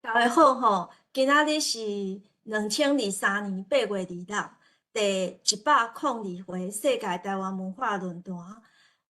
大家好吼，今仔日是2023年8月26，第102回世界台灣文化論壇。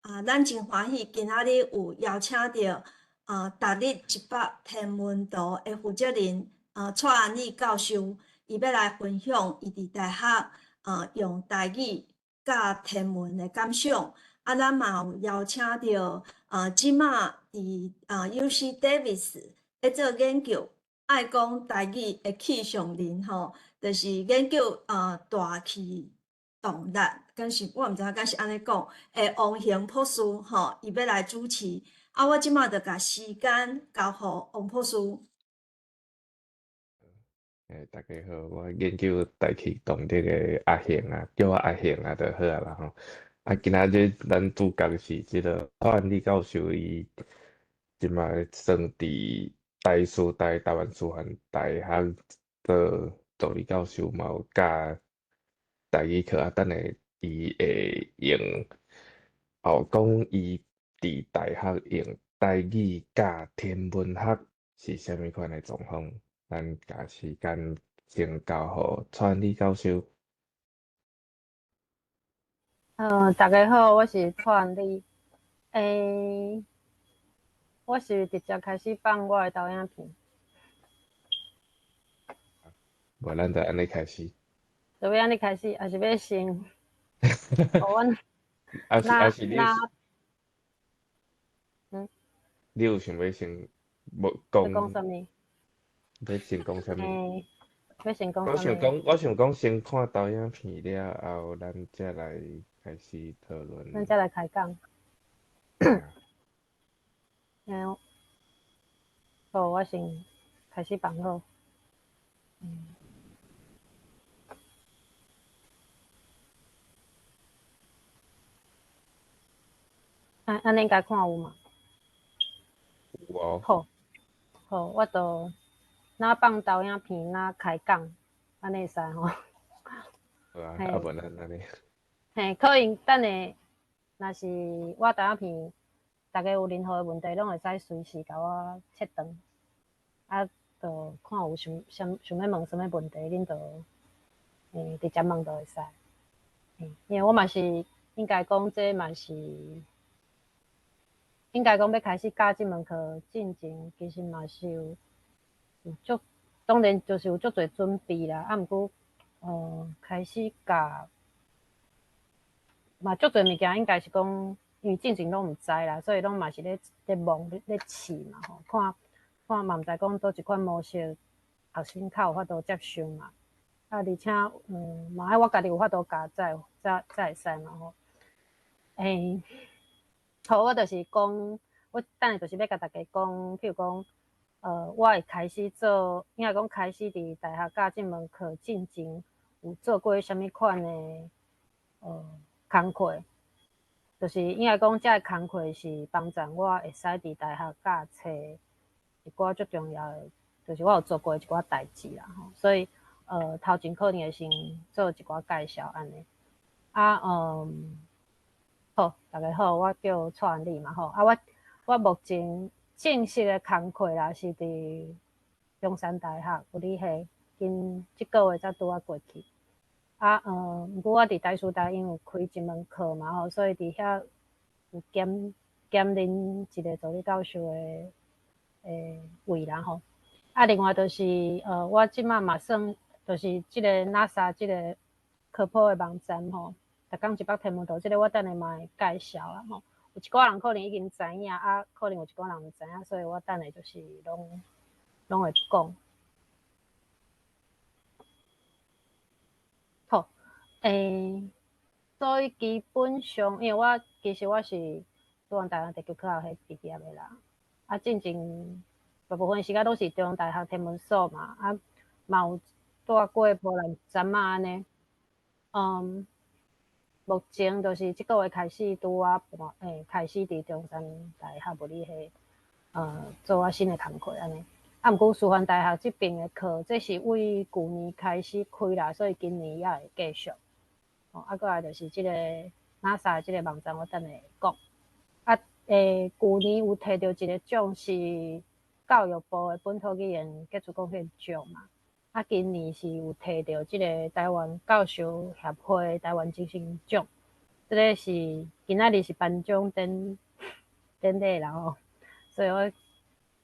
啊，咱真歡喜今仔日有邀請著獨立一百天文圖的負責人蔡安理教授，伊欲來分享伊佇大學用台語教天文的感想。啊，咱嘛有邀請著這馬佇UC Davis 咧做研究，愛講台語的氣象人吼，就是研究大氣動力，敢是我毋知影敢是按呢講，的王恆博士吼，伊欲來主持。啊，我這馬就共時間交予王博士。欸，大家好，我研究大氣動力的阿恆啊，叫我阿恆啊就好啊啦吼。啊，今仔日咱主角是這个蔡安理教授，伊這馬算佇台師大台灣師範大學做助理教授，嘛有教台語課啊。等下伊會用，哦，講伊佇大學用台語教天文學是啥物款的狀況。咱共時間先交予蔡安理教授。大家好，我是蔡安理。欸，我是直接開始放我的投影片。無，咱就按呢開始。就欲按呢開始，抑是欲先？我抑是抑是你？嗯。你有想欲先無講？講啥物？欲先講啥物？欸，欲先講。我想講，我想講，先看投影片了後，咱才來開始討論。咱才來開講。嗯，好，我先開始放好。嗯。按按呢應該看有嘛？有哦。好，好，我就若放投影片，若開講，按呢會使吼。好啊，啊無咱按呢。嘿，可能等下，若是我投影片，大家有任何的問題，攏會使隨時共我切斷。啊，就看有想想想欲問啥物問題，恁就直接問就會使。因為我嘛是應該講，這嘛是應該講欲開始教這門課進前，其實嘛是有有足，當然就是有足濟準備啦。啊，毋過，開始教嘛足濟物件，應該是講，因為進前攏毋知啦，所以攏嘛是咧咧摸咧咧試嘛吼，看看嘛毋知講佗一款模式，學生較有法度接受嘛。啊，而且，嘛愛我家己有法度教，才才才會使嘛吼。欸，好，我就是講，我等下就是欲共大家講，譬如講，我會開始做，應該講開始佇大學教這門課進前，有做過啥物款的，工課，就是應該講，這个工課是幫助我會使佇大學教冊一寡足重要的，就是我有做過一寡代誌啦吼，所以，頭前可能會先做一寡介紹按呢。啊，好，大家好，我叫蔡安理嘛吼，啊，我我目前正式的工課啦是佇中山大學物理系，近這個月才拄仔過去。啊，毋過我佇台師大因為有開一門課嘛吼，所以佇遐有兼兼任一個助理教授的位啦吼。啊，另外就是，我這馬嘛算，就是這个 NASA 這个科普的網站吼，逐工一百天文圖，這个我等下嘛會介紹啦吼。有一寡人可能已經知影，啊，可能有一寡人毋知影，所以我等下就是攏攏會講。好，欸，所以基本上，因為我其實我是中央大學地球科學系畢業的啦，啊，進前大部分時間攏是中央大學天文所嘛，啊，嘛有蹛過波蘭站仔按呢。目前就是這個月開始拄仔搬，欸，開始佇中山大學物理系，做我新的工課按呢。啊，毋過師範大學這邊的課，這是為舊年開始開啦，所以今年猶會繼續。哦，啊，過來就是這個 NASA 這個網站，我等下會講。啊，欸，舊年有提著一個獎是教育部的本土語言傑出貢獻獎嘛。啊，今年是有提著這个臺灣教授協會臺灣精神獎，這个是今仔日是頒獎典禮啦吼，所以我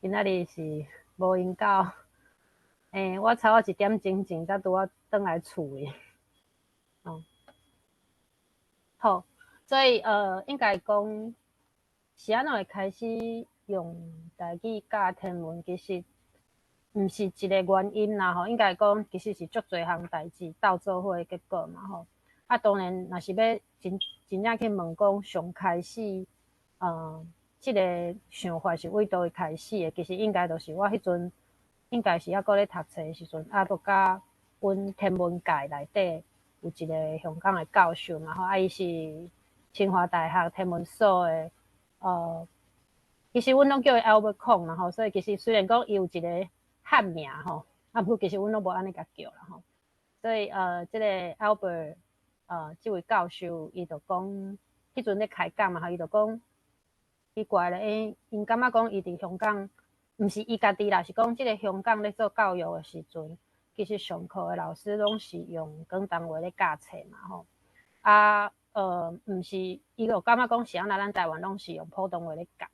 今仔日是無閒到，我差不多1點鐘前才拄仔轉來厝的，哦，好，所以應該講是按怎會開始用台語教天文，其實毋是一个原因啦吼，應該講其實是足濟項代誌鬥做伙的結果嘛吼。啊，當然若是欲真真正去問講上開始，這个想法是為佗位開始的，其實應該就是我彼陣應該是猶閣咧讀冊的時陣，啊，閣佮阮天文界內底有一个香港的教授嘛吼，啊，伊是清華大學天文所的，其實阮攏叫伊 Albert Kong 啦吼，所以其實雖然講伊有一个漢名吼，啊，毋過其實阮攏無按呢共叫啦吼。所以這个 Albert 這位教授，伊就講，彼陣咧開講嘛吼，伊就講奇怪咧，𪜶感覺講伊佇香港，毋是伊家己啦，是講這个香港咧做教育的時陣，其實上課的老師攏是用廣東話咧教冊嘛吼。啊，毋是，伊就感覺講是按怎咱臺灣攏是用普通話咧教。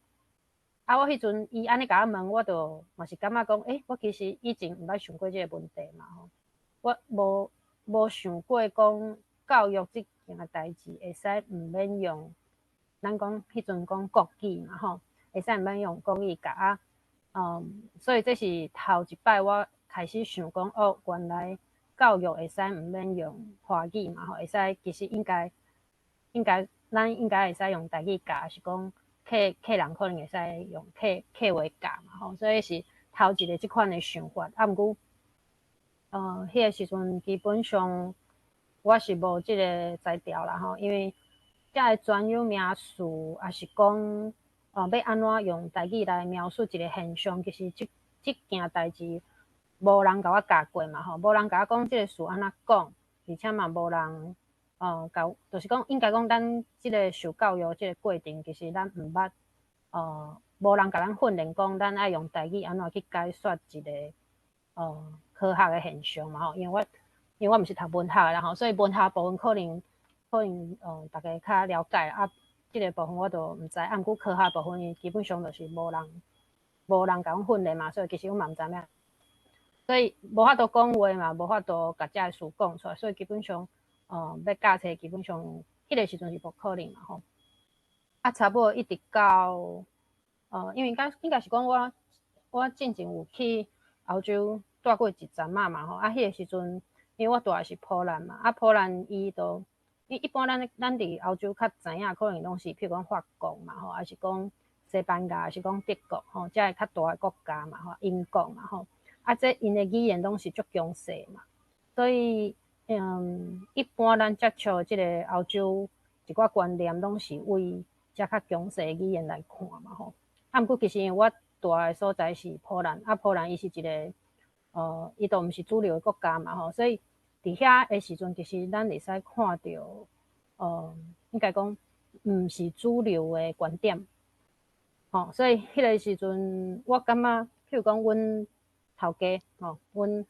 啊，我彼陣伊按呢共我問，我就嘛是感覺講，我其實以前毋捌想過這个問題嘛吼，我無想過講教育這件代誌會使毋免用，咱講彼陣講國語嘛吼，會使毋免用國語教啊，所以這是頭一擺我開始想講，哦，原來教育會使毋免用華語嘛吼，會使其實應該咱應該會使用台語教，抑是講客人可能會使用客話教嘛吼，所以是頭一个這款的想法。啊，毋過，彼个時陣基本上我是無這个才調啦吼，因為遮个專有名詞，抑是講，欲按怎用台語來描述一个現象，其實這件代誌無人共我教過嘛吼，無人共我講這个詞按怎講，而且嘛無人，共，就是講應該講咱這个受教育這个過程，其實咱毋捌，無人共咱訓練講，咱愛用台語按怎去解說一个科學的現象嘛吼，因為我毋是讀文學的啦吼，所以文學部分可能大家較了解啊，這个部分我就毋知，啊，毋過科學部分伊基本上就是無人共阮訓練嘛，所以其實阮嘛毋知影，所以無法度講話嘛，無法度共遮个詞講出來，所以基本上，欲教冊基本上彼个時陣是無可能嘛吼。啊，差不多一直到，因為應該是講我進前有去歐洲蹛過一陣仔嘛吼，啊，彼个時陣，因為我蹛的是波蘭嘛，啊，波蘭伊就，一般咱佇歐洲較知影，可能攏是譬如講法國嘛吼，抑是講西班牙，抑是講德國吼，遮个較大的國家嘛吼，英國嘛吼，啊，這𪜶的語言攏是足強勢嘛，所以，一般咱接觸這个歐洲一寡觀念，攏是為遮較強勢的語言來看嘛吼。啊，毋過其實因為我蹛的所在是波蘭，啊，波蘭伊是一个，伊都毋是主流的國家嘛吼，所以佇遐的時陣，其實咱會使看著，應該講毋是主流的觀點，吼，所以彼个時陣我感覺，譬如講阮頭家吼，阮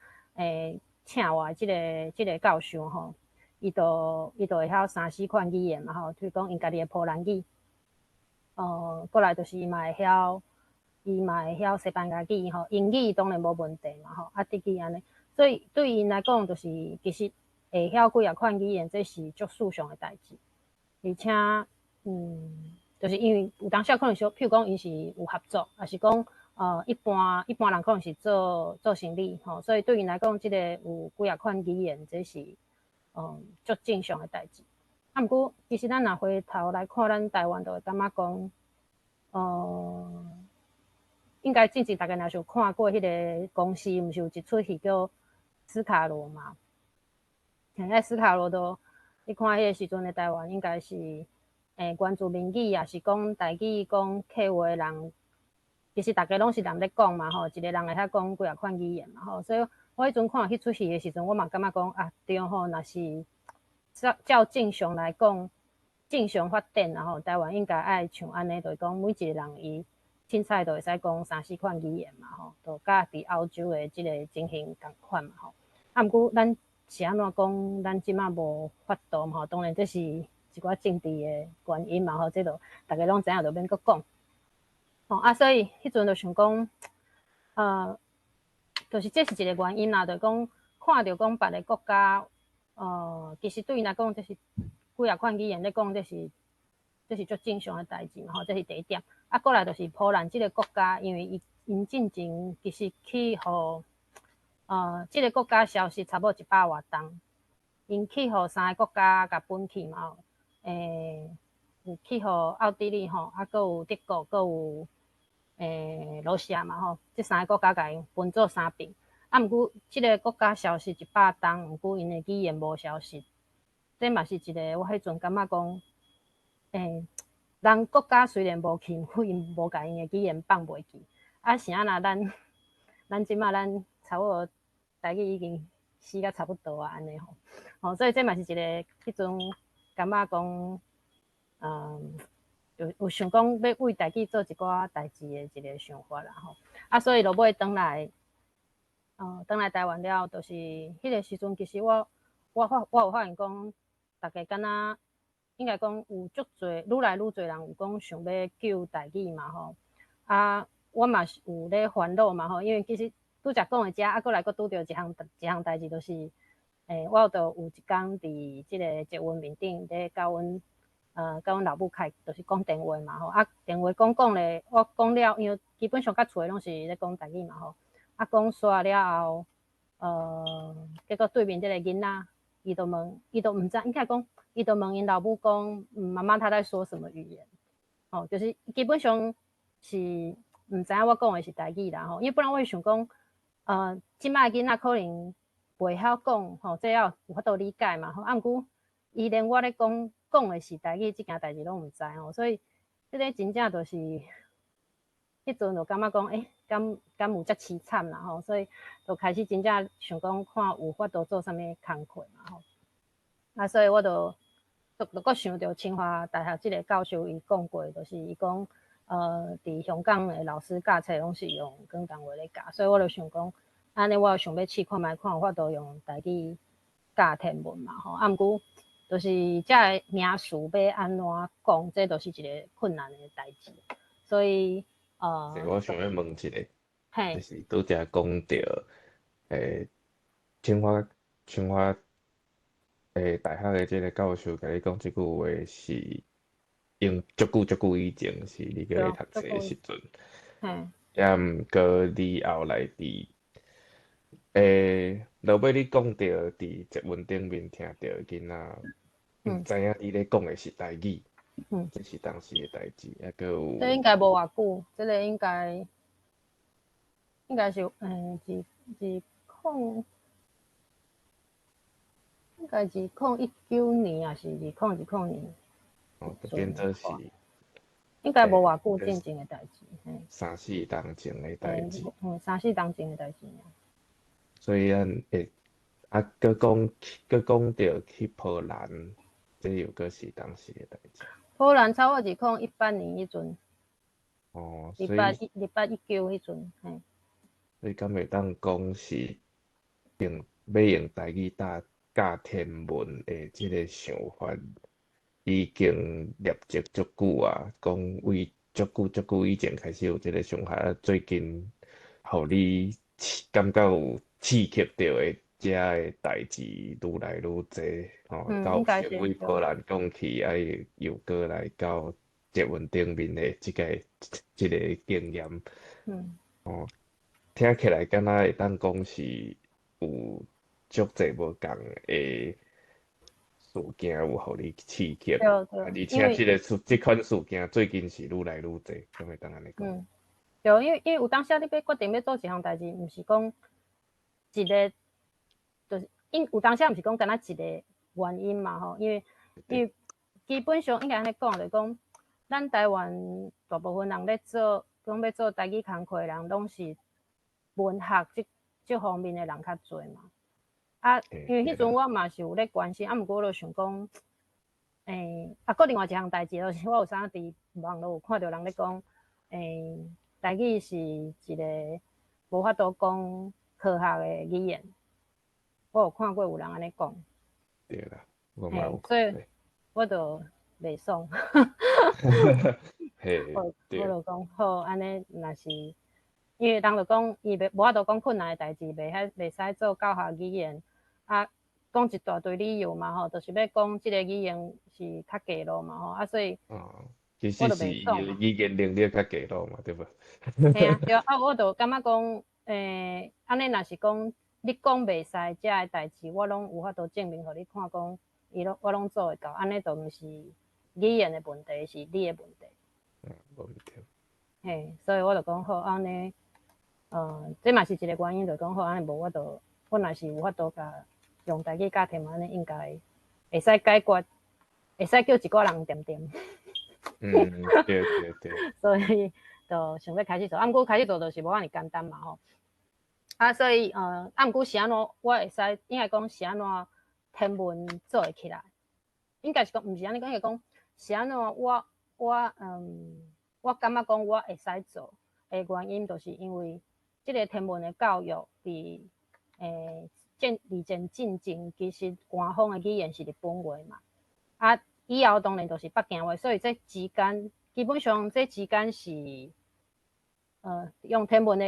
請我的這个教授吼，伊就會曉三四款語言嘛吼，譬如講𪜶家己的波蘭語，過來就是伊嘛會曉西班牙語吼，英語當然無問題嘛吼，啊，德語按呢，所以對𪜶來講，就是其實會曉幾仔款語言，這是足順暢的代誌，而且，就是因為有當時可能說，譬如講𪜶是有合作，抑是講，一般人可能是做生理吼，所以對𪜶來講，這個有幾仔款語言，這是足正常的代誌。啊，毋過其實咱若回頭來看咱台灣，就會感覺講，應該之前大家若是有看過彼个公視，毋是有一齣戲叫《斯卡羅》嘛？彼斯卡羅都，你看彼个時陣的台灣，應該是原住民語，抑是講台語、講客話的人，其實逐家攏是人咧講嘛吼，一个人會曉講幾仔款語言嘛吼，所以我彼陣看彼齣戲的時陣，我嘛感覺講啊，對吼，若是照正常來講，正常發展啦吼，台灣應該愛像按呢，就是講每一个人伊凊彩就會使講三四款語言嘛吼，就佮佇歐洲的這个情形仝款嘛吼。啊，毋過咱是按怎講？咱這馬無法度嘛吼，當然這是一寡政治的原因嘛吼，這就逐家攏知影，就免閣講。吼啊，所以彼陣就想講，就是這是一個原因啦，就講看著講別个國家，其實對𪜶來講，這是幾仔款語言咧講，這是足正常的代誌嘛吼，這是第一點。啊，過來就是波蘭這個國家，因為伊𪜶進前其實去予這个國家消失差不多100外冬，𪜶去予三个國家共分去嘛吼，有去予奧地利吼，啊，閣有德國，閣有羅西亞嘛吼，這三个國家共𪜶分做三爿。啊，毋過這个國家消失100冬，毋過𪜶的語言無消失，這嘛是一个我彼陣感覺講，人國家雖然無去，毋過𪜶無共𪜶的語言放袂記。啊，是按那咱這馬咱差不多台語已經死甲差不多啊，按呢吼，吼，所以這嘛是一个彼陣感覺講，有想講欲為台語做一寡代誌的一个想法啦吼。啊，所以落尾轉來，轉來台灣了後，就是彼个時陣，其實我有發現講，逐家敢若應該講有足濟，愈來愈濟人有講想欲救台語嘛吼。啊，我嘛是有咧煩惱嘛吼，因為其實拄才講的遮，啊，閣來閣拄著一項一項代誌，就是，我就有一工佇這个捷運面頂咧佮阮老母開，就是講電話嘛吼。啊，電話講講咧，我講了，因為基本上佮厝的攏是咧講台語嘛吼。啊，講煞了後，結果對面這个囡仔，伊就問，伊就毋知，應該講，伊就問𪜶老母講，媽媽她在說什麼語言？吼，就是基本上是毋知影我講的是台語啦吼，因為本來我是想講，這擺囡仔可能袂曉講吼，這要有法度理解嘛吼。啊，毋過伊連我咧講講的是台語這件代誌攏毋知吼，所以這个真正就是彼陣就感覺講，敢有遮淒慘啦吼，所以就開始真正想講，看有法度做啥物工課嘛吼。啊，所以我就閣想著清華大學這个教授伊講過，就是伊講，佇香港的老師教冊攏是用廣東話咧教，所以我就想講，按呢我有想欲試看覓，看有法度用台語教天文嘛吼。啊，毋過就是這个名詞欲按怎講，這就是一个困難的代誌。所以，我想欲問一个，就是拄才講著，清華大學的這个教授共你講這句話是用足久足久以前，是你閣咧讀冊的時陣。也毋過你後來佇，落尾你講著佇捷運頂面聽著囡仔，毋知影你咧講的是台語，這是當時的代誌，抑閣有。這應該無偌久，這个應該是二空，應該2019年，抑是2020年。哦，變做是。應該無偌久進前的代誌，嘿。三四冬前的代誌。三四冬前的代誌。所以咱會啊，閣講著去波蘭，這又閣是當時的代誌。波蘭差不多2018年彼陣。哦，28、28、19彼陣，嘿。所以敢會當講是用欲用台語教天文的這个想法，已經累積足久啊，講為足久足久以前開始有這个想法，啊，最近予你感覺有刺激著的遮的代誌愈來愈濟，吼，到先為波蘭講起，啊又閣來到捷運頂面的這个經驗，哦，聽起來敢若會當講是有足濟無仝的事件有予你刺激，而且這款事件最近是愈來愈濟，敢會當按呢講？嗯，對，因為有當時你欲決定欲做一項代誌，毋是講一个，就是因有當時毋是講干焦一个原因嘛吼，因為基本上應該按呢講，就是講咱台灣大部分人咧做，講欲做台語工課的人，攏是文學這方面的人較濟嘛。啊，因為彼陣我嘛是有咧關心，啊，毋過我就想講，啊，閣另外一項代誌，就是我有啥佇網路有看著人咧講，台語是一個無法度講科學的語言，我有看過有人按呢講。對啦，我嘛有所以我就袂爽。我就講好，按呢若是因為人就講伊袂無法度講困難的代誌，袂使做教學語言啊，講一大堆理由嘛吼，就是欲講這個語言是較低落嘛吼，啊所以。哦，其實是伊語言能力較低落嘛，對無？嘿啊，對啊，我就感覺講，按呢若是講你講袂使遮的代誌，我攏有法度證明予你看，講伊攏我攏做會到，按呢就毋是語言的問題，是你的問題。嗯，無毋對。嘿，所以我就講好，按呢，這嘛是一個原因，就講好，按呢無我就我若是有法度共用台語教天文，按呢應該會使解決，會使叫一寡人恬恬。嗯，對對對。所以就想欲開始做，啊，毋過開始做就是無遐爾簡單嘛吼。啊，所以啊，毋過是按怎我會使應該講是按怎天文做會起來，應該是講毋是按呢講，應該講是按怎我感覺講我會使做的原因，就是因為這个天文的教育佇二戰進前，其實官方的語言是日本話嘛。啊，以後當然就是北京話，所以這之間基本上這之間是用天文的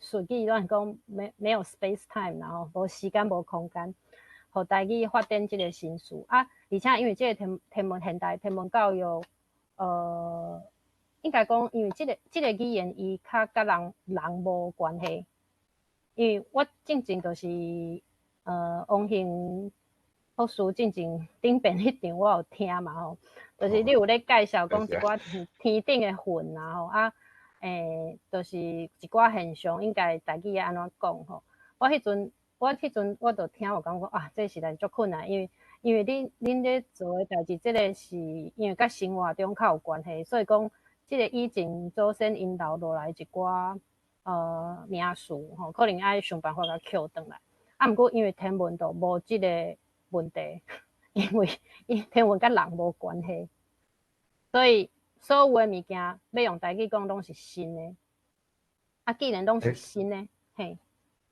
術語，咱講沒有 space time，然後無時間無空間，予台語發展這个新事啊。而且因為這个天文現代天文教育，應該講因為這个語言伊較佮人人無關係，因為我進前就是王興博士進前頂邊彼場我有聽嘛吼，就是你有咧介紹講一寡天頂的雲啊吼啊，就是一寡現象應該台語愛按怎講吼。我彼陣我就聽有感覺啊，這實在足困難，因為恁咧做的代誌，這个是因為佮生活中較有關係，所以講這个以前祖先𪜶留落來一寡名詞吼，可能愛想辦法共抾轉來。啊，毋過因為天文就無這个問題，因為伊天文佮人無關係，所以所有的物件欲用台語講攏是新的。啊，既然攏是新的，嘿。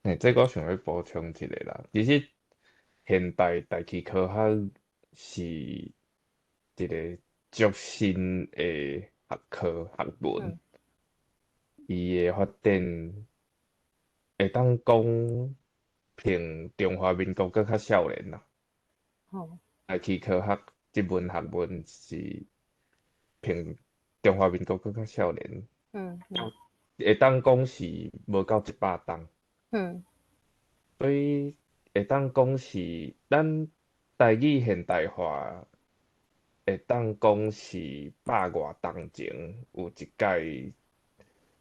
嘿，這個我想欲補充一下啦。其實現代大氣科學是一個足新的學科學問，伊的發展會當講比中華民國閣較少年啦。大氣科學這門學問是比中華民國閣較少年。會當講是無夠100冬。所以會當講是咱台語現代化，會當講是百外冬前有一屆，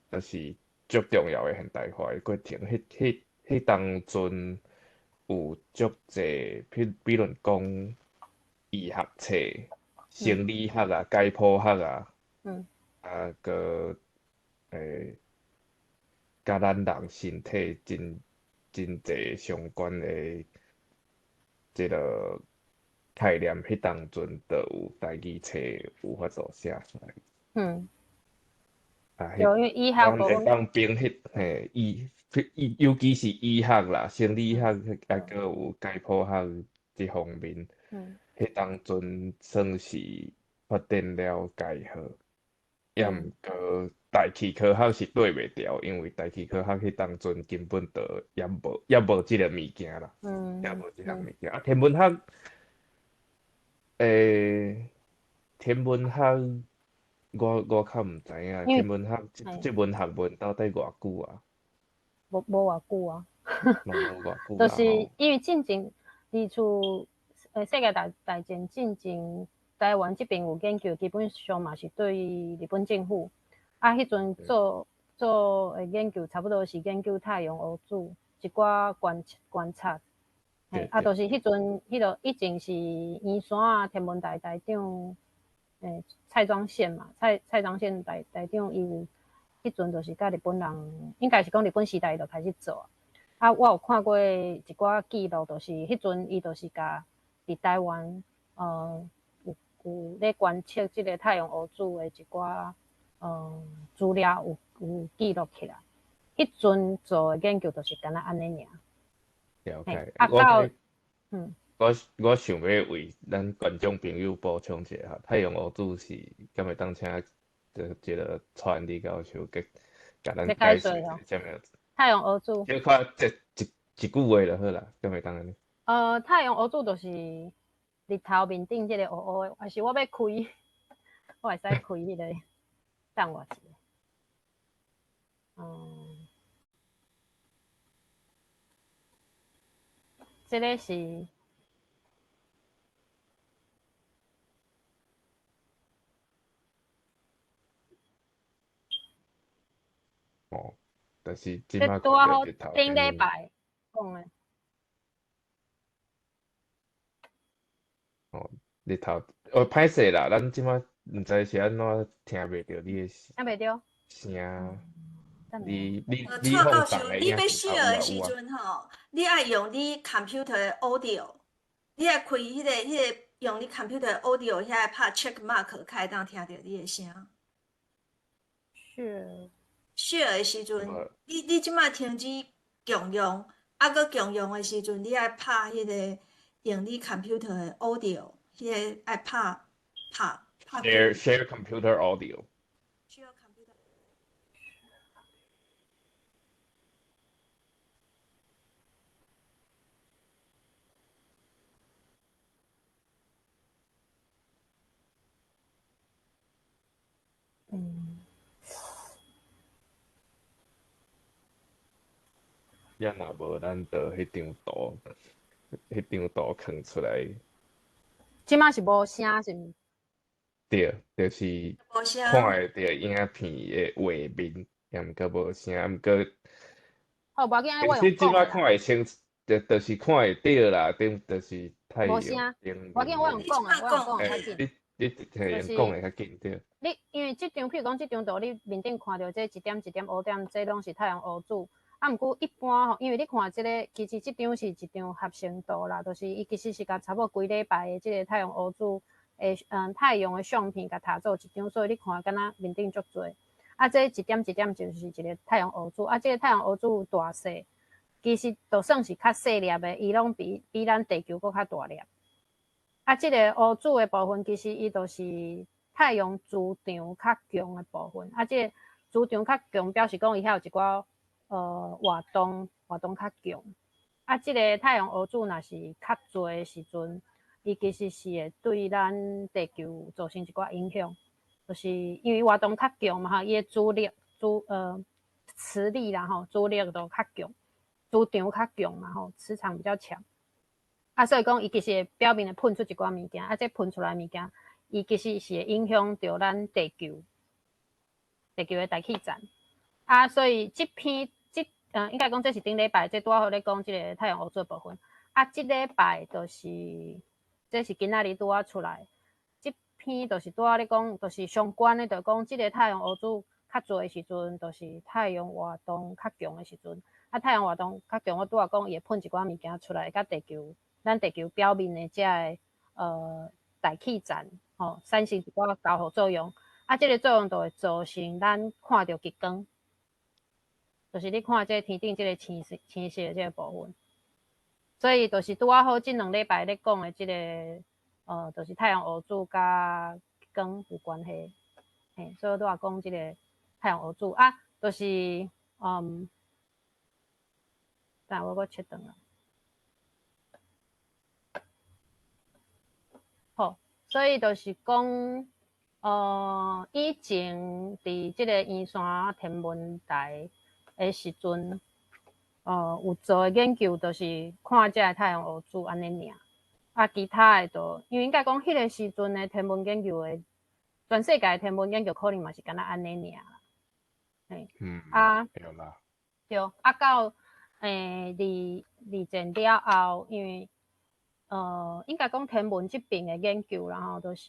就是足重要的現代化的過程。彼當陣有足濟，比如講醫學冊、生理學啊、解剖學啊，啊，閣佮咱人身體真真濟相關的這个概念，彼當陣就有台語冊有法度寫出來。啊，對，因為醫學咱會當憑彼嘿醫，醫尤其是醫學啦、生理學，啊，閣有解剖學這方面，彼當陣算是發展了蓋好。抑毋過大氣科學是對袂著，因為大氣科學彼當陣根本就猶無這个物件啦，猶無這項物件。啊，天文學，我較毋知影，天文學這門學問到底偌久啊？無偌久啊。嘛無偌久。就是因為進前二次世界大戰進前，台灣這邊有研究，基本上嘛是對日本政府。啊，彼陣做的研究，差不多是研究太陽黑子一寡觀察。嘿，啊，就是彼陣彼个以前是圓山啊天文台台長，蔡莊憲嘛，蔡莊憲台長伊有彼陣就是佮日本人，應該是講日本時代就開始做。啊，我有看過一寡記錄，就是彼陣伊就是共佇台灣，有咧觀測這个太陽黑子的一寡資料有記錄起來。彼陣做的研究就是敢若按呢爾。了解。啊，到嗯。我想欲為咱觀眾朋友補充一下哈，太陽烏子是敢會當請這個蔡安利教授佮共咱解釋啥物？太陽烏子。小可這一句話就好啦，敢會當按呢？太陽烏子就是日頭面頂這個烏烏的，還是我欲開，我會使開彼個，等我一下。這个是。哦，但是這擺拄好頂禮拜講的。哦，日頭哦，歹勢啦，咱這擺毋知是按怎聽袂著你的聽袂著聲。你蔡教授，你欲 share 的時陣吼，你愛用你 computer 的 audio，你愛開彼個用你 computer 的 audio 遐拍 check mark，才會當聽著你的聲。是。 share 的時陣，你這擺停止共用，啊，閣共用的時陣，你愛拍彼個用你 computer 的 audio，彼個愛拍拍拍。 Share computer audio。 Share computer。嗯。也若無，咱就彼張圖囥出來。這擺是無聲是毋？對，就是看會著影片的畫面，也毋過無聲，毋過。好，無要緊，我其實這擺看會清，就是看會著啦，頂就是太無聲。無要緊，我用講的，我用講的較緊。你用講的較緊對。你因為這張，譬如講這張圖，你面頂看著這一點一點烏點，這攏是太陽烏子。啊，毋過一般吼，因為你看這个，其實這張是一張合成圖啦，就是伊其實是共差不多規禮拜的這个太陽烏子的，太陽的相片共疊做一張，所以你看敢若面頂足濟。啊，這一點一點就是一个太陽烏子，啊，這个太陽烏子大細，其實就算是較細粒的，伊攏比咱地球閣較大粒。啊，這个烏子的部分，其實伊就是太陽磁場較強的部分。啊，這个磁場較強，表示講伊遐有一寡活動較強。啊，這个太陽烏子若是較濟的時陣，伊其實是會對咱地球造成一寡影響，就是因為活動較強嘛，吼，伊的磁力、磁力啦吼，磁力都較強，磁場較強嘛吼，磁場比較強。啊，所以講伊其實會表面會噴出一寡物件，啊，這噴出來物件，伊其實是會影響著咱地球，地球的大氣層。啊，所以這篇這應該講這是頂禮拜，這拄好咧講這个太陽烏子的部分。啊，這禮拜就是，這是今仔日拄仔出來，這篇就是拄仔咧講，就是相關的，就講這个太陽烏子較濟的時陣，就是太陽活動較強的時陣。啊，太陽活動較強，我拄仔講伊會噴一寡物件出來，佮地球，咱地球表面的這个大氣層，吼，產生一寡交互作用。啊，這个作用就會造成咱看著極光。就是你看這天頂這个青色、青色的這个部分，所以就是拄仔好這兩禮拜咧講的這个，就是太陽烏子佮光有關係，嘿，所以拄仔講這个太陽烏子啊，就是，等下我閣切轉來，好，所以就是講，以前佇這个圓山天文台的時陣，有做的研究，就是看這个太陽烏子按呢爾。啊，其他的就因為應該講，彼个時陣的天文研究的，全世界的天文研究可能嘛是敢若按呢爾啦。嘿，啊，對啦。對，啊，到二戰了後，因為應該講天文這邊的研究啦吼，就是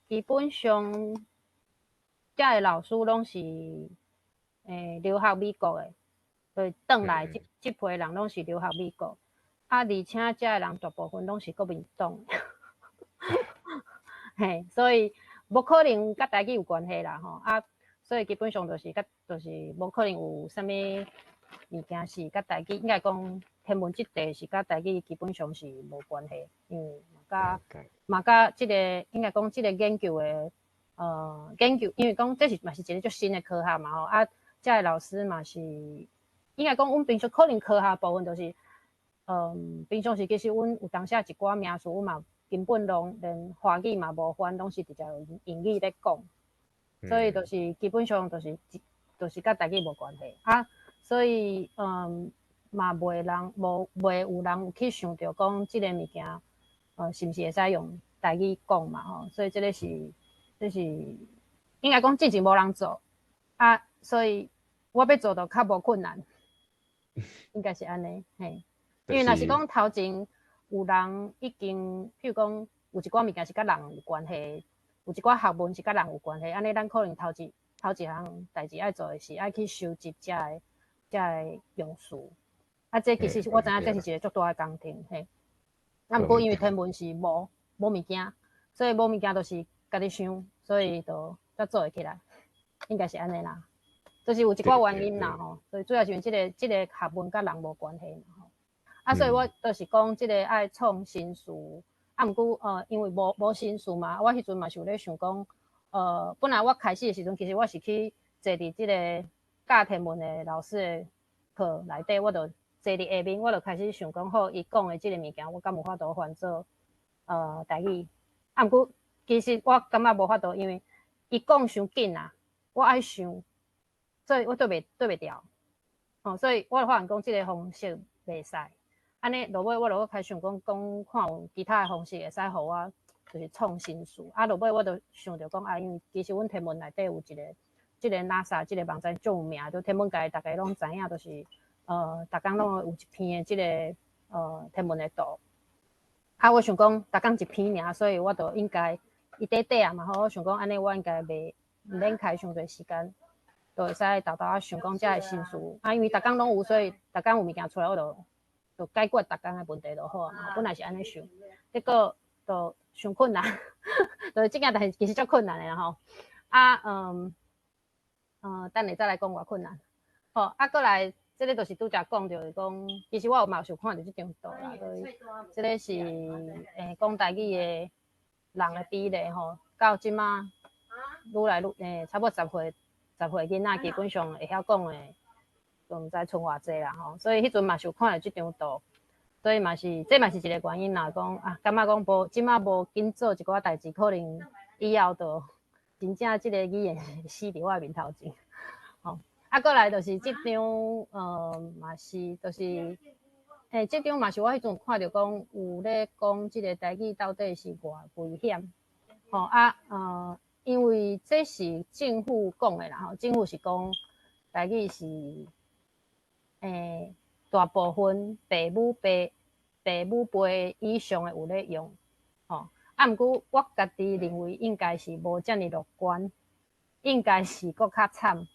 基本上遮的老師攏是留學美國的，就是轉來這批人攏是留學美國，啊，而且遮的人大部分攏是國民黨，嘿，所以無無可能佮台語有關係啦吼啊，所以基本上就是佮就是無可能有啥物物件是佮台語，應該講天文這塊是佮台語基本上是無關係，因為嘛佮嘛佮這個應該講這個研究的研究，因為講這是嘛是一個足新的科學嘛吼啊，遮的老師嘛是應該講阮平常可能科學部分就是，平常時其實阮有當時一寡名詞，阮嘛根本攏連華語嘛無翻，攏是直接用英語咧講，所以就是基本上就是就是佮台語無關係啊，所以嘛袂人無袂有人有去想著講這個物件，是毋是會使用台語講嘛吼，所以這個是這是應該講之前無人做啊，所以我欲做就較無困難，應該是按呢嘿。因為若是講頭前有人已經，譬如講有一寡物件是佮人有關係，有一寡學問是佮人有關係，按呢咱可能頭一項代誌愛做的是愛去收集遮的用詞，啊，這其實我知影這是一個足大的工程嘿。啊，毋過因為天文是無物件，所以無物件就是家己想，所以就才做會起來，應該是按呢啦。就是有一寡原因啦吼，所以主要是因為這個學問佮人無關係嘛吼。啊，所以我就是講這個愛創新詞，啊，毋過因為無新詞嘛，我彼陣嘛是有咧想講，本來我開始的時陣，其實我是去坐佇這個教天文的老師的課內底，我就坐佇下面，我就開始想講，好，伊講的這個物件，我敢有法度翻做台語？啊，毋過其實我感覺無法度，因為伊講傷緊啊，我愛想，所以我對袂牢，吼，所以我就發現講這個方式袂使。按呢，落尾我就閣開始想講，講看有其他的方式會使予我，就是創新詞。啊，落尾我就想著講啊，因為其實阮天文內底有一個，這個 NASA 這個網站足有名，就天文界逐家攏知影，就是逐工攏有一篇的這個天文的圖。啊，我想講，逐工一篇爾，所以我就應該伊短短啊嘛吼，我想講按呢，我應該袂毋免開傷濟時間，就會使沓沓仔想講遮的新詞。啊，因為逐工攏有，所以逐工有物件出來，我就就解決逐工的問題就好啊嘛。本來是按呢想，結果就傷困難，就是這件代誌其實足困難的啦吼。啊，等下再來講偌困難。好，啊，過來，這個就是拄才講著是講，其實我有嘛有看著這張圖啦，就是這個是講台語的人的比例吼，到這馬愈來愈差不多10歲囡仔基本上會曉講的，都毋知賰偌濟啦吼。所以彼陣嘛是有看著這張圖，所以嘛是這嘛是一個原因啦，講啊，感覺講無這馬無緊做一寡代誌，可能以後就真正這個語言死佇我的面頭前。吼，啊，過來就是這張，嘛是就是，這張嘛是我彼陣有看著講有咧講這個台語到底是偌危險，吼啊，因為這是政府講的啦，吼，政府是講台語是，大部分爸母輩以上的有咧用，吼，啊，毋過我家己認為應該是無遮爾樂觀，應該是閣較慘。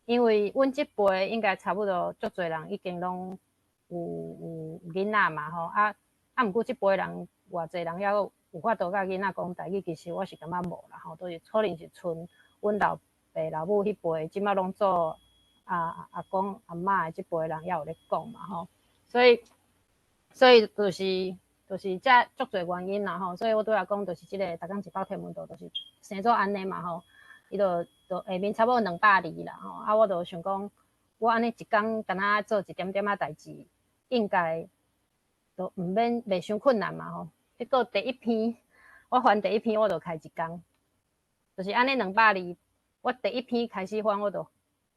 因為阮這輩應該差不多足濟人已經攏有囡仔嘛吼，啊啊，毋過這輩人偌濟人猶閣有法度佮囡仔講台語，其實我是感覺無啦吼，都是可能是賰阮老爸老母彼輩，這馬攏做阿公阿嬤的這輩人猶有咧講嘛吼，所以就是這足濟原因啦吼，所以我拄仔講就是這個逐工一百天文圖就是生做按呢嘛吼。伊就下面差不多200字啦吼，啊，我就想講，我按呢一工敢若做一點點仔代誌，應該就毋免袂傷困難嘛吼。結果第一篇我翻第一篇我就開一工，就是按呢兩百字，我第一篇開始翻我就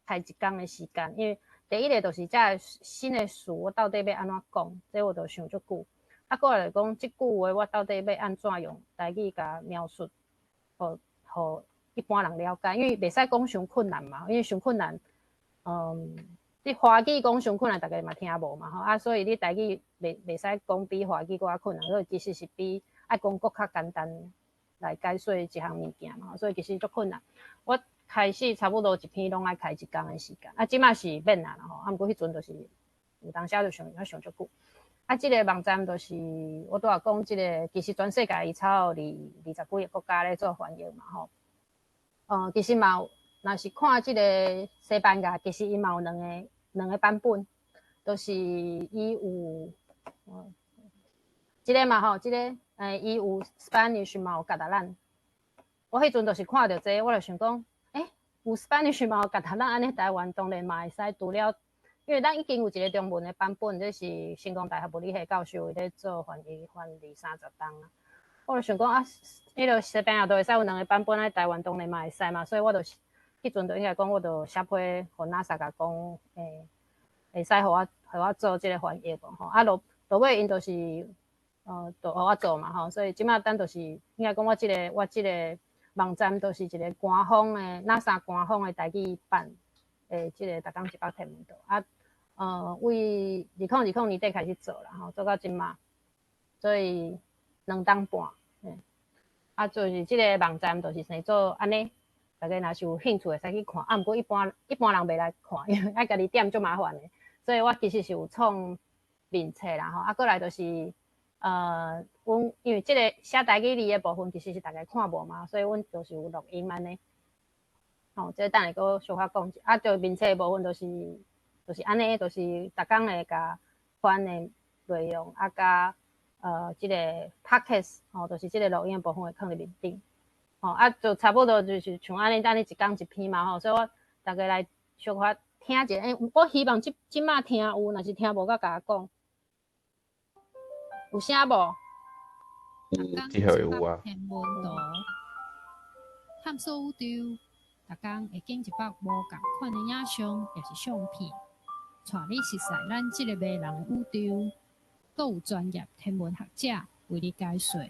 開一工的時間，因為第一個就是這个新的詞我到底欲按怎講，這我就想足久。啊，過來就講這句話我到底欲按怎用台語共描述，予予一般人了解，因為袂使講傷困難嘛，因為傷困難，你華語講傷困難，逐家嘛聽無嘛吼，啊，所以你台語袂使講比華語閣較困難，所以其實是比愛講閣較簡單來解說一項物件嘛，所以其實足困難。我開始差不多一篇攏愛開一工的時間，啊，這馬是免啊啦吼，啊，毋過彼陣就是有當時就想想足久。啊，這个網站就是我拄仔講，這个其實全世界伊差不多20幾个國家咧做翻譯嘛吼。其實嘛有，若是看這个西班牙，其實伊嘛有兩個版本，就是伊有，這个嘛吼，這个伊有 Spanish 嘛有 Catalan。我彼陣就是看著這个，我就想講，有 Spanish 嘛有 Catalan，按呢台灣當然嘛會使除了。因為咱已經有一个中文的版本，這是成功大學物理系教授伊咧做翻譯，翻20、30冬啊。我就想講啊，彼个西班牙都會使有兩个版本，喺台灣當然嘛會使嘛，所以我就彼陣就應該講，我就寫批予 NASA 共講，會使予我做這个翻譯無吼。啊，落落尾𪜶就是，就予我做嘛吼。所以這馬咱就是應該講，我這个網站就是一个官方的 NASA 官方的台語版的這个逐工一百天文圖啊。為2020年底開始做啦，吼，做到這馬，所以2冬半，啊，就是這个網站就是生做按呢，大家若是有興趣會使去看，啊，毋過一般人袂來看，因為愛家己點足麻煩的，所以我其實是有創面冊啦，吼，啊，過來就是，阮因為這个寫台語字的部分其實是大家看無嘛，所以阮就是有錄音按呢，吼，這個等下閣小可講者，啊，就面冊的部分就是。就是按呢，就是逐工會共翻的內容，啊，佮這个 podcast 吼，就是這个錄音的部分會囥佇面頂，吼，啊，就差不多就是像按呢，按呢一工一篇嘛吼，所以我逐家來小可聽者，我希望這馬聽有，若是聽無，閣共我講，有聲無？有，這下有啊。天文圖探索宇宙，逐工會見一幅無仝款的影像，抑是相片。帶你熟似咱這个迷人的宇宙，閣有專業天文學者為你解說。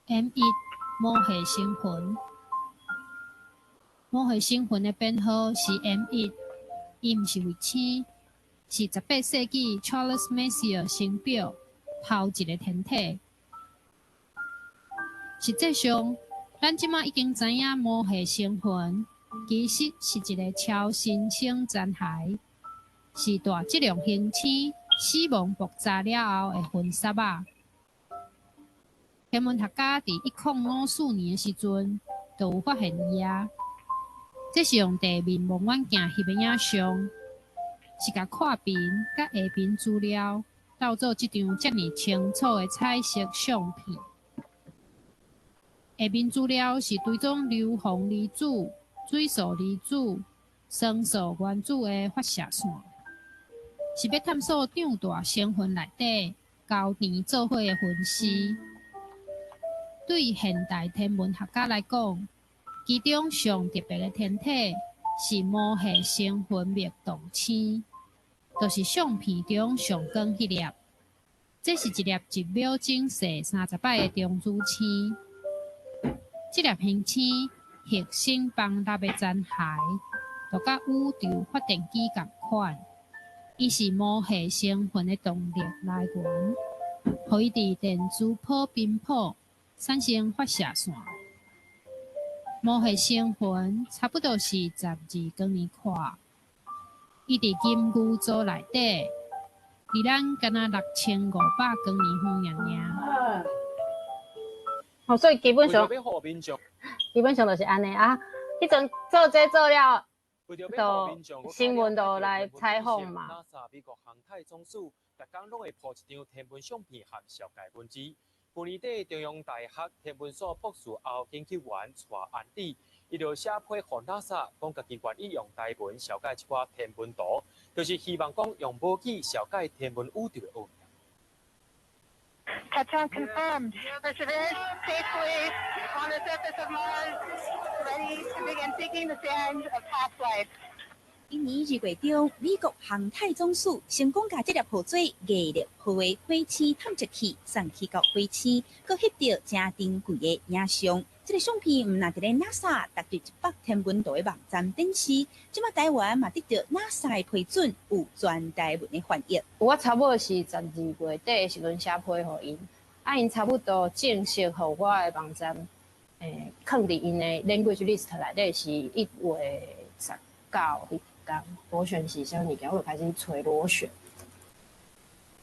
M1 魔系星雲，魔系星雲的編號是 M1，伊毋是衛星，是18世紀 Charles Messier 星表頭一个天體。實際上，咱這馬已經知影魔系星雲其實是一个超新星殘骸，是大質量行星死亡爆炸了後的雲屑仔。天文學家佇1054年的時陣就有發現伊啊。這是用地面望遠鏡翕的影像，是共闊頻佮下頻資料鬥做這張遮爾清楚的彩色相片。下面資料是追蹤硫磺離子、水素離子、酸素原子的發射線，是欲探索長大星雲內底膠甜做伙的分屍。對現代天文學家來講，其中上特別的天體是魔系星雲脈動星，就是相片中上光彼粒。這是一粒1秒鐘射30擺的中子星。這粒行星核心崩塌的殘骸，就佮宇宙發電機仝款，伊是魔系星雲的動力來源，予伊佇電磁波頻譜產生發射線。魔系星雲差不多是12光年闊，伊佇金牛座內底，離咱敢若6500光年遠爾爾。哦，所以基本上就是按呢啊。彼陣做這做了，就新聞就來採訪嘛。 NASA 美國航太總署，逐工攏會鋪一張天文相片和紹介文字。去年底，中央大學天文所博士後研究員蔡安迪，伊就寫批予 NASA，講家己願意用台文紹介一寡天文圖，就是希望講用母語紹介天文宇宙的奧妙。 Touchdown confirmed. Perseverance safely on the surface of Mars, ready to begin seeking the sands of past life. 今年2月中，美國航太總署成功共這粒號做毅力號的火星探測器送去到火星，閣翕著誠珍貴的影像。這个相片毋但佇咧 NASA 逐日一百天文圖的網站展示，這馬台灣嘛得著 NASA 的批准，有全台文的翻譯。我差不多是12月底的時陣寫批予𪜶，啊，𪜶差不多正式予我的網站，囥佇𪜶的 language list 內底是1月19。工，螺旋是啥物件，我就開始揣螺旋。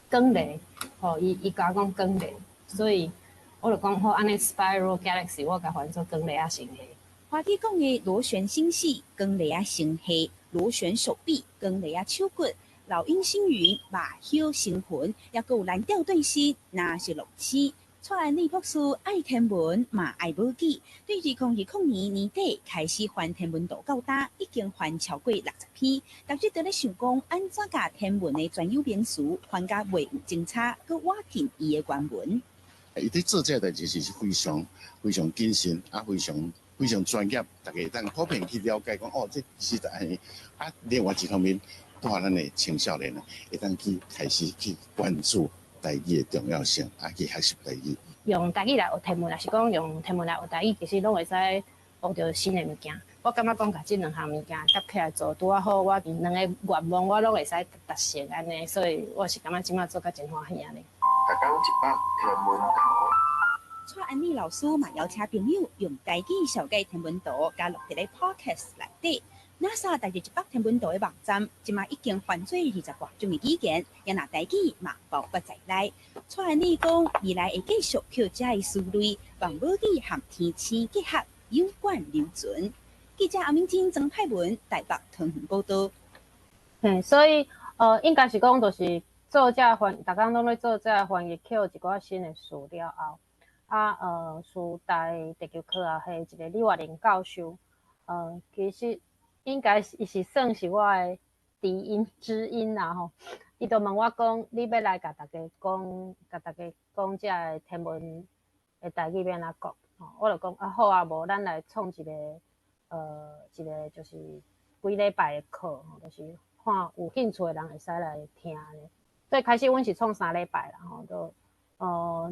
光螺，吼，伊共我講光螺，所以我就講好，按呢 spiral galaxy，我共翻做光螺仔星系。華基講的螺旋星系、光螺仔星系、螺旋手臂、光螺仔手骨、老鷹星雲、馬靴星雲，抑閣有藍調對星、藍色樂星。蔡安麗博士愛天文嘛愛母語，對2020年年底開始翻天文圖到今，已經翻超過60篇。逐日都咧想講，按怎共天文的專有名詞翻甲袂有爭差，閣倚近伊的原文。伊佇做這個代誌是非常非常謹慎，啊，非常非常專業，大家會當普遍去了解講，哦，這其實就按呢。啊，另外一方面，帶咱的青少年啊，會當去開始去關注台語的重要性，啊，去學習台語。用台語來學天文，抑是講用天文來學台語，其實攏會使學著新的物件。我感覺講共這兩項物件夾起來做，拄仔好，我兩個願望我攏會使達成按呢，所以我是感覺這馬做甲真歡喜按呢。逐工100天文圖。蔡安麗老師嘛邀請朋友用台語紹介天文圖，共錄佇咧 Podcast 內底。NASA 台日100天文圖的網站，這馬已經翻做20外種的語言，也若台語嘛包括在內。蔡安麗講，未來會繼續靠這个思慮，讓母語和天星結合，有關留存。記者阿明金、曾派文台北桃園報道。嘿，所以應該是講，就是做這翻，逐工攏咧做這翻譯，抾一寡新的資料後，啊師大地球科學系一個李月玲教授，其實應該是伊是算是我的知音知音啦吼。伊就問我講，你欲來共大家講，共大家講這个天文的台語欲按怎講？吼，我就講啊好啊，無咱來創一個就是幾禮拜的課，吼，就是看有興趣的人會使來聽按呢。最開始阮是創3禮拜啦，吼，就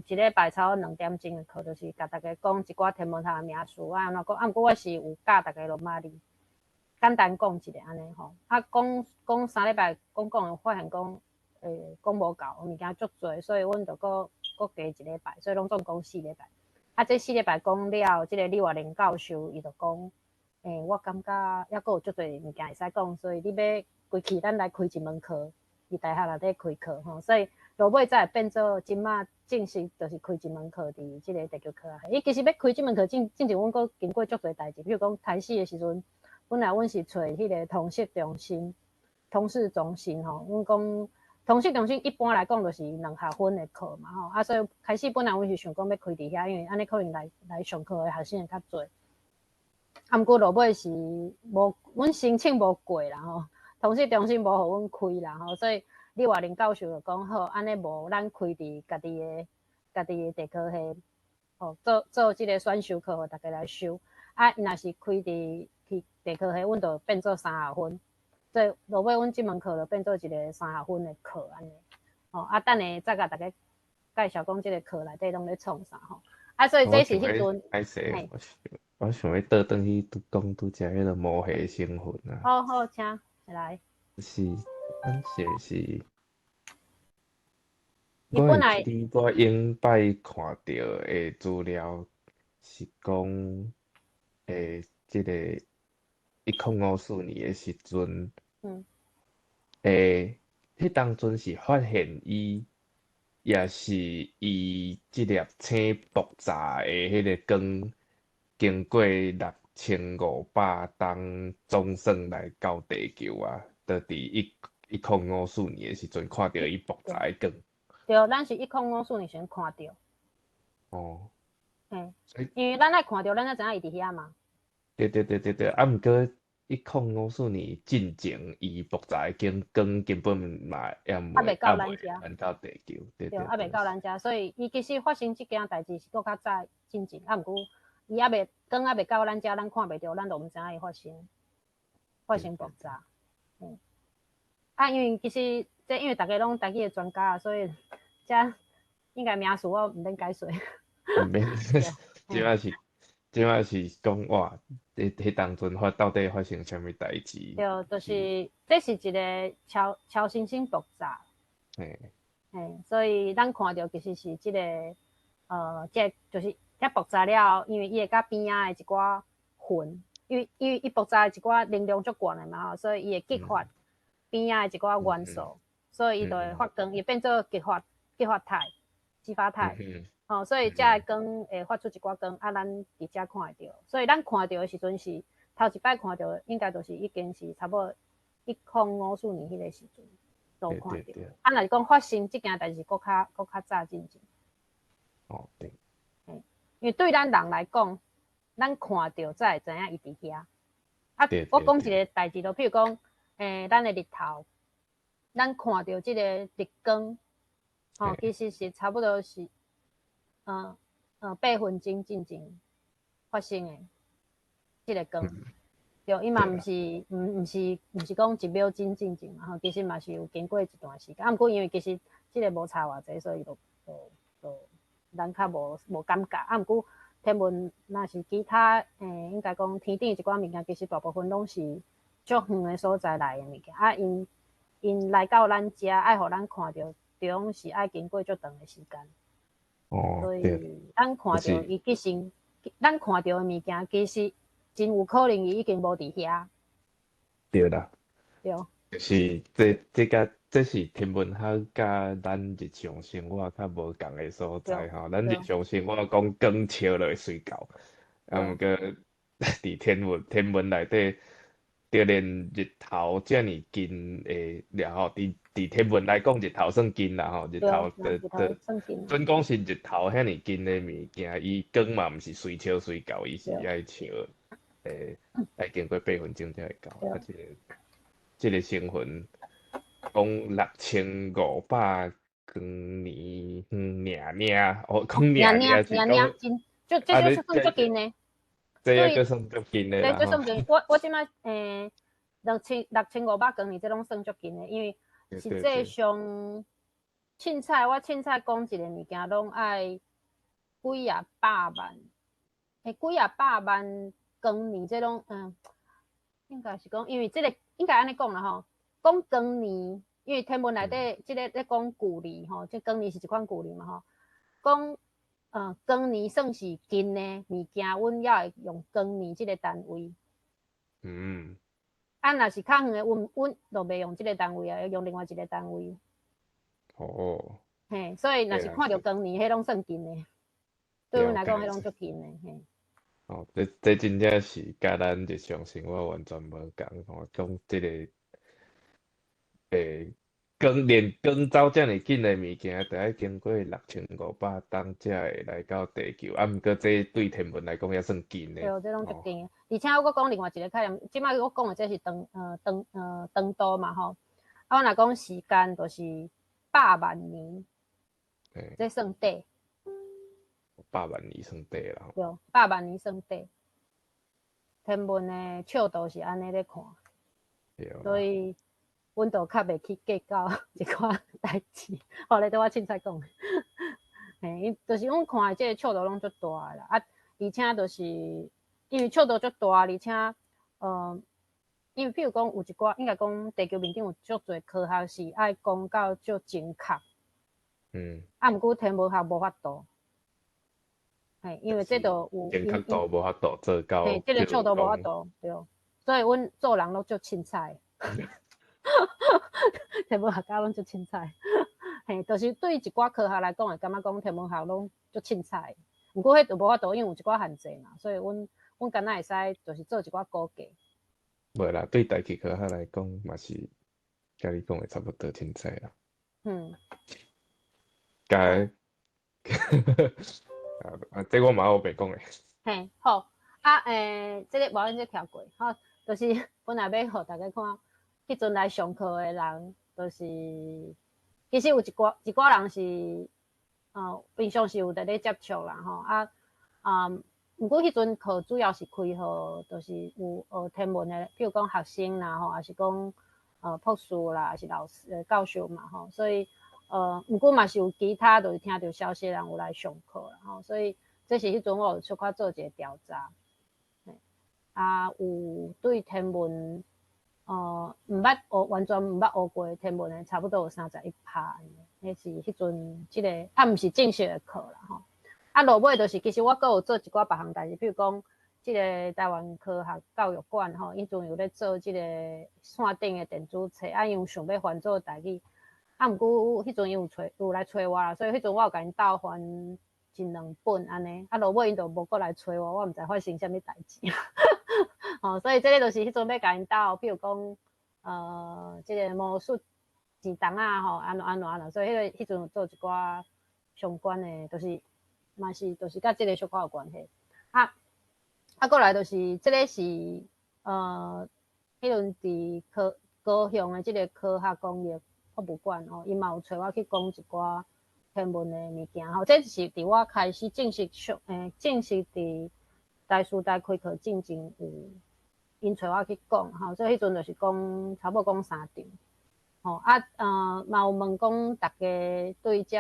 一禮拜差不多2點鐘的課，就是共大家講一寡天文學的名詞啊，按怎講。啊，毋過我是有教大家羅馬字，簡單講一下按呢吼。啊，講講3禮拜講講，發現講講無夠，物件足濟，所以阮就閣閣加一禮拜，所以攏總講四禮拜。啊，這四禮拜講了，這個李月玲教授伊就講，我感覺猶閣有足濟物件會使講，所以你欲規氣咱來開一門課，佇大學內底開課吼，所以落尾才會變做這馬正式就是開一門課佇這個地球科學系。伊其實欲開這門課進前，阮閣經過足濟代誌，比如講開始的時陣，本來阮是揣彼個通識中心，通識中心吼，阮講通識中心一般來講就是2學分的課嘛吼，啊，所以開始本來阮是想講欲開佇遐，因為按呢可能來上課的學生會較濟。啊，毋過落尾是無，阮申請無過啦吼，通識中心無予阮開啦吼，所以李華玲教授就講好，按呢無咱開佇家己的地科系，吼，做做這個選修課，予大家來修。啊，若是開佇去地科系，阮就變做3學分。所以落尾阮這門課就變做一個三學分的課按呢。吼，啊，等下再共大家介紹講這個課內底攏咧創啥吼。啊，所以這是彼陣。我想欲倒轉去拄講拄才彼个魔黑星雲啊。好好，請來。是，咱是毋是？我會記得我頂擺看著的資料是講，這个1054年的時陣，彼當陣是發現伊，也是伊這粒星爆炸的彼个光，經過6500冬總算來到地球啊！就佇1054年的時陣看著伊爆炸的光。對，咱是1054年時陣看著。哦。嘿，因為咱愛看著，咱才知影伊佇遐嘛。對對對對對，啊，毋過1054年進前，伊爆炸的光根本嘛猶未到咱遮，還到地球。對對，猶未到咱遮，所以伊其實發生這件代誌是閣較早進前，啊，毋過伊猶未光猶未到咱遮，咱看袂著，咱就毋知影伊發生爆炸。啊，因為其實這因為大家攏台語的專家，所以這應該名詞我毋免解說。毋免，這馬是講哇，彼當陣到底發生啥物代誌？對，就是這是一個超新星爆炸。嘿，所以咱看著其實是這個，這就是遐爆炸了後，因為伊會佮邊仔的一寡雲，因為伊爆炸一寡能量足懸的嘛吼，所以伊會激發邊仔的一寡元素，所以伊就會發光，伊變做激發態、激發態。吼，所以這个光會發出一寡光，啊，咱佇遮看會著。所以咱看著的時陣是頭一擺看著，應該就是已經是差不多1054年彼個時陣都看著。啊，若是講發生這件代誌，閣較早進前。哦，對。因為對咱人來講，咱看著才會知影伊佇遐。啊，我講一個代誌，就譬如講，咱的日頭，咱看著這個日光，吼，其實是差不多是，8分鐘進前發生的這個光。對，伊嘛毋是講1秒鐘進前嘛，吼，其實嘛是有經過一段時間。啊，毋過因為其實這個無差偌濟，所以就咱較無感覺。啊，毋過天文若是其他，應該講天頂一寡物件，其實大部分攏是足遠的所在來的物件。啊，𪜶來到咱遮，愛予咱看著，總是愛經過足長的時間。所以咱看著伊其實，咱看著的物件，其實真有可能伊已經無佇遐。對啦。對。就是這這是天文學佮咱日常生活較無仝的所在吼。咱日常生活講光照就會睡覺，啊，毋過佇天文內底，就連日頭遮爾近的，了後佇天文來講，日頭算近啦吼，日頭的準講是日頭遐爾近的物件，伊光嘛毋是隨照隨到，伊是愛照，愛經過8分鐘才會到。啊，這個成分講6500光年遠爾，哦，講爾爾是講，就這就是算足近的。這個算足近的啦。這算近。我這擺6500光年，這攏算足近的，因為實際上凊彩我凊彩講一個物件，攏愛幾仔百萬，幾仔百萬光年，這攏應該是講，因為這個應該按呢講啦吼，講光年，因為天文內底這個咧講距離吼，這光年是一款距離嘛吼，講光年算是近的物件，阮猶會用光年這個單位。啊，若是較遠的，阮就袂用這個單位啊，用另外一個單位。嘿，所以若是看著光年，彼攏算近的。對阮來講，彼攏足近的。嘿。哦，這真正是佮咱日常生活完全無仝吼，講這個，光連光走遮爾緊的物件，著愛經過6500冬才會來到地球。啊，毋過這對天文來講也算近的。對，這攏足近的。而且我閣講另外一個概念，這擺我講的這是長度嘛吼。啊，我若講時間，就是百萬年，這算短。百萬年算短啦。對，百萬年算短。天文的尺度是按呢咧看。所以，阮就較袂去計較這款代誌。後來對我凊彩講，嘿，因就是阮看的這個尺度攏足大的啦。啊，而且就是因為尺度足大，而且因為譬如講有一寡，應該講地球面頂有足濟科學是愛講到足精確。啊，毋過天文學無法度。嘿，因為這就有精確度無法度做到。嘿，這個尺度無法度，對。所以阮做人攏足凊彩。天文學家攏足凊彩。嘿，就是對一寡科學來講，會感覺講天文學攏足凊彩。毋過彼就無法度，因為有一寡限制嘛，所以阮敢若會使就是做一寡估計。無啦，對大氣科學來講，嘛是佮你講的差不多凊彩啦。該，啊，這我嘛有白講的。嘿，好，啊，這個無要緊，這跳過，吼，就是本來欲予大家看，彼陣來上課的人，就是其實有一寡人是，平常時有佇咧接觸啦，吼，啊，毋過彼陣課主要是開予，就是有學天文的，譬如講學生啦，吼，抑是講博士啦，抑是老師、教授嘛，吼，所以毋過嘛是有其他，就是聽著消息的人有來上課啦，吼，所以這是彼陣我有小可做一個調查，啊，有對天文，毋捌學，完全毋捌學過天文的，差不多有31趴，彼是彼陣這個，啊，毋是正式的課啦，吼。啊，落尾就是，其實我閣有做一寡別項代誌，比如講，這个台灣科學教育館吼，彼陣有咧做這个線頂的電子冊，啊，𪜶有想欲翻做台語，啊，毋過彼陣𪜶有揣有來揣我啦，所以彼陣我有共𪜶鬥翻一兩本按呢，啊，落尾𪜶就無閣來揣我，我毋知發生啥物代誌。吼，所以這个就是彼陣欲共𪜶鬥，比如講，這个魔術錢筒仔吼，按怎按怎按怎，所以彼陣有做一寡相關的，就是嘛是就是佮這个小可有關係。啊，過來就是這个是彼陣佇科高雄的這个科學工業博物館吼，伊嘛有揣我去講一寡天文的物件吼。這是佇我開始正式上正式佇台師大開課進前有𪜶揣我去講吼，所以彼陣就是講差不多講三場。吼啊，嘛有問講逐家對遮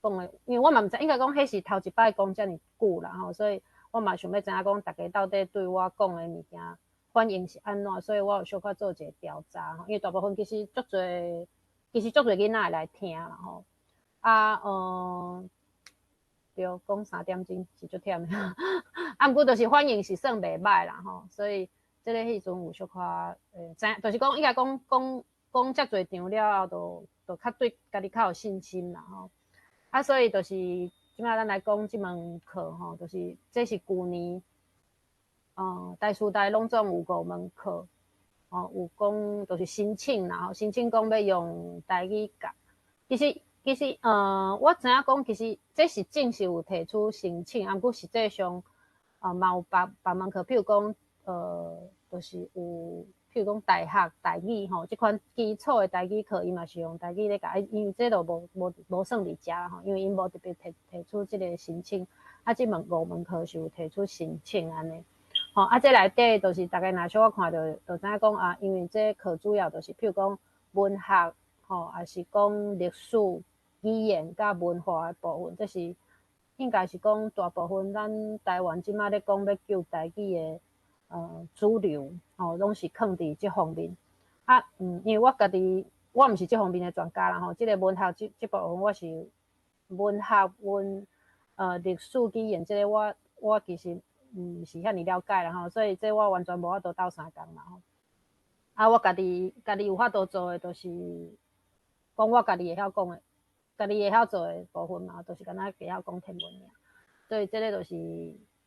講的，因為我嘛毋知，應該講彼是頭一擺講遮爾久啦吼，所以我嘛想欲知影講逐家到底對我講的物件反應是按怎，所以我有小可做一個調查吼，因為大部分其實足濟，其實足濟囡仔會來聽啦吼。啊，對，講3點鐘是足忝的，啊，毋過就是反應是算袂䆀啦吼，所以這个彼陣有小可知影，就是講應該講講講遮濟場了後，就較對家己較有信心啦吼。啊，所以就是這擺咱來講這門課吼，就是這是舊年，台師大攏總有五門課，哦，有講就是申請啦吼，申請講欲用台語教。其實，我知影講，其實這是正式有提出申請，啊，毋過實際上，嘛有別別門課，譬如講，就是有，譬如講大學台語吼，這款基礎的台語課，伊嘛是用台語咧教，因為這就無算佇遮吼，因為𪜶無特別提出這个申請，啊，這門五門課是有提出申請按呢。吼，啊，這內底就是逐家若小可看著，就知影講啊，因為這課主要就是譬如講文學，吼，抑是講歷史、語言佮文化的部分，這是應該是講大部分咱台灣這擺咧講欲救台語的主流，吼，攏是囥佇這方面。啊，因為我家己我毋是這方面的專家啦吼，這个文學這部分我是文學文歷史語言這个我其實毋是遐爾了解啦吼，所以這我完全無法度鬥相共啦吼。啊，我家己有法度做的，就是講我家己會曉講的，家己會曉做的部分嘛，就是敢若會曉講天文爾。所以這个就是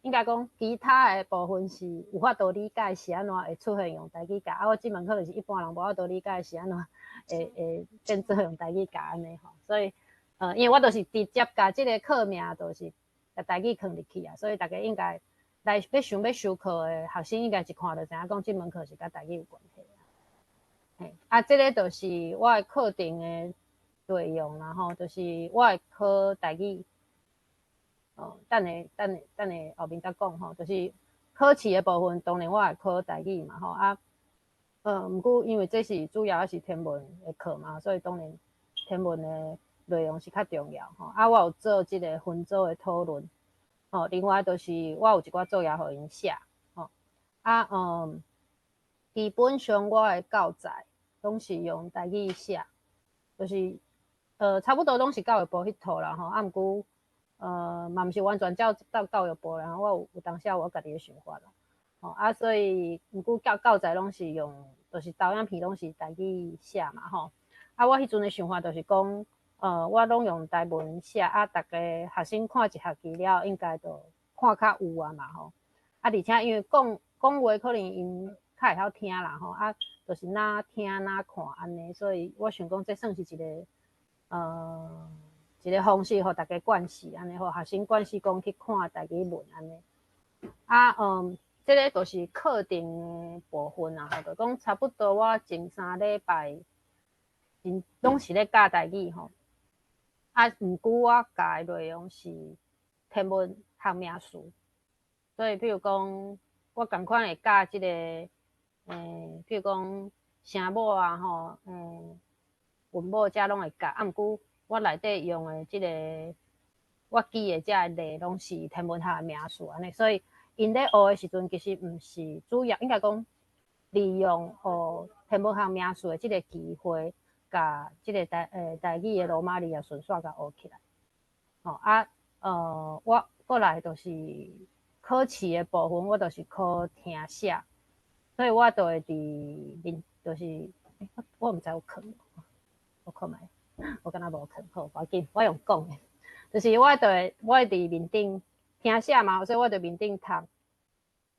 應該講其他的部分是有法度理解是按怎會出現用台語教，啊，我這門課就是一般人無法度理解是按怎會變做用台語教按呢吼。所以因為我就是直接共這个課名就是共台語囥入去啊，所以逐家應該來欲想欲修課的學生應該一看就知影講這門課是佮台語有關係啊。嘿，啊，這个就是我的課程的內容啦吼，就是我會考台語。哦，等下等下等下後面再講吼，就是考試的部分，當然我會考台語嘛吼啊，毋過因為這是主要是天文的課嘛，所以當然天文的內容是較重要吼。啊，我有做這个分組的討論，吼，另外就是我有一寡作業予𪜶寫，吼，啊，基本上我的教材攏是用台語寫，就是差不多攏是教育部彼套啦吼，啊，毋過嘛毋是完全照照教育部啦，我有當時我家己的想法啦，吼啊，所以毋過教材攏是用，就是投影片攏是台語寫嘛吼，啊，我彼陣的想法就是講，我攏用台文寫，啊，逐家學生看一學期了，應該就看較有啊嘛吼，啊，而且因為講講話可能𪜶較會曉聽啦吼，啊，就是若聽若看按呢，所以我想講這算是一個方式，予逐家慣勢按呢，予學生慣勢講去看台語文按呢。啊，這个就是課程的部分啦，吼，就講差不多我前3禮拜，攏是咧教台語吼。啊，毋過我教的內容是天文學名詞，所以譬如講，我仝款會教這个，譬如講聲母啊，吼，韻母這攏會教，啊，毋過我內底用的這个，我舉的這个例攏是天文學的名詞按呢，所以𪜶咧學的時陣，其實毋是主要，應該講利用學天文學名詞的這个機會，共這个台語的羅馬字也順紲共學起來。吼啊，我過來就是考試的部分，我就是考聽寫，所以我就會佇面，就是，我毋知有囥無，我看覓，我敢若無囥，好，無要緊，我用講的，就是我會佇面頂聽寫嘛，所以我佇面頂讀，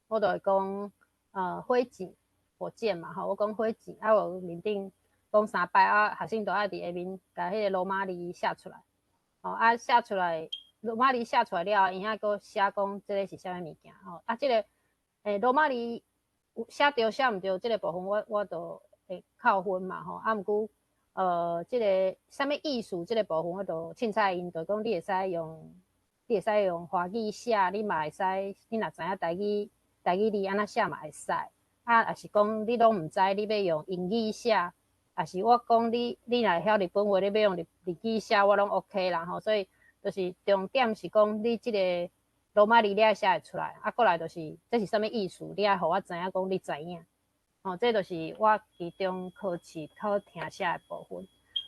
我就會講，火箭，火箭嘛，吼，我講火箭，啊，我面頂講三擺，啊，學生就愛佇下面共彼個羅馬字寫出來，吼，啊，寫出來。羅馬字寫出來了後，𪜶遐閣寫講這個是啥物物件吼？啊，這個羅馬字有寫著寫毋著，這個部分我就會扣分嘛吼。啊，毋過這個啥物意思？這個部分我就凊彩𪜶，就講你會使用華語寫，你嘛會使，你若知影台語字按怎寫嘛會使。啊，抑是講你攏毋知，你欲用英語寫，抑是我講你若會曉日本話，你欲用日語寫，我攏 OK 啦吼。所以就是重點是講，你這個羅馬字你愛寫會出來，啊，過來就是這是啥物意思，你愛予我知影講你知影。吼，這就是我其中考試考聽寫的部分。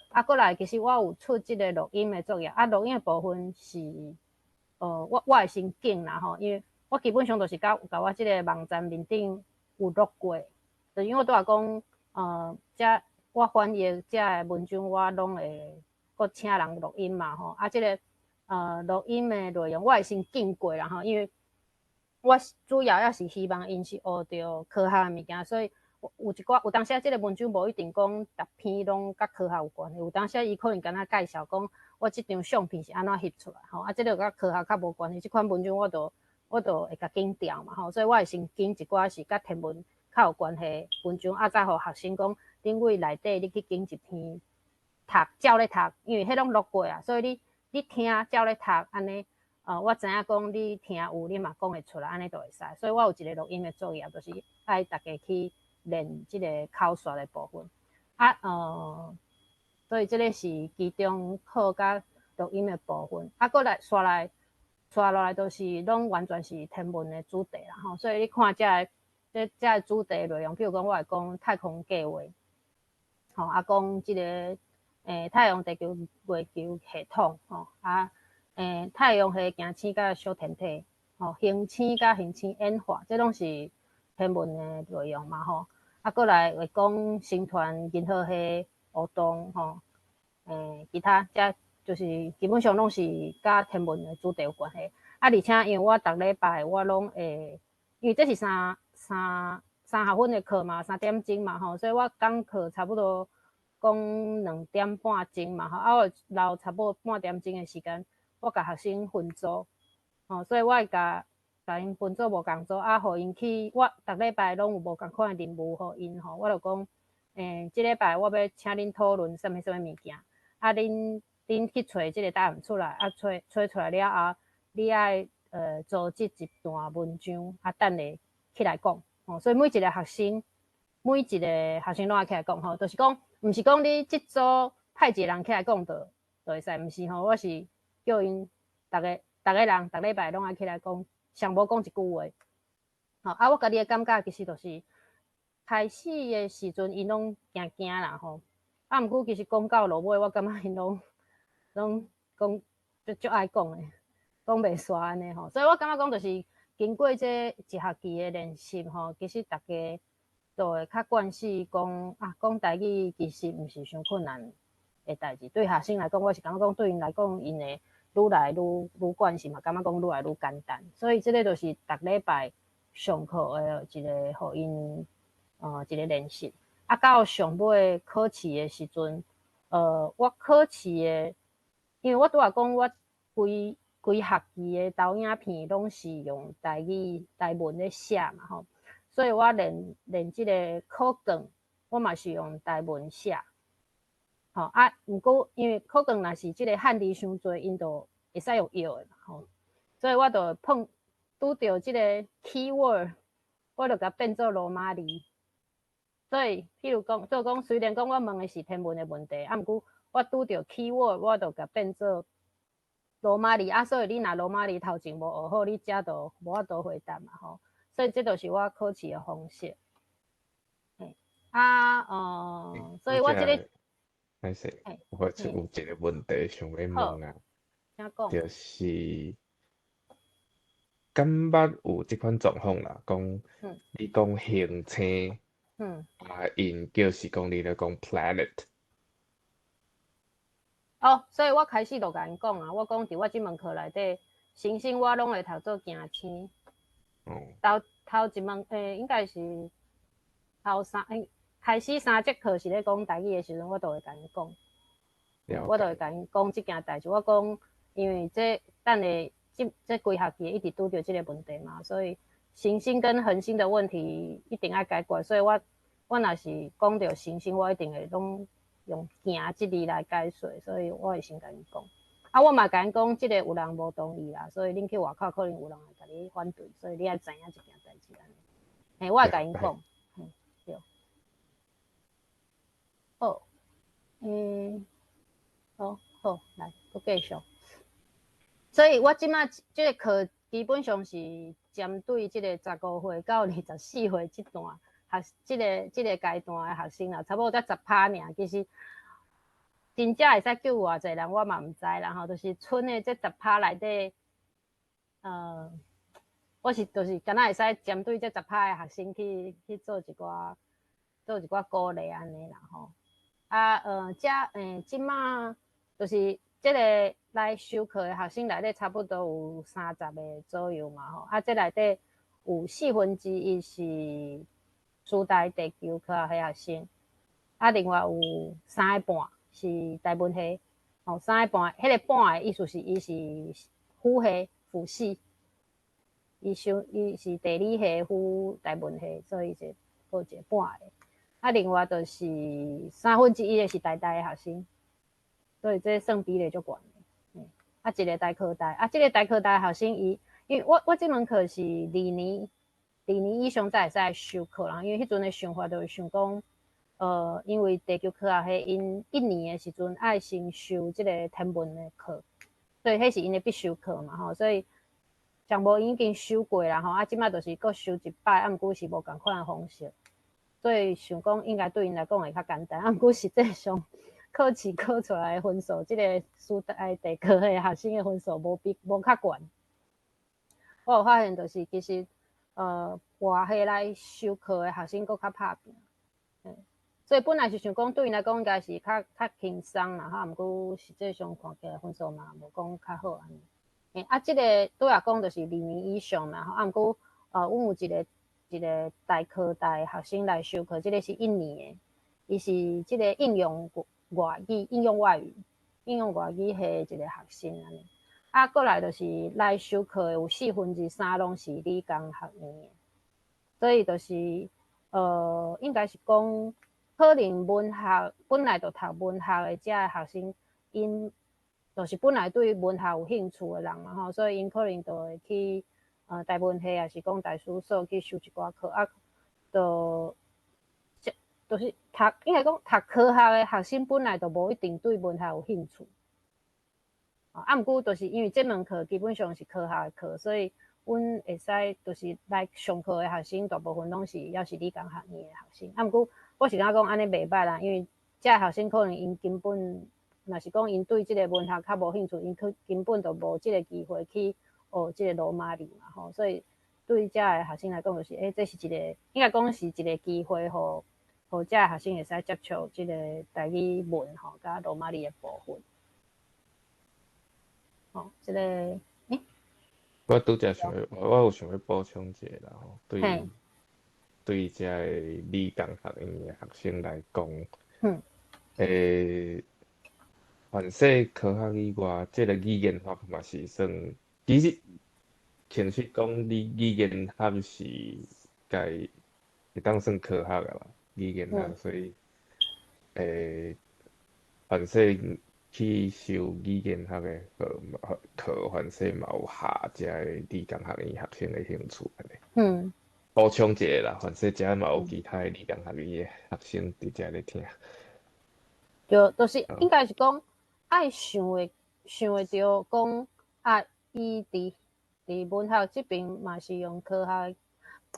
啊，過來其實我有出這個錄音的作業，啊，錄音的部分是，我會先揀啦吼，因為我基本上就是共我這個網站面頂有錄過，就因為我拄仔講，這我翻譯這个文章我攏會閣請人錄音嘛吼，啊，這個錄音的內容我會先揀過啦吼，因為我主要猶是希望𪜶是學著科學的物件，所以有一寡有當時這個文章無一定講逐篇攏佮科學有關係，有當時伊可能敢若介紹講我這張相片是按怎翕出來吼，啊，這個佮科學較無關係，這款文章我就會共揀掉嘛吼，所以我會先揀一寡是佮天文較有關係的文章，啊，再予學生講，恁為內底你去揀一篇讀，照咧讀，因為彼攏錄過啊，所以你聽照咧讀按呢，我知影講你聽有，你嘛講會出來，按呢就會使。所以我有一個錄音的作業，就是愛大家去練這個口說的部分。啊，所以這個是其中考佮錄音的部分。啊，閣來紲來紲落來，都是攏完全是天文的主題啦吼。所以你看這个這个主題內容，比如講我會講太空計劃，吼，啊講這個太陽、地球、月球系統，吼，啊，太陽系行星佮小天體，吼，行星佮行星演化，這攏是天文的內容嘛，吼。啊，閣來會講星團、銀河系、黑洞，吼，其他這就是基本上攏是佮天文的主題有關係。啊，而且因為我逐禮拜我攏會，因為這是三學分的課嘛，3點鐘嘛，吼，所以我講課差不多講2點半鐘嘛，吼，啊，我留差不多半點鐘的時間，我共學生分組，吼，所以我會共𪜶分做無仝組，啊，予𪜶去，我逐禮拜攏有無仝款的任務予𪜶吼，我就講，這禮拜我欲請恁討論啥物啥物物件，啊，恁去揣這個答案出來，啊，揣出來了後，你愛組織一段文章，啊，等下起來講，吼，所以每一個學生攏愛起來講，吼，就是講，毋是講你這組派一個人起來講就會使，毋是吼，我是叫𪜶逐個人逐禮拜攏愛起來講，上無講一句話。吼，啊，我家己的感覺其實就是開始的時陣𪜶攏驚驚啦吼，啊，毋過其實講到落尾，我感覺𪜶攏講足愛講的，講袂煞按呢吼，所以我感覺講就是經過這一學期的練習吼，其實逐家都會較慣勢講啊，講台語其實毋是傷困難的代誌。對學生來講，我是感覺講對𪜶來講，𪜶會愈來愈慣勢嘛，感覺講愈來愈簡單。所以這個就是逐禮拜上課的一個予𪜶一個練習。啊，到上尾考試的時陣，我考試的，因為我拄仔講我規規學期的投影片攏是用台語台文咧寫嘛吼，所以我連這個考卷，我嘛是用台文寫。吼啊，毋過因為考卷若是這個漢字傷濟，𪜶就會使用搖的嘛吼，所以我就碰拄著這個 keyword，我就共變做羅馬字。所以，譬如講，做講雖然講我問的是天文的問題，啊，毋過我拄著 keyword，我就共變做羅馬字啊，所以你若羅馬字頭前無學好，你遮就無法度回答嘛吼。所以這就是我考試的方式。嘿，啊，所以我這個，歹勢，我有一個問題想欲問啊，請講。就是敢捌有這款狀況啦，講你講行星，啊，𪜶就是講你咧講 planet。哦，所以我開始就共𪜶講啊，我講佇我這門課內底，行星我攏會讀做行星。頭頭一門應該是頭三開始三節課是咧講台語的時陣，我就會共𪜶講，我就會共𪜶講這件代誌。我講，因為這等下這規學期一直拄著這个問題嘛，所以行星跟恆星的問題一定愛解決。所以我若是講著行星，我一定會攏用行這字來解說，所以我會先共𪜶講。啊，我嘛共𪜶講，這个有人無同意啦，所以恁去外口可能有人會共你反對，所以你愛知影這件代誌按呢。嘿，我會共𪜶講，嘿，對。好，好好，來，閣繼續。所以我這馬這个課基本上是針對這个15歲到24歲這段學，這个階段的學生啦，差不多才10趴爾，其實真正會使救偌濟人，我嘛毋知啦吼，就是賰的這十趴內底，我是就是敢若會使針對這十趴的學生去做一寡鼓勵按呢啦吼。啊，這這馬就是這个來修課的學生內底差不多有30個左右嘛吼。啊，這內底有1/4是師大地球科學系學生，啊，另外有3個半是台文系，哦，三個半，彼个半的意思是伊是輔系輔系，伊修伊是地理系輔台文系，所以就閣一個半的。啊，另外就是1/3的是台大的學生，所以這算比例足懸的。啊，一個台科大，啊，這个台科大的學生伊，因為我這門課是二年以上才會使修課啦，因為彼陣的想法就是想講，因為地球科學系𪜶一年的時陣愛先修這个天文的課，所以彼是𪜶的必修課嘛吼，所以上無已經修過啦吼，啊，這馬就是閣修一擺，啊，毋過是無仝款的方式，所以想講應該對𪜶來講會較簡單，啊，毋過實際上考試考出來的分數，這个師大地科的學生的分數無比無較懸。我有發現就是其實，外系來修課的學生閣較拍拚，所以本來是想講對𪜶來講應該是較輕鬆啦，哈，毋過實際上看起來分數嘛無講較好按呢。啊，這个拄仔講就是二年以上嘛，吼，啊，毋過，阮有一個台科大的學生來修課，這个是一年的，伊是這个應用外語系一個學生按呢。啊，過來就是來修課的有3/4攏是理工學院的，所以就是，應該是講可能文學本來就讀文學的這个學生，𪜶就是本來對文學有興趣的人嘛吼，所以𪜶可能就會去台文系，抑是講台史所去修一寡課啊，就就是讀應該講讀科學的學生本來就無一定對文學有興趣。啊，毋過就是因為這門課基本上是科學的課，所以阮會使就是來上課的學生大部分攏是猶是理工學院的學生。啊，毋過我是感覺講按呢袂䆀啦，因為這个學生可能𪜶根本若是講𪜶對這个文學較無興趣，𪜶去根本就無這个機會去學這个羅馬字嘛吼。所以對這个學生來講，就是，這是一個應該講是一個機會，予這个學生會使接觸這个台語文吼，佮羅馬字的部分。哦，這个，我拄才想欲，我有想欲補充一下啦吼，對這个理工學院的學生來講，凡勢科學以外，這个語言學嘛是算，其實，其實講你語言學是該會當算科學的啦，語言學，所以，凡勢去修語言學的課，凡勢嘛有合這个理工學院學生的興趣按呢。補充一下啦，凡勢遮嘛有其他的理工學院的學生佇遮咧聽。對，就是應該是講愛想會著講啊，伊佇文學這邊嘛是用科學，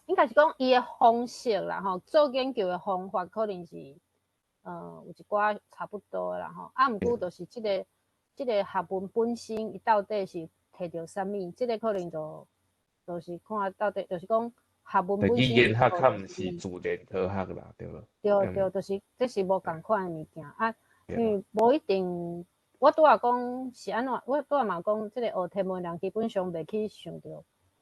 應該是講伊的方式啦吼，做研究的方法可能是有一寡差不多啦吼。啊，毋過就是這个學問本身，伊到底是提著啥物？這个可能就就是看到底，就是講學問語本身言學較毋是自然科學啦，對無？對對，就是這是無仝款的物件啊，因為無一定。我拄仔講是按怎，我拄仔嘛講，這个學天文人基本上袂去想著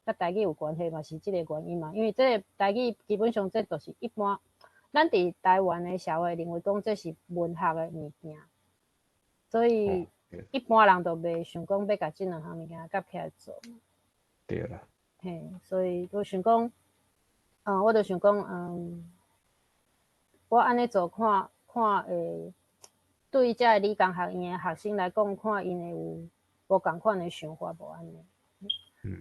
佮台語有關係嘛，是這个原因嘛。因為這个台語基本上這就是一般，咱佇台灣的社會認為講這是文學的物件，所以一般人就袂想講欲共這兩項物件夾起來做。對啦。嘿，所以我想講，我就想講，我按呢做看看會。對這个理工學院的學生來講，看𪜶會有無仝款的想法無按呢？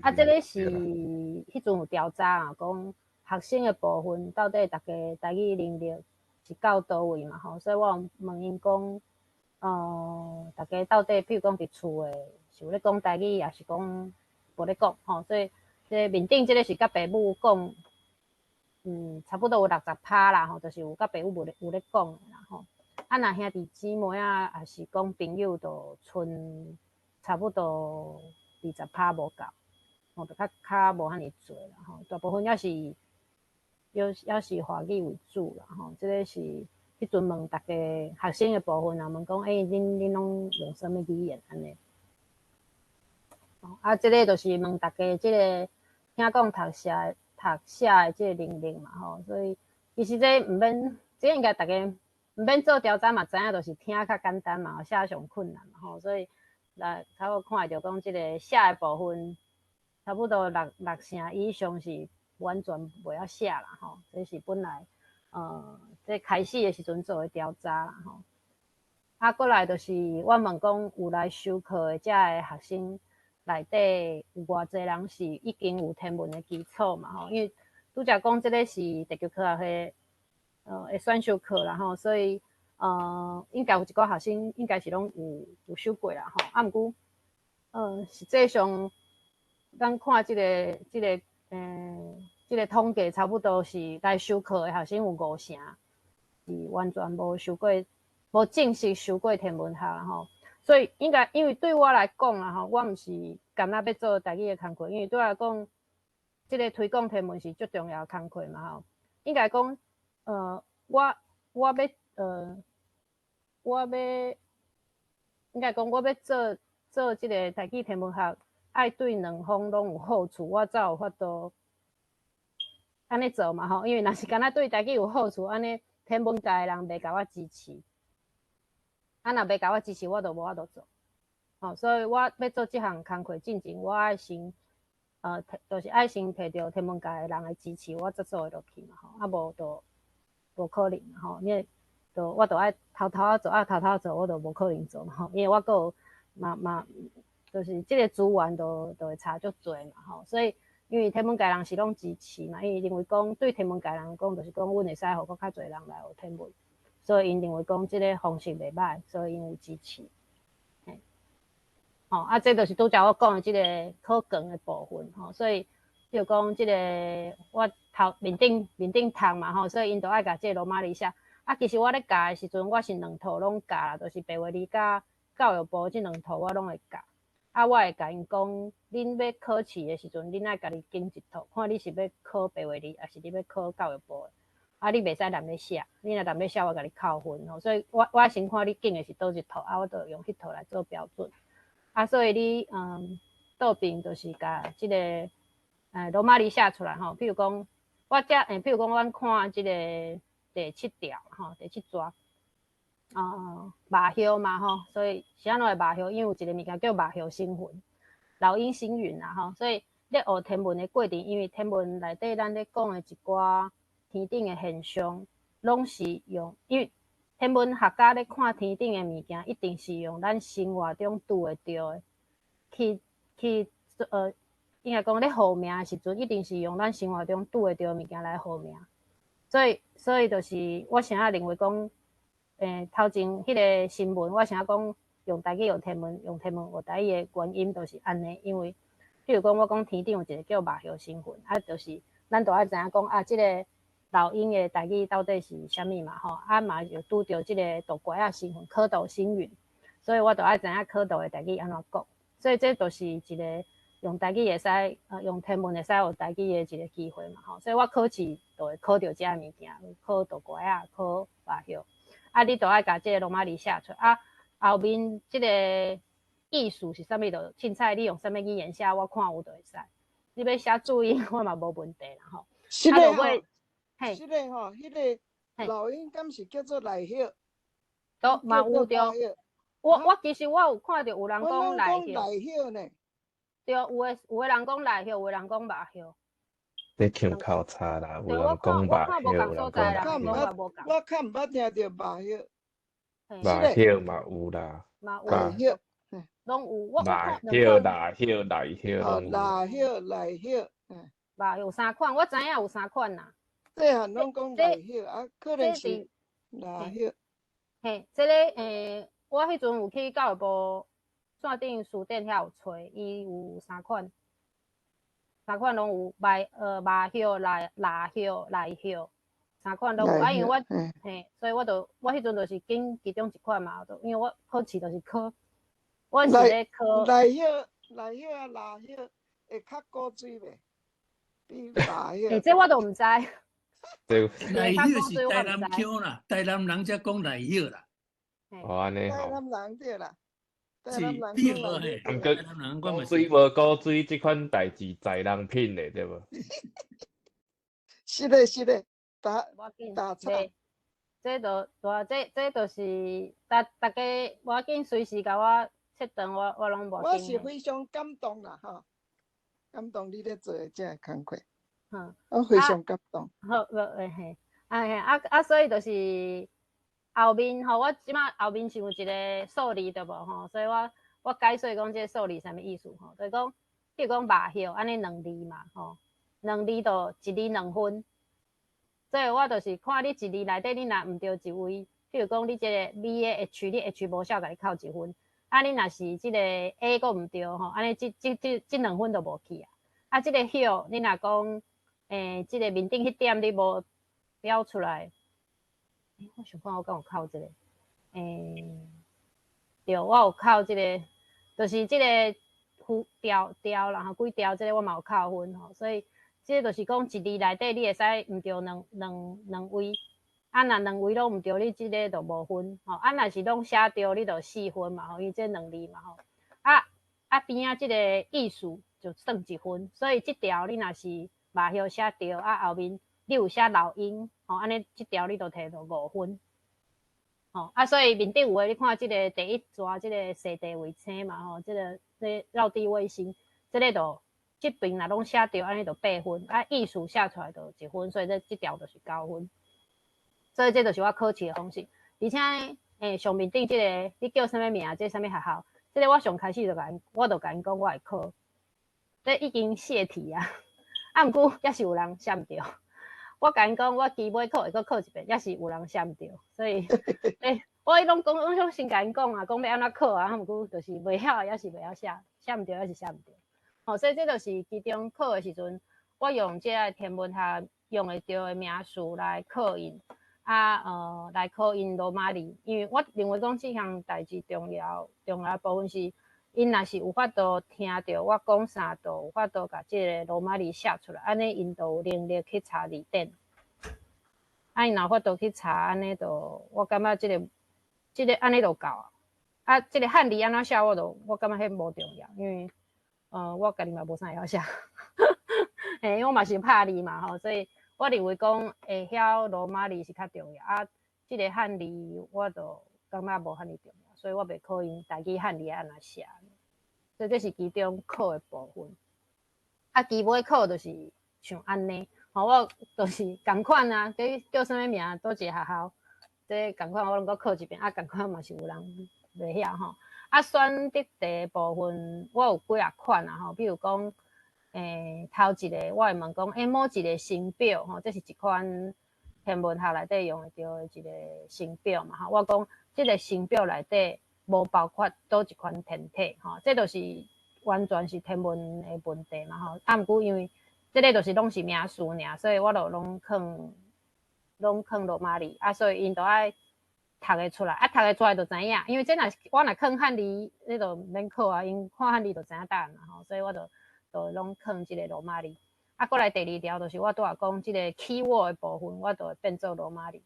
啊，這个是彼陣有調查啊，講學生的部分到底逐家台語能力是到佗位嘛吼，所以我有問𪜶講，逐家到底譬如講佇厝的是有咧講台語，抑是講無咧講吼？所以這個面頂這个是佮爸母講，差不多有60趴啦吼，就是有佮爸母無咧有咧講的啦吼。啊，若兄弟姊妹啊，抑是講朋友，就賰差不多20趴無夠，吼，就較較無遐爾濟啦吼。大部分猶是猶是華語為主啦吼。這个是彼陣問逐家學生的部分啊，問講，欸，恁攏用啥物語言按呢？啊，這个就是問逐家這个聽講讀寫讀寫的這个能力嘛吼。所以其實這毋免，這應該逐家。毋免做調查嘛，知影就是聽較簡單嘛，寫上困難嘛吼，所以來較好看會著講這个寫的部分，差不多六成以上是完全袂曉寫啦吼，這是本來這開始的時陣做的調查啦吼。啊，過來就是我問講有來修課的遮个學生內底有偌濟人是已經有天文的基礎嘛吼，因為拄才講這个是地球科學系的選修課啦吼，所以應該有一寡學生應該是攏有修過啦吼。啊，毋過實際上咱看這个統計，差不多是來修課的學生有五成是完全無修過，無正式修過天文學啦吼。所以應該因為對我來講啦吼，我毋是干焦欲做台語的工課，因為對我來講，這个推廣天文是足重要的工課嘛吼。應該講，我欲，應該講我欲做這个台語天文學，愛對兩方攏有好處，我才有法度按呢做嘛吼。因為若是干焦對台語有好處，按呢天文界的人袂共我支持，啊若袂共我支持，我就無法度做。吼，所以我欲做這項工課進前，我愛先，就是愛先提著天文界的人的支持，我才做會落去嘛吼。啊無就無可能吼，因為就我就愛偷偷做，啊偷偷做，我就無可能做嘛吼，因為我閣有嘛嘛，就是這个資源就會差足濟嘛吼，所以因為天文界人是攏支持嘛，因為認為講對天文界人講，就是講阮會使予閣較濟人來學天文，所以𪜶認為講這个方式袂䆀，所以𪜶有支持。嘿，吼，啊，這就是拄才我講的這个考卷的部分吼，所以就講這个我頭面頂讀嘛吼，所以𪜶就愛共這个羅馬字寫。啊，其實我咧教的時陣，我是兩套攏教啦，就是白話字佮教育部這兩套我攏會教。啊，我會共𪜶講，恁欲考試的時陣，恁愛家己揀一套，看你是欲考白話字，抑是你欲考教育部的。啊，你袂使濫咧寫，你若濫咧寫，我共你扣分吼。所以我先看你揀的是佗一套，啊，我就用彼套來做標準。啊，所以你倒邊就是共這个羅馬字寫出來吼。譬如講，我這譬如講，阮看這个第七條吼，第七逝，肉葉嘛吼，所以是按怎會肉葉？因為有一个物件叫肉葉星雲，老鷹星雲啦吼。所以咧學天文的過程，因為天文內底咱咧講的一寡天頂的現象，攏是用，因為天文學家咧看天頂的物件，一定是用咱生活中拄會著的，去應該講咧號名的時陣，一定是用咱生活中拄會著的物件來號名。所以就是我啥認為講，頭前彼个新聞，我啥講用台語用天文，用天文學台語的原因，就是按呢，因為譬如講我講天頂有一个叫肉葉星雲，啊，就是咱就愛知影講啊，這个老鷹的台語到底是啥物嘛吼，啊嘛又拄著這个杜拐仔星雲、蝌蚪星雲，所以我就愛知影蝌蚪的台語按怎講。所以這就是一个用台語會使，用天文會使有台語的一個機會嘛吼，所以我考試就會考著這个物件，考豆瓜仔，考肉葉，啊，你就愛共這个羅馬字寫出來，啊，後面這個意思是啥物，就凊彩你用啥物語言寫，我看有就會使。你欲寫注音，我嘛無問題啦吼。是的吼，嘿，是的吼，彼个老鷹敢是叫做賴葉？都嘛有著。我其實我有看著有人講賴葉呢。對，有的人講賴葉，有的人講肉葉。你腔口差啦，有人講肉葉，有人講賴葉。我較毋捌聽著肉葉。肉葉嘛有啦，嘛有。肉葉，攏有。我肉葉、賴葉、賴葉攏有。賴葉、賴葉，肉有三款，我知影有三款啦。細漢攏講賴葉，啊，可能是賴葉。嘿，這个我彼陣有去教育部線頂書店遐有揣，伊有三款，三款攏有肉葉、賴葉、賴葉，三款攏有。啊，因為我嘿，所以我就我彼陣就是揀其中一款嘛，就因為我考試就是考，我是咧考賴葉、賴葉啊，賴葉會較古錐袂？比肉葉。欸，這我都毋知。賴葉是台南腔啦，台南人才講賴葉啦。哦，按呢吼。台南人對啦。是對嘿。毋過古錐無古錐這款代誌在人品的對無？是的，是的，打打岔。這就大，這就是逐家無要緊，隨時共我切斷，我攏無。我是非常感動啦，吼！感動你咧做的這个工課。嗯，我非常感動。好，無嘿，啊嘿，啊啊，所以就是後面吼，我這馬後面是有一個數字對無吼，所以我解說講這個數字啥物意思吼，就是講，比如講肉葉按呢兩字嘛吼，兩字就一字兩分，所以我就是看你一字內底你若毋對一位，比如講你這個 V 的 H，你 H 無寫，共你扣一分，啊你若是這個 A 閣毋對吼，按呢這兩分就無去啊。啊，這個葉你若講，這個面頂彼點你無標出來，我想看我敢有扣這個，對，我有扣這個，就是這個符條條，然後幾條這個我嘛有扣分吼，所以這個就是講一字內底你會使毋對兩位，啊若兩位攏毋對，你這個就無分吼，啊若是攏寫對，你就四分嘛吼，因為這兩字嘛吼，啊啊邊仔這個意思就算一分，所以這條你若是肉葉寫對，啊後面你有寫老鷹，吼，按呢這條你就提著五分，吼，啊所以面頂有的你看這個第一逝這個踅地衛星嘛，吼，這個這繞地衛星，這個就這邊若攏寫對，按呢就八分，啊意思寫出來就一分，所以這條就是九分。所以這就是我考試的方式，而且上面頂這個你叫啥物名？這啥物學校？這個我上開始就共𪜶，我就共𪜶講我會考，這已經泄題啊。啊，毋過猶是有人寫毋對。我共𪜶講，我期尾考會閣考一遍，猶是有人寫毋對。所以，我彼攏講，我攏先共𪜶講啊，講欲按怎考啊，毋過就是袂曉，猶是袂曉寫，寫毋對，猶是寫毋對。吼，所以這就是其中考的時陣，我用這个天文學用會著的名詞來考𪜶，啊，來考𪜶羅馬字，因為我認為講這項代誌重要的部分是，𪜶若是有法度聽著我講啥，就有法度共這个羅馬字寫出來，按呢𪜶就有能力去查字典。啊，𪜶若有法度去查，按呢就我感覺這個按呢就夠啊。啊，這個漢字按怎寫，我感覺彼無重要，因為我家己嘛無啥會曉寫，嘿，因為我嘛是拍字嘛吼，所以我認為講會曉羅馬字是較重要。啊，這個漢字我就感覺無遐爾重要，所以我袂考𪜶台語漢字按怎寫。所以這是其中考的部分。啊，期尾考就是像按呢，吼，我就是仝款啊，叫啥物名，佗一个學校，這仝款我攏閣考一遍，啊，仝款嘛是有人袂曉吼。啊，選擇題部分我有幾仔款啊吼，比如講，頭一個我會問講，某一個星表吼，這是一款天文學內底用會著的一個星表嘛吼。我講這個星表內底無包括佗一款天體吼，這就是完全是天文的問題嘛吼。啊，毋過因為這個就是攏是名詞爾，所以我就攏囥羅馬字，啊，所以𪜶就愛讀會出來，啊，讀會出來就知影，因為這若是我若囥漢字，你就免考啊，𪜶看漢字就知影答案啦吼，所以我就就攏囥這個羅馬字。啊，過來第二條就是我拄仔講這個 keyword 的部分，我就會變做羅馬字。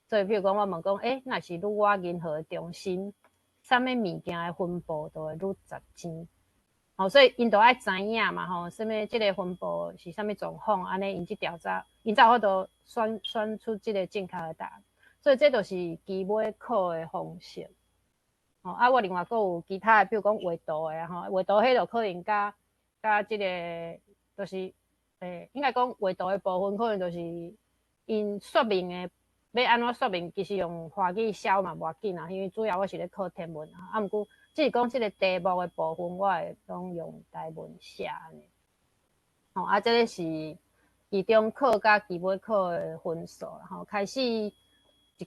所以，譬如講，我問講，欸，若是愈倚銀河的中心，啥物物件的分布就會愈雜星。吼，所以𪜶就愛知影嘛，吼，啥物這个分布是啥物狀況，按呢𪜶這條才，𪜶才有法度選出這个正確的答案。所以這就是期尾考的方式。吼，啊，我另外閣有其他的，比如講畫圖的吼，畫圖彼就可能佮這个，就是，應該講畫圖的部分，可能就是𪜶說明的。欲按怎說明，其實用華語寫嘛無要緊啦，因為主要我是咧考天文啊。啊，毋過只是講這个題目的部分，我會攏用台文寫按呢。吼，啊，這个是期中考佮期尾考的分數啦。吼，開始一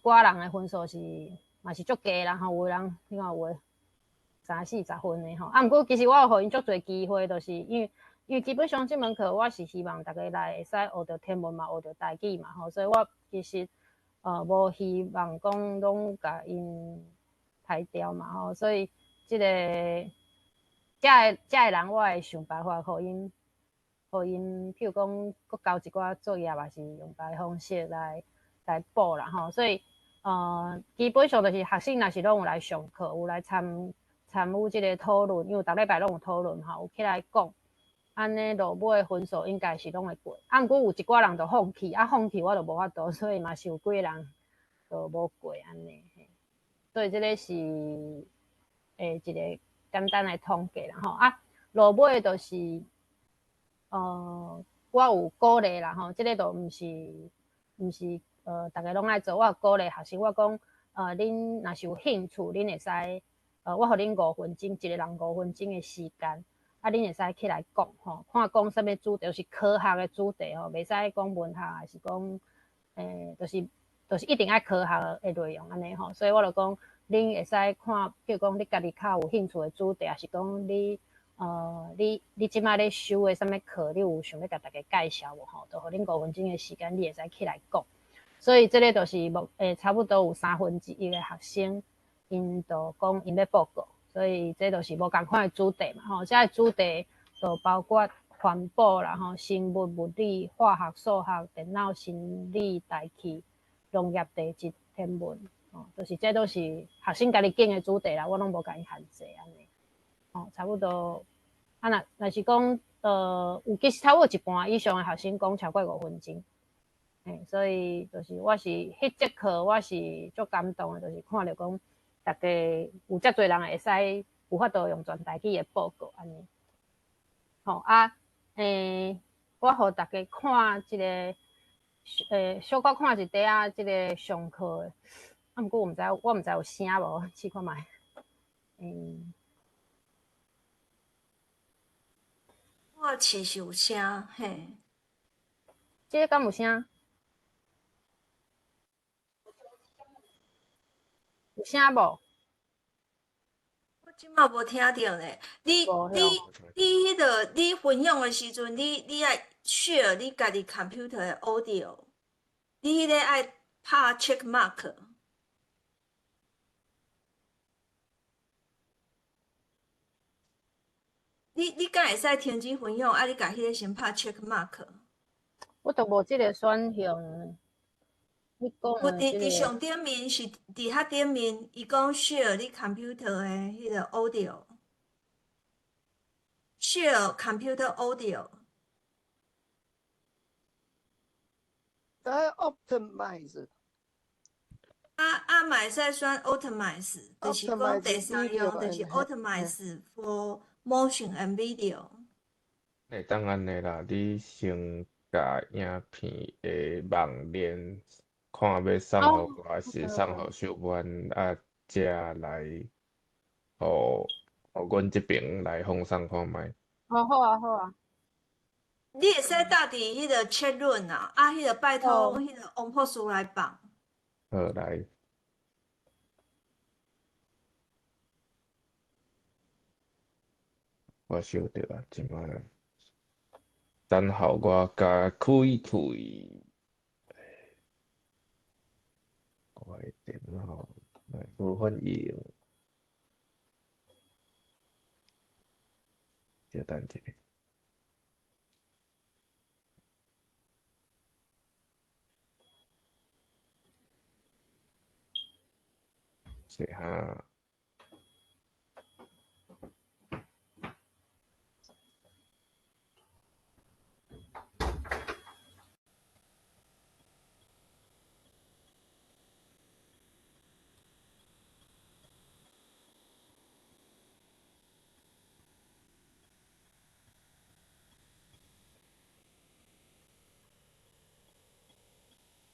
寡人的分數是嘛是足低啦。吼，有的人你看有的三四十分的吼。啊，毋過其實我有予𪜶足濟機會，就是因為基本上這門課我是希望逐家來會使學著天文嘛，學著台語嘛，吼，所以我其實無希望講攏共𪜶刣掉嘛，吼，所以這个遮的人，我會想辦法予𪜶，譬如講，閣交一寡作業，還是用別个方式來補啦，吼。所以，基本上就是學生若是攏有來上課，有來參與這个討論，因為逐禮拜攏有討論吼，有起來講，按呢落尾分數應該是攏會過。啊，毋過有一寡人就放棄，啊，放棄我就無法度，所以嘛是有幾個人就無過按呢。所以這个是一个簡單的統計啦，吼。啊，落尾就是，我有鼓勵啦，吼，這个就毋是，逐家攏愛做。我有鼓勵學生，我講，恁若是有興趣，恁會使，我予恁五分鐘，一个人五分鐘的時間，啊，恁會使起來講，吼，看講啥物主題，就是科學的主題吼，袂使講文學，還是講，就是一定愛科學的內容按呢吼。所以我就講，恁會使看，譬如講你家己較有興趣的主題，還是講你這擺咧修的啥物課，你有想欲共大家介紹無吼？就予恁五分鐘的時間，你會使起來講。所以這个就是差不多有1/3的學生，𪜶就講𪜶欲報告，所以這就是無仝款的主題嘛吼。這个主題就包括環保啦吼、生物、物理、化學、數學、電腦、心理、大氣、農業、地質、天文，吼，就是這都是學生家己揀的主題啦，我攏無共𪜶限制按呢。吼，差不多。啊，若是講，有其實差不多一半以上的學生講超過五分鐘。所以就是我是彼節課我是足感動的，就是看著講，逐家有遮濟人會使有法度用全台語的報告按呢。吼啊，我予逐家看一個，小可看一塊仔這个上課的，啊，毋過我毋知有聲無，試看覓。我試是有聲，嘿。這个敢有聲？有聲無？我這馬無聽著呢。你彼个你分享的時陣，你愛 share 你家己 computer 的 audio，你彼个愛拍 check mark。你敢會使停止分享？啊，你共彼个先拍 check mark。我都無這个選項。你講有佇上頂面是佇較頂面，伊講 share 你 computer 的彼个 audio，share computer audio。在 optimize。啊啊，嘛會使選 optimize，就是講第三樣就是 optimize for motion and video。會當按呢啦，你先共影片的網連，看欲送予我，還是送予秀婉，啊，才來予阮這爿來放送看覓。哦，好啊，好啊。你會使搭佇彼个 chat room 啊，啊，彼个拜託彼个王博士來放。好，來。我收著啊，這擺。等候我共開開。我的電腦來無反應。小等一下。是哈。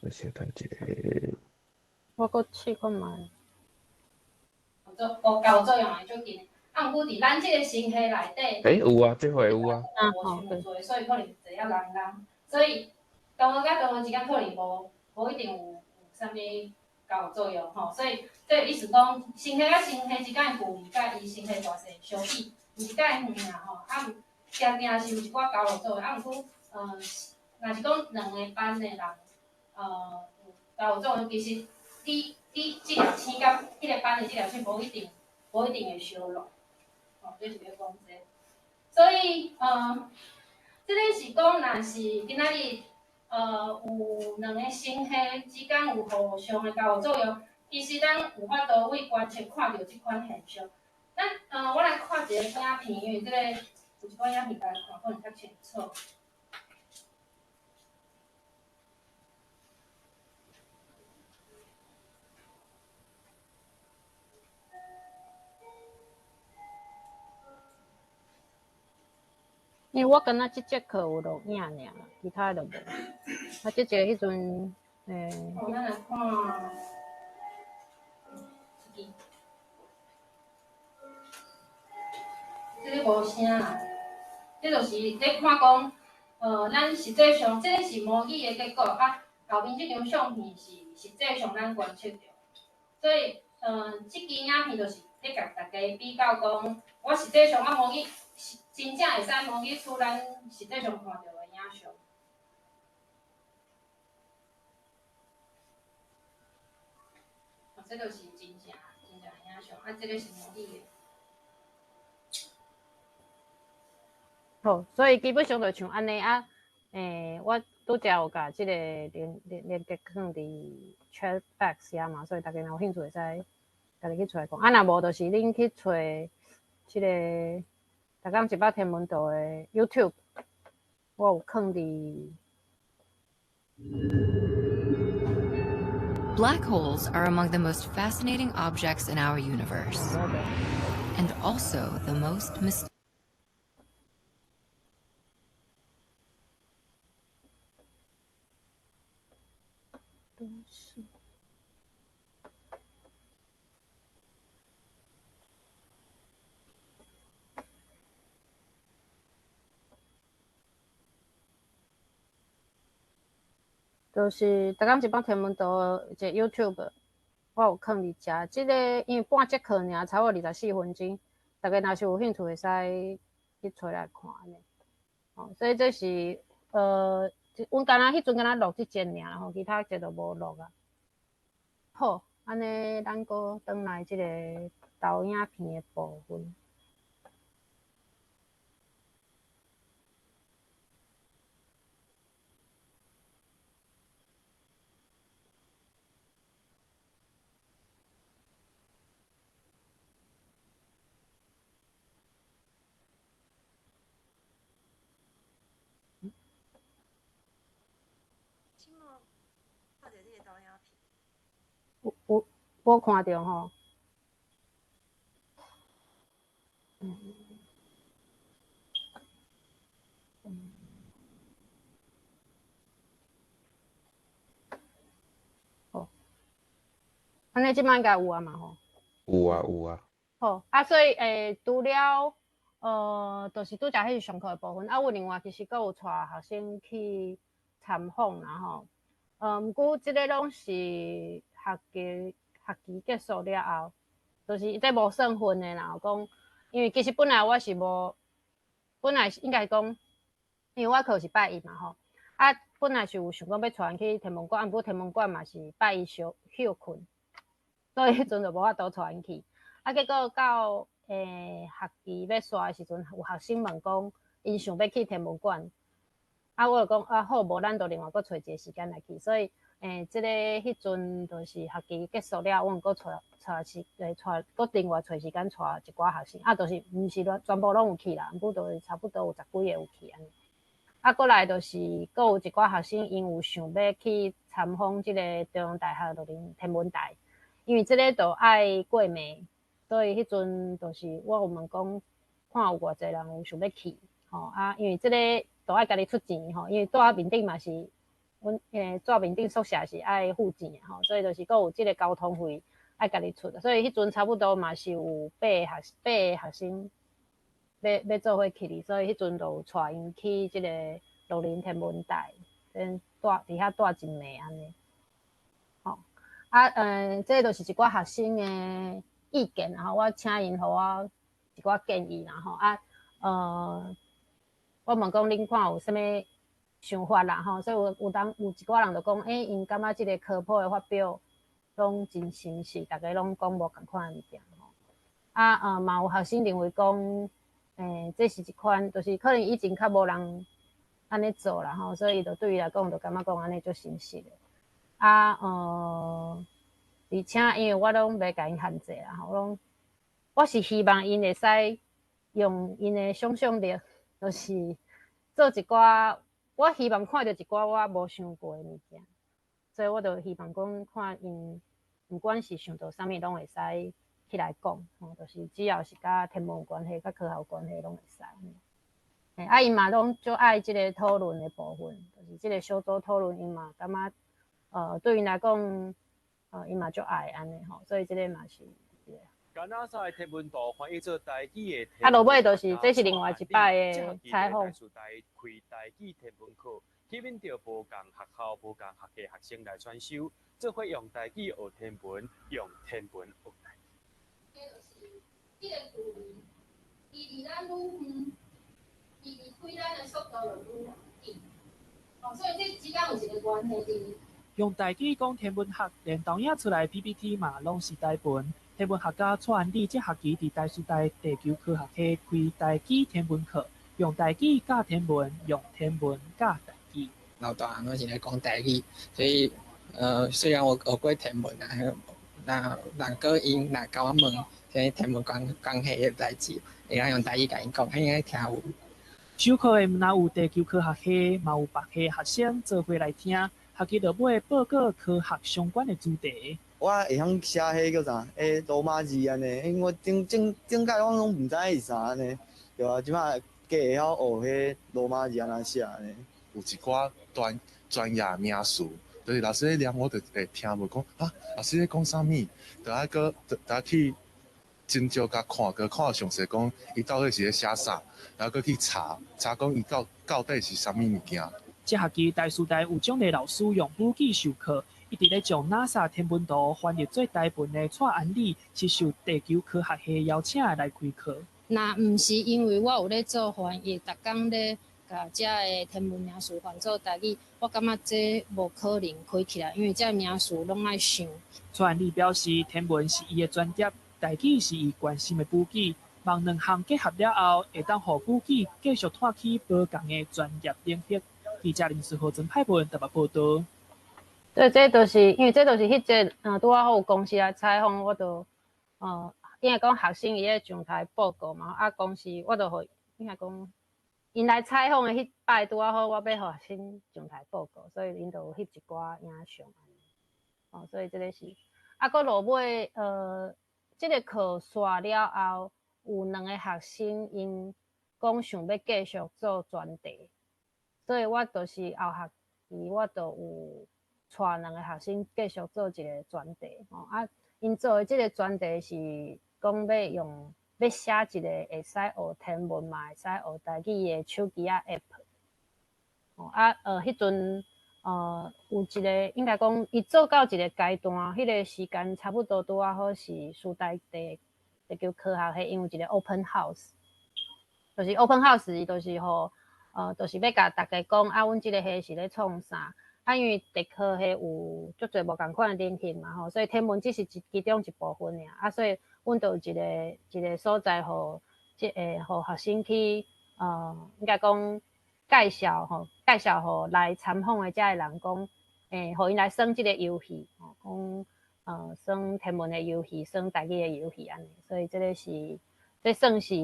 我先等一下。我閣試看覓。做無交作用的足緊，啊，毋過佇咱這个星系內底，欸，有啊，這回有啊。無傷濟，所以可能濟仔人人，所以同學佮同學之間可能無一定有啥物交作用吼，所以這個意思講，星系佮星系之間的距離佮伊星系大細相比，毋是介遠啦吼，啊，定定是有一寡交互作用，啊，毋過，若是講兩个班的人，有交互作用，其實你這粒星佮彼個班的這粒星無一定會相挵，吼，這是咧講這個。所以，這個是講，若是今仔日，有兩個星系之間有互相的交互作用，其實咱有法度為觀測看著這款現象。咱，我來看一個影片，因為這個有一寡影片，大家看可能較清楚。因為我敢若這節課有錄影爾啦，其他的就無。啊，這節彼陣，好，咱來看，這支，這個無聲啦，這就是咧看講，咱實際上這個是模擬的結果，啊，後面這張相片是實際上咱觀測著，所以，這支影片就是咧共大家比較講，我實際上啊模擬。真正會使模擬出咱實際上看著的影像。這就是真正真正的影像，啊，這個是模擬的。好，所以基本上就像按呢啊，我拄才有共這個連結放佇 chat box 遐嘛，所以大家若有興趣會使家己去揣看。啊，若無就是恁去揣這個。逐工一百天文圖的 YouTube，我有放佇。 Black holes are among the most fascinating objects in our universe, and also the most mysterious. 就是逐工一百天文圖一個 YouTube，我有放佇遮。這個因為半節課爾，差不多24分鐘，大家若是有興趣，會使去揣來看按呢。哦，所以這是阮敢若彼陣敢若錄這節爾吼，其他節都無錄啊。好，按呢咱閣轉來這個投影片的部分。有無看著吼？好，按呢這擺應該有啊嘛吼？有啊有啊。好，啊，所以除了就是拄則彼是上課的部分，啊，阮另外其實閣有帶學生去參訪啦吼。毋過這个攏是學期結束了後，就是這無算分的啦。講，因為其實本來我是無，本來應該講，因為我課是拜一嘛吼，啊，本來是有想講欲帶𪜶去天文館，啊，毋過天文館嘛是拜一小歇睏，所以彼陣就無法度帶𪜶去。啊，結果到學期欲煞的時陣，有學生問講，𪜶想欲去天文館，啊，我就講啊好，無咱就另外閣揣一个時間來去。所以這个彼陣就是學期結束了，阮閣帶帶時會帶，閣另外揣時間帶一寡學生，啊，就是毋是全部攏有去啦，毋過就是差不多有十幾個有去按呢。啊，閣來就是閣有一寡學生，𪜶有想欲去參訪這个中央大學樂齡天文台，因為這个就愛過暝，所以彼陣就是我有問講，看有偌濟人有想欲去，吼啊，因為這个都愛家己出錢吼，因為住佇面頂嘛是，阮住面頂宿舍是愛付錢的吼，所以就是閣有這个交通費愛家己出，所以彼陣差不多嘛是有八個學生欲做伙去哩，所以彼陣就有帶𪜶去這个樂齡天文台，先住佇遐住一暝按呢。吼，啊，這就是一寡學生的意見啦吼，我請𪜶予我一寡建議啦吼，啊，我問講恁看有啥物想法啦吼，所以有一寡人就講，欸，𪜶感覺這个科普的發表攏真深實，逐家攏講無仝款的物件吼。啊，嘛有學生認為講，這是一款，就是可能以前較無人按呢做啦吼，所以就對伊來講，就感覺講按呢足新鮮的。啊，而且因為我攏袂共𪜶限制啦吼，攏我是希望𪜶會使用𪜶的想像力，就是做一寡，我希望看著一寡我無想過的物件，所以我就希望講看𪜶，毋管是想著啥物，攏會使起來講，吼，就是只要是佮天文有關係、佮科學有關係，攏會使。啊，𪜶嘛攏足愛這個討論的部分，就是這個小組討論，𪜶嘛感覺，對𪜶來講，𪜶嘛足愛按呢吼，所以這個嘛是。 NASA 天文圖翻譯做台語的。啊，落尾就是這是另外一擺的採訪。開台語天文課，吸引著無仝學校、無仝學系學生來選修，做伙用台語學天文，用天文學台語。這就是這个距離，伊離咱愈遠，伊離開咱的速度就愈緊。哦，所以這之間有一個關係佇。用台語講天文學，連投影出來 PPT 嘛攏是台文。天文學家蔡安禮這學期佇台師大地球科學系開台語天文課，用台語教天文，用天文教台語。老大漢攏是咧講台語，所以雖然我學過天文啊，那若閣𪜶若共我問啥天文關係的代誌，會當用台語共𪜶講，𪜶應該聽有。授課的毋但有地球科學系，嘛有別系學生做伙來聽，學期落尾報告科學相關的主題。我會曉寫彼叫啥？羅馬字按呢，因為我頂頂頂擺我攏毋知是啥按呢，對啊，這擺加會曉學彼羅馬字按怎寫按呢。有一寡專業名詞，就是老師咧念，我就會聽無講啊，老師咧講啥物？就愛閣就愛去真少共看過，看詳細講，伊到底是咧寫啥，然後閣去查查講伊到底是啥物物件。這學期台師大有獎勵老師用母語授課，一直咧將 NASA 天文圖翻譯做台文的蔡安禮，是受地球科學系邀請來開課。若毋是因為我有咧做翻譯，逐工咧共遮的天文名詞翻做台語，我感覺這無可能開起來，因為這名詞攏愛想。蔡安禮表示，天文是伊的專業，台語是伊關心的母語，望兩項結合了後，會當予母語繼續拓起無仝的專業領域。記者林思豪、曾派文台北報導。對，這就是因為這就是彼節，拄仔好有公司來採訪，我就，應該講學生伊咧上台報告嘛，啊，公司我就予應該講，𪜶來採訪的彼擺拄仔好，我欲予學生上台報告，所以𪜶就有翕一寡影像。哦，所以這个是，啊，閣落尾，這个課煞了後，有兩個學生𪜶講想欲繼續做專題。所以我就是後學期，我就有帶兩個學生繼續做一個專題吼。啊，𪜶做的這個專題是講欲用欲寫一個會使學天文嘛，會使學台語的手機仔 App。哦啊，彼陣有一個應該講，伊做到一個階段，彼個時間差不多拄仔好是師大地球科學系，𪜶有一個 open house，就是 open house 伊就是予就是欲共大家講啊，阮這個系是咧創啥？啊，因為地科系有足濟無仝款的領域嘛吼，所以天文只是一其中一部分爾。啊，所以阮就有一個一個所在，予這個予學生去應該講介紹吼，介紹予來參訪的遮个人講，予𪜶來耍這个遊戲，吼，講耍天文的遊戲，耍台語的遊戲按呢，所以這个是這算是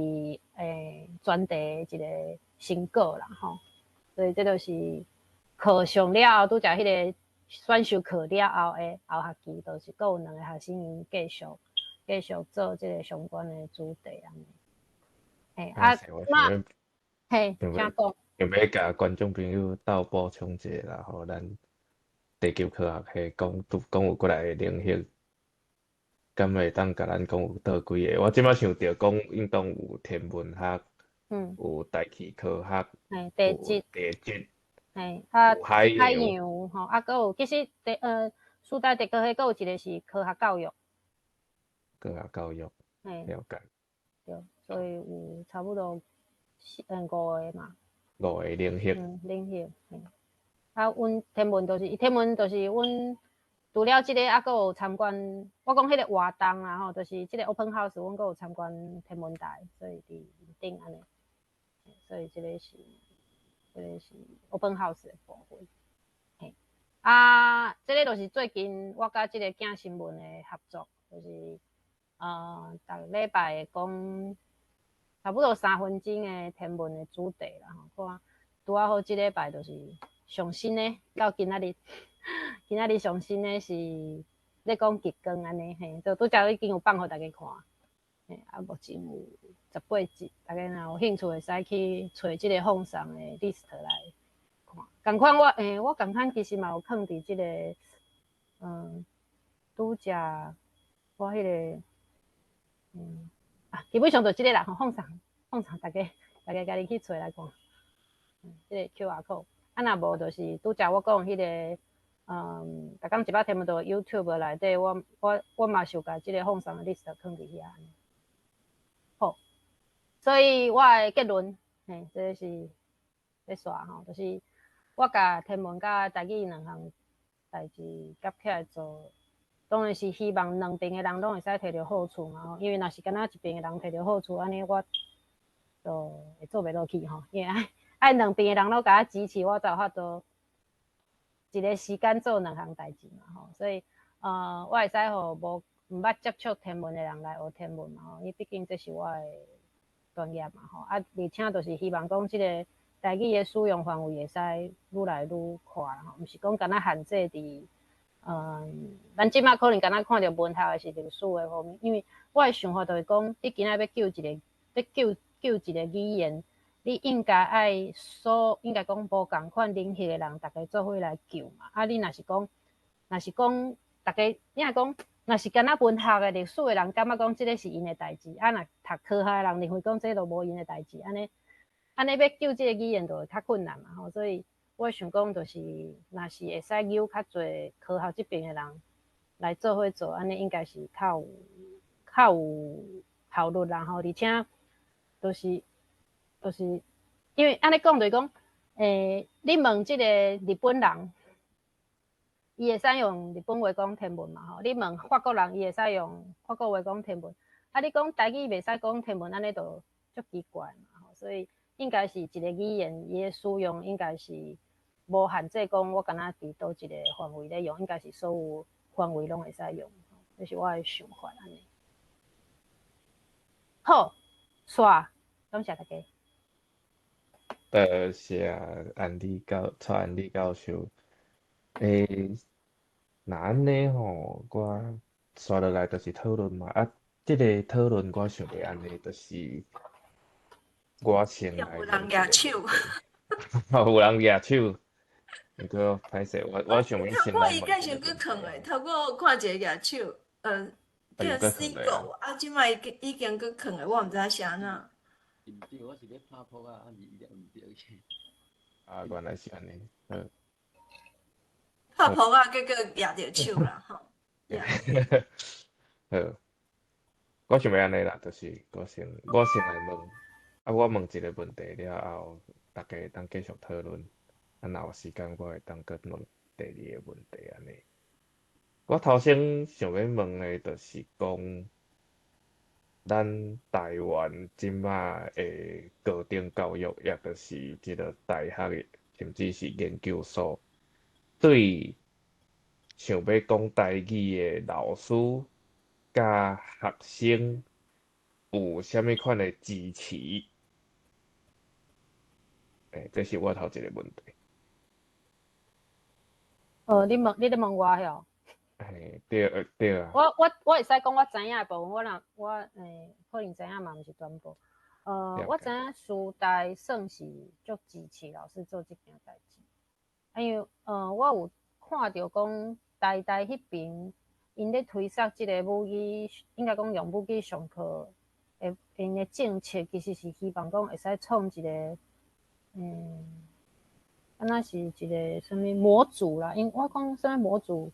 專題的一个成果啦，吼。所以這就是課上了後，拄才彼个選修課了後的後學期，就是閣有兩个學生𪜶繼續做這个相關的主題按呢。嘿，啊，嘛，嘿，請講。想欲共觀眾朋友鬥補充一下啦，吼，咱地球科學系講講有過來的領域，敢會當共咱講有佗幾个？我這擺想著講，應當有天文學，有大氣科學，地質，地質，嘿，啊，海海洋吼，啊，閣有其實師大地科系閣有一个是科學教育，科學教育，了解。對，所以有差不多四五个嘛。五个領域。領域，嘿。啊，阮天文就是，天文就是阮除了這个，啊，閣有參觀。我講彼个活動啊吼，就是這个 open house，阮閣有參觀天文台，所以佇頂按呢。所以這个是 open house 的部分。嘿，啊，這个就是最近我佮這个鏡新聞的合作，就是逐禮拜會講差不多3分鐘的天文的主題啦吼。看拄仔好這禮拜就是上新的，到今仔日，今仔日上新的是咧講極光按呢嘿，就拄才已經有放予大家看。嘿，啊，目前有18集，大家若有興趣會使去揣這个放送的 list 來看。仝款我，我仝款其實嘛有囥佇這个，拄才我彼个，啊，基本上就這个啦，吼，放送放送，大家家己去揣來看。這个 QR code，啊，若無就是拄才我講彼个，逐工一百天文圖 YouTube 內底，我嘛是有共這个放送的 list 囥佇遐。好，所以我的結論，嘿，這个是欲煞吼，就是我共天文佮台語兩項代誌夾起來做，當然是希望兩邊的人攏會使摕著好處嘛吼，因為若是干焦一邊的人摕著好處，按呢我就會做袂落去吼，因為愛兩邊的人攏共我支持，我才有法度一个時間做兩項代誌嘛吼，所以我會使予無毋捌接觸天文的人來學天文嘛吼，因為畢竟這是我的專業嘛吼，啊，而且就是希望講這个台語的使用範圍會使愈來愈闊吼，毋是講干焦限制佇，咱這擺可能干焦看著文學的是歷史的方面，因為我的想法就是講，你今仔欲救一个，欲救一个語言，你應該愛所應該講無仝款領域的人，逐家做伙來救嘛。啊，你若是講，逐家，你若講，若是干焦文學的歷史的人，感覺講這个是𪜶的代誌，啊，若讀科學的人認為講這都無𪜶的代誌，按呢，按呢欲救這个語言就會較困難嘛吼。所以我想講，就是若是會使揪較濟科學這邊的人來做伙做，按呢應該是較有效率啦吼。而且，就是因為按呢講就是講，你問這个日本人，伊會使用日本話講天文嘛吼？你問法國人，伊會使用法國話講天文。啊，你講台語袂使講天文，按呢就足奇怪嘛吼。所以應該是一个語言，伊的使用應該是無限制，講我干焦佇佗一个範圍咧用，應該是所有範圍攏會使用。這是我的想法按呢。好，煞，感謝大家。多謝安利教，蔡安利教授。若按呢吼，我煞落來就是討論嘛。啊，這个討論我想欲按呢，就是我先來。有人舉手。有人舉手。毋過歹勢，我想欲先來問。我伊繼續閣囥咧，頭拄我看一个舉手，叫死狗，啊，這擺已經閣囥咧，我毋知是按怎。毋對，我是咧拍撲仔，啊是伊毋對去。啊，原來是按呢，好。拍撲仔，結果舉著手啦，吼。好，我想欲按呢啦，就是我先來問，啊，我問一个問題了後，大家會當繼續討論。啊，若有時間，我會當閣問第二个問題按呢。我頭先想欲問的，就是講，咱台灣這擺的高等教育，抑就是這个大學，甚至是研究所，對想欲講台語的老師佮學生有啥物款的支持？欸，這是我頭一个問題。你問，你咧問我吼？嘿，對，對啊。我會使講我知影的部分，我若我可能知影嘛，毋是全部。我知影師大算是足支持老師做這件代誌。啊，因為我有看著講台大彼爿𪜶咧推捒這个母語，應該講用母語上課的𪜶的政策，其實是希望講會使創一个，敢若是一个啥物模組啦。𪜶我講啥物模組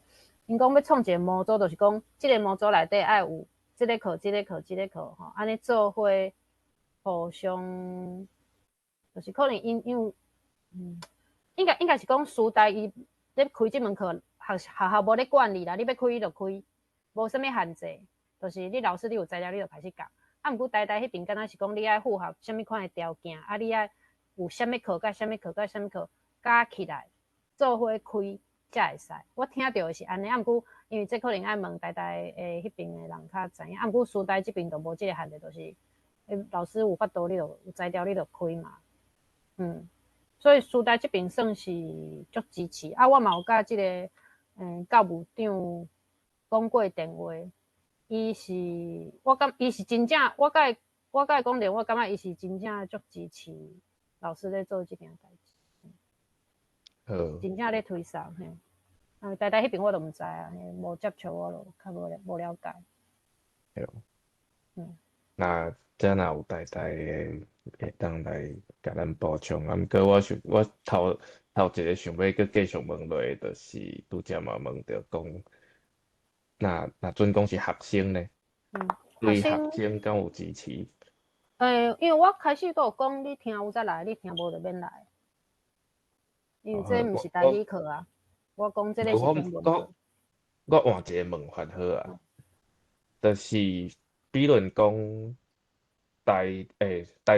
？𪜶講欲創一个模組，就是講這个模組內底愛有這个課、這个課、這个課吼，按呢做伙互相，就是可能𪜶因為，應該是講師大伊咧開這門課，學校無咧管理啦，你欲開你就開，無啥物限制，就是你老師你有材料你就開始教。啊，毋過台大彼爿敢若是講你愛符合啥物款的條件，啊，你愛有啥物課佮啥物課佮啥物課加起來做伙開才會使。我聽著的是按呢，啊，毋過因為這可能愛問台大的彼爿的人較知影。啊，毋過師大這爿就無這个限制，就是老師有法度你就有材料你就開嘛。所以師大這爿算是足支持。啊，我嘛有佮這个教務長講過電話，伊是我感伊是真正，我佮伊講電話，我感覺伊是真正足支持老師咧做這件代誌。好。真正咧推捒嘿。啊，台大彼爿我就毋知啊，無接觸我就較無了解。對。那這若有台大的會當來共咱補充，啊，毋過我想我頭頭一个想欲閣繼續問落去，就是拄才嘛問著講，若準講是學生呢？對學生敢有支持？因為我開始都有講，你聽有才來，你聽無就免來。因為這毋是台語課啊，我講這個是天文課。我換一个問法好啊，就是比論講台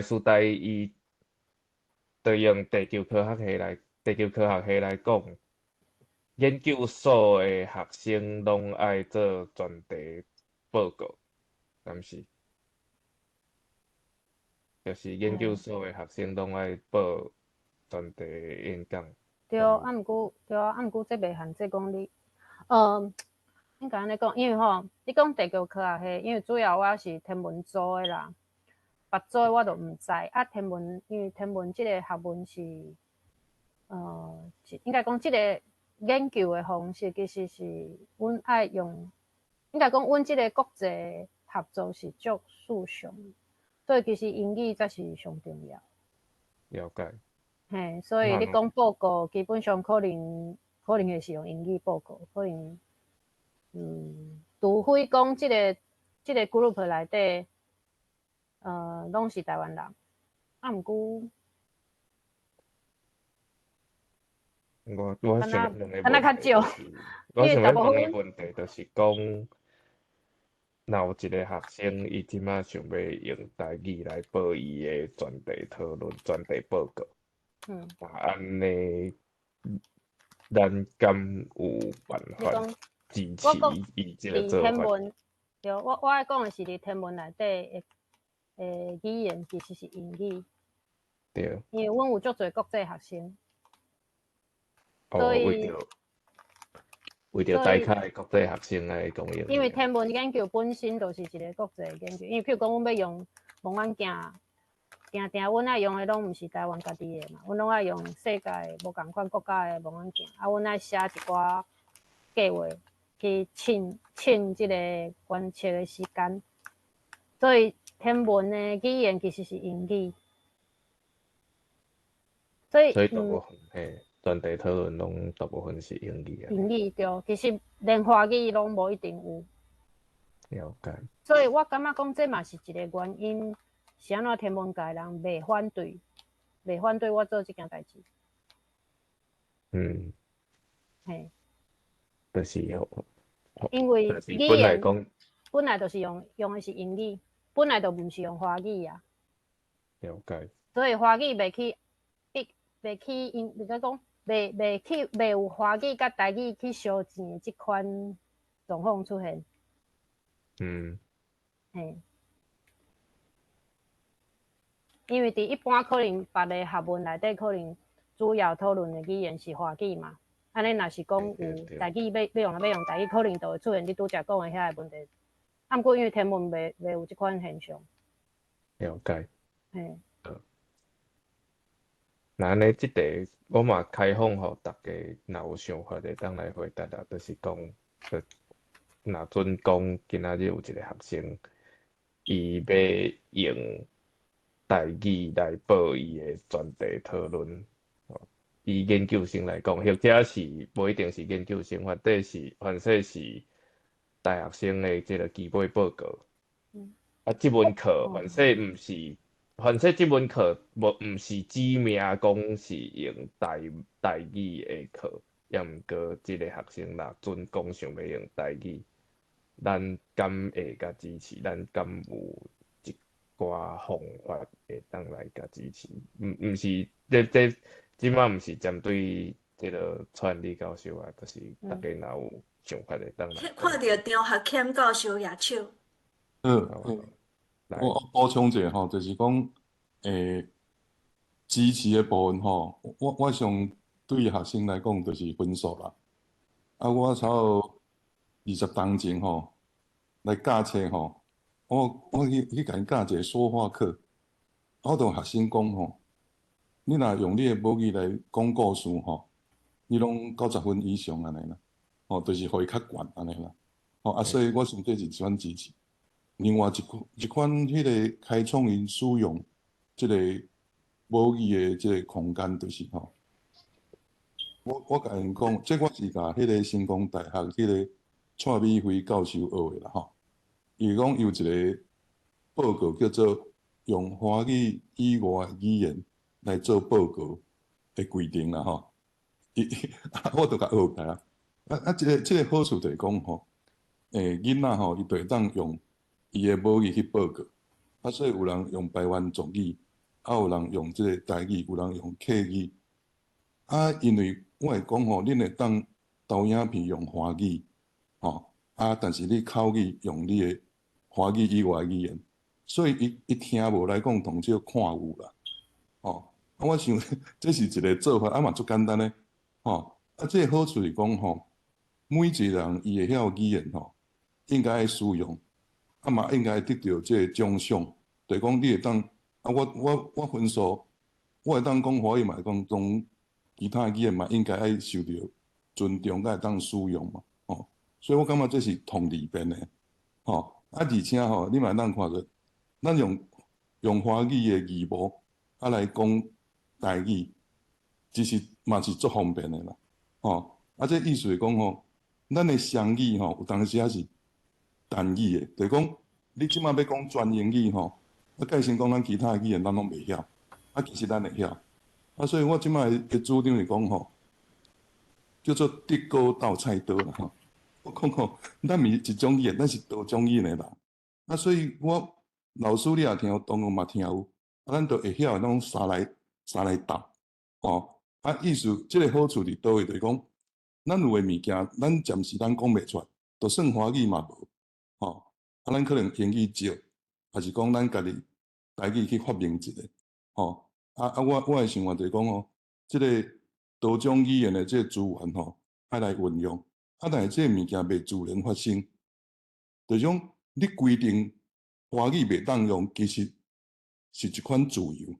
師大伊，就用地球科學系來講，研究所的學生攏愛做專題報告，敢是？就是研究所的學生攏愛報專題演講。對，啊，毋過對啊，啊，毋過這袂限制講你，應該按呢講，因為吼，你講地球科學系，因為主要我是天文組的啦，別組的我就毋知。啊，天文因為天文這个學問是，應該講這个研究的方式其實是阮愛用，應該講阮這个國際合作是足輸上，所以其實英語才是上重要。了解。嘿，所以你講報告，基本上可能會是用英語報告，可能，除非講這个 group 內底，攏是台灣人，啊，毋過，我想問的敢若較少，我想欲問的問題就是講，若有一个學生，伊這擺想欲用台語來報伊的專題討論、專題報告。那按呢，咱敢有辦法支持伊這个做法？天文，對，我愛講的是佇天文內底的語言其實是英語。對。因為阮有足濟國際學生。哦，為著台較的國際學生來講英語。因為天文研究本身就是一个國際研究，因為譬如講，阮欲用望遠鏡。定定阮愛用的攏毋是台灣家己的嘛，阮攏愛用世界無仝款國家的望遠鏡，啊，阮愛寫一寡計劃去稱這个觀測的時間，所以天文的語言其實是英語，所以所以大部分嘿專題討論攏大部分是英語啊。英語對，其實連華語攏無一定有。了解。所以我感覺講這嘛是一个原因。是按怎天文界人袂反對我做這件代誌。嘿。就是因為語言本來就是用的是英語，本來就毋是用華語啊。了解。所以華語袂去，袂去因，袂使講，袂去袂有華語佮台語去相爭的這款狀況出現。嘿，因為佇一般可能別个學問內底，可能主要討論的語言是華語嘛。按呢若是講有台語欲用台語，可能就會出現你拄才講的遐个問題。啊，毋過因為天文袂有這款現象。了解。嘿。那按呢，這題我嘛開放予逐家，若有想法會當來回答啦。就是講，若準講今仔日有一個學生，伊欲用台語來報伊的專題討論，以研究生來講，或者是無一定是研究生，或者是大學生的這個基本報告。啊，這門課凡勢毋是，凡勢這門課無毋是指明講是用台語的課，抑毋過這個學生若準講想欲用台語，咱敢會共支持？咱敢有一寡方法會當來共支持？毋是，這這擺毋是針對這個蔡安利教授啊，就是逐家若有想法會當來。看著張學謙教授舉手。好，我補充一下吼，就是講，支持的部分吼，我想對學生來講就是分數啦。啊，我差不多20冬前吼來教冊吼，我去共𪜶教一個說話課，我同學生講吼，你若用你的母語來講故事吼，你攏90分以上按呢啦，吼，就是予伊較懸按呢啦，吼啊，所以我想這是一款支持。另外一款彼個開創𪜶使用這個母語的這個空間，就是吼，我共𪜶講，這我是共彼個成功大學彼個蔡美輝教授學的啦吼。伊講有一個報告叫做用華語以外語言來做報告的規定啦吼。伊我就共學起來啊。啊，這個好處就是講吼，囡仔吼，伊就會當用伊的母語去報告，啊，所以有人用排灣族語，啊，有人用這個台語，有人用客語。啊，因為我會講吼，恁會當投影片用華語，吼，啊，但是你口語用你的華語以外語言，所以伊聽無來講，同少看有啦，吼。啊，我想這是一個做法，啊嘛足簡單的，吼。啊，這個好處是講吼，每一個人伊會曉語言吼，應該愛使用。啊嘛應該得著這個獎賞，就是講你會當啊，我分數，我會當講華語嘛，會講講其他語言嘛，應該愛受著尊重，閣會當使用嘛，吼。所以我感覺這是同利便的，吼。啊，而且吼，你嘛會當看著，咱用華語的字幕啊來講台語，其實嘛是足方便的啦，吼。啊，這意思是講吼，咱的雙語吼，有當時仔是單語的，就是講你這馬欲講全英語吼，啊，蓋先講咱其他的語言咱攏袂曉，啊，其實咱會曉，啊，所以我這馬的主張是講吼，叫做竹篙鬥菜刀啦吼。我講吼，咱毋是一種語言，咱是多種語言的人，啊，所以我老師你也聽有，同學嘛聽有，啊，咱就會曉的攏三來鬥，吼，啊，意思這個好處佇佗位，就是講，咱有的物件，咱暫時咱講袂出來，就算華語嘛無。吼，啊，咱可能英語少，抑是講咱家己台語去發明一個，吼，啊，我的想法就是講吼，這個多種語言的這個資源吼，愛來運用，啊，但是這個物件袂自然發生，就是講你規定華語袂當用，其實是一款自由，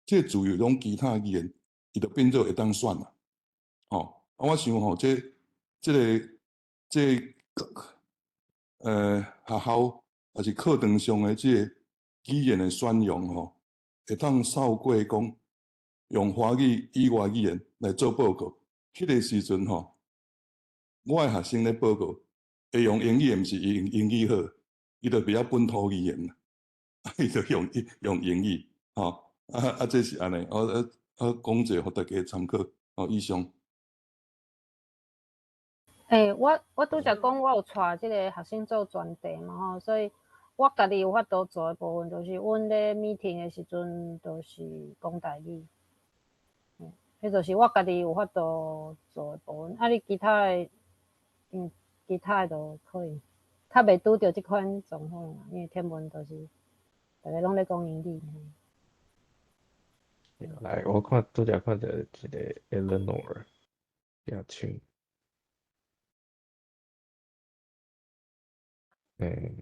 這個自由攏其他語言，伊就變做會當選啦，吼，啊，我想吼，這個學校抑是課堂上的這個語言的選用吼，會當透過講用華語以外語言來做報告。彼個時陣吼，我的學生咧報告會用英語，毋是伊用英語好，伊就袂曉本土語言啦，伊就用英語，吼啊，這是按呢，我講者予大家參考，哦，以上。欸，我拄才講，我有帶這個學生做專題嘛吼，所以我家己有法度做的部分，就是阮咧 meeting 的時陣，就是講台語。彼就是我家己有法度做的部分，啊，你其他的，其他的就可能較袂拄著這款狀況啦，因為天文就是逐家攏咧講英語。來，我看拄才看著一個 Eleanor 舉手。欸，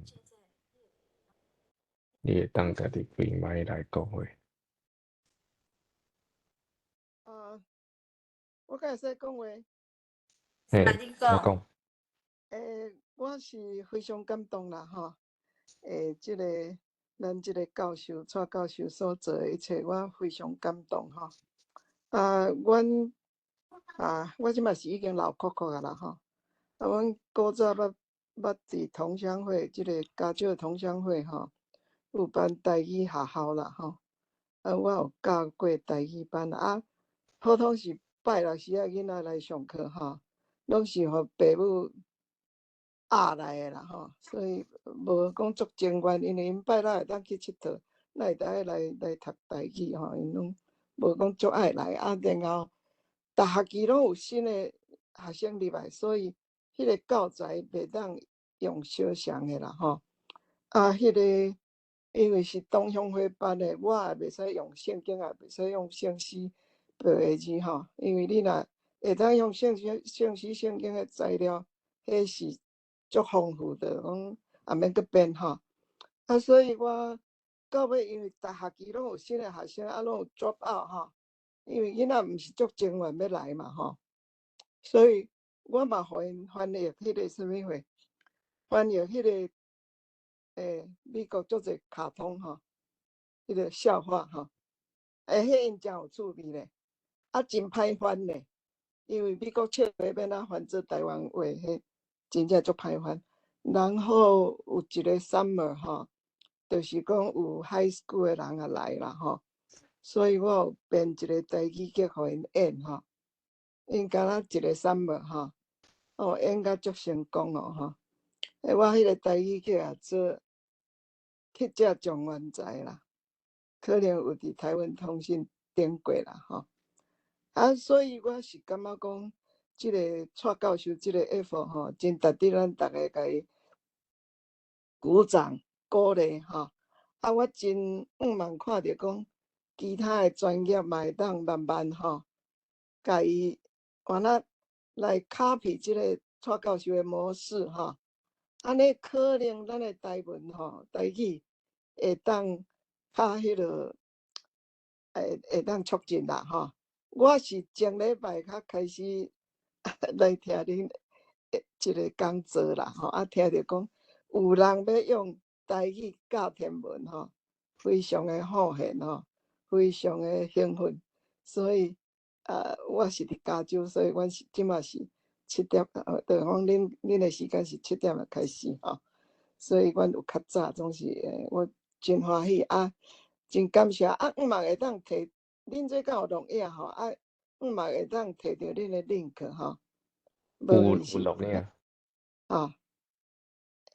你會當家己開麥來講話。啊，我敢會使講話？嘿，你講。欸，我是非常感動啦，吼！欸，這個咱這個教授蔡教授所做的一切，我非常感動吼。啊，阮啊，我這馬是已經老扣扣啊啦吼。啊，阮古早捌佇同鄉會，這個加州同鄉會吼，有辦台語學校啦吼。啊，我有教過台語班啊，普通是拜六時仔囡仔來上課吼，攏是予爸母壓來的啦吼，所以無講足情願，因為𪜶拜六會當去𨑨迌，哪會當愛來讀台語吼，𪜶攏無講足愛來啊。然後逐學期攏有新的學生入來，所以彼個教材袂當用相仝的啦吼。啊，彼個因為是同鄉會辦的，我也袂使用聖經，也袂使用聖詩白話字吼，因為你若會當用聖詩、聖詩、聖經的材料，彼是足豐富的，講也免閣變吼。啊，所以我到尾因為逐學期攏有新的學生，啊，攏有 drop out 吼，因為囡仔毋是足情願欲來嘛吼，所以我嘛予𪜶翻譯彼個啥物貨，翻譯彼個美國足濟卡通吼，彼個笑話吼，欸，彼𪜶誠有趣味咧，啊，真歹翻咧，因為美國笑話欲按怎翻做台灣話，彼真正足歹翻。然後有一個 summer 吼，就是講有 high school 的人也來啦吼，所以我有編一個台語劇予𪜶演吼，𪜶敢若一個 summer 吼，哦，演甲足成功哦吼。欸，我彼個台語劇也做乞食狀元才啦，可能有佇台灣通訊頂過啦吼。啊，所以我是感覺講，這個蔡教授這個 effort 吼，真值得咱逐家共伊鼓掌鼓勵吼。啊，我真向望看著講，其他的專業嘛會當慢慢吼，共伊換啊來 copy 這個蔡教授的模式吼。按呢可能咱的台文吼，台語會當較彼落，會當促進啦吼。我是前禮拜才開始來聽恁這個講座啦吼，啊，聽著講有人欲用台語教天文吼，非常的好現吼，非常的興奮，所以我是佇加州，所以阮是這馬是7點，就講恁的時間是7點就開始吼，所以阮有較早，總是我真歡喜啊，真感謝啊，向望會當提，恁這敢有錄影吼？啊，向望會當提著恁的 link 吼。有有錄影。啊，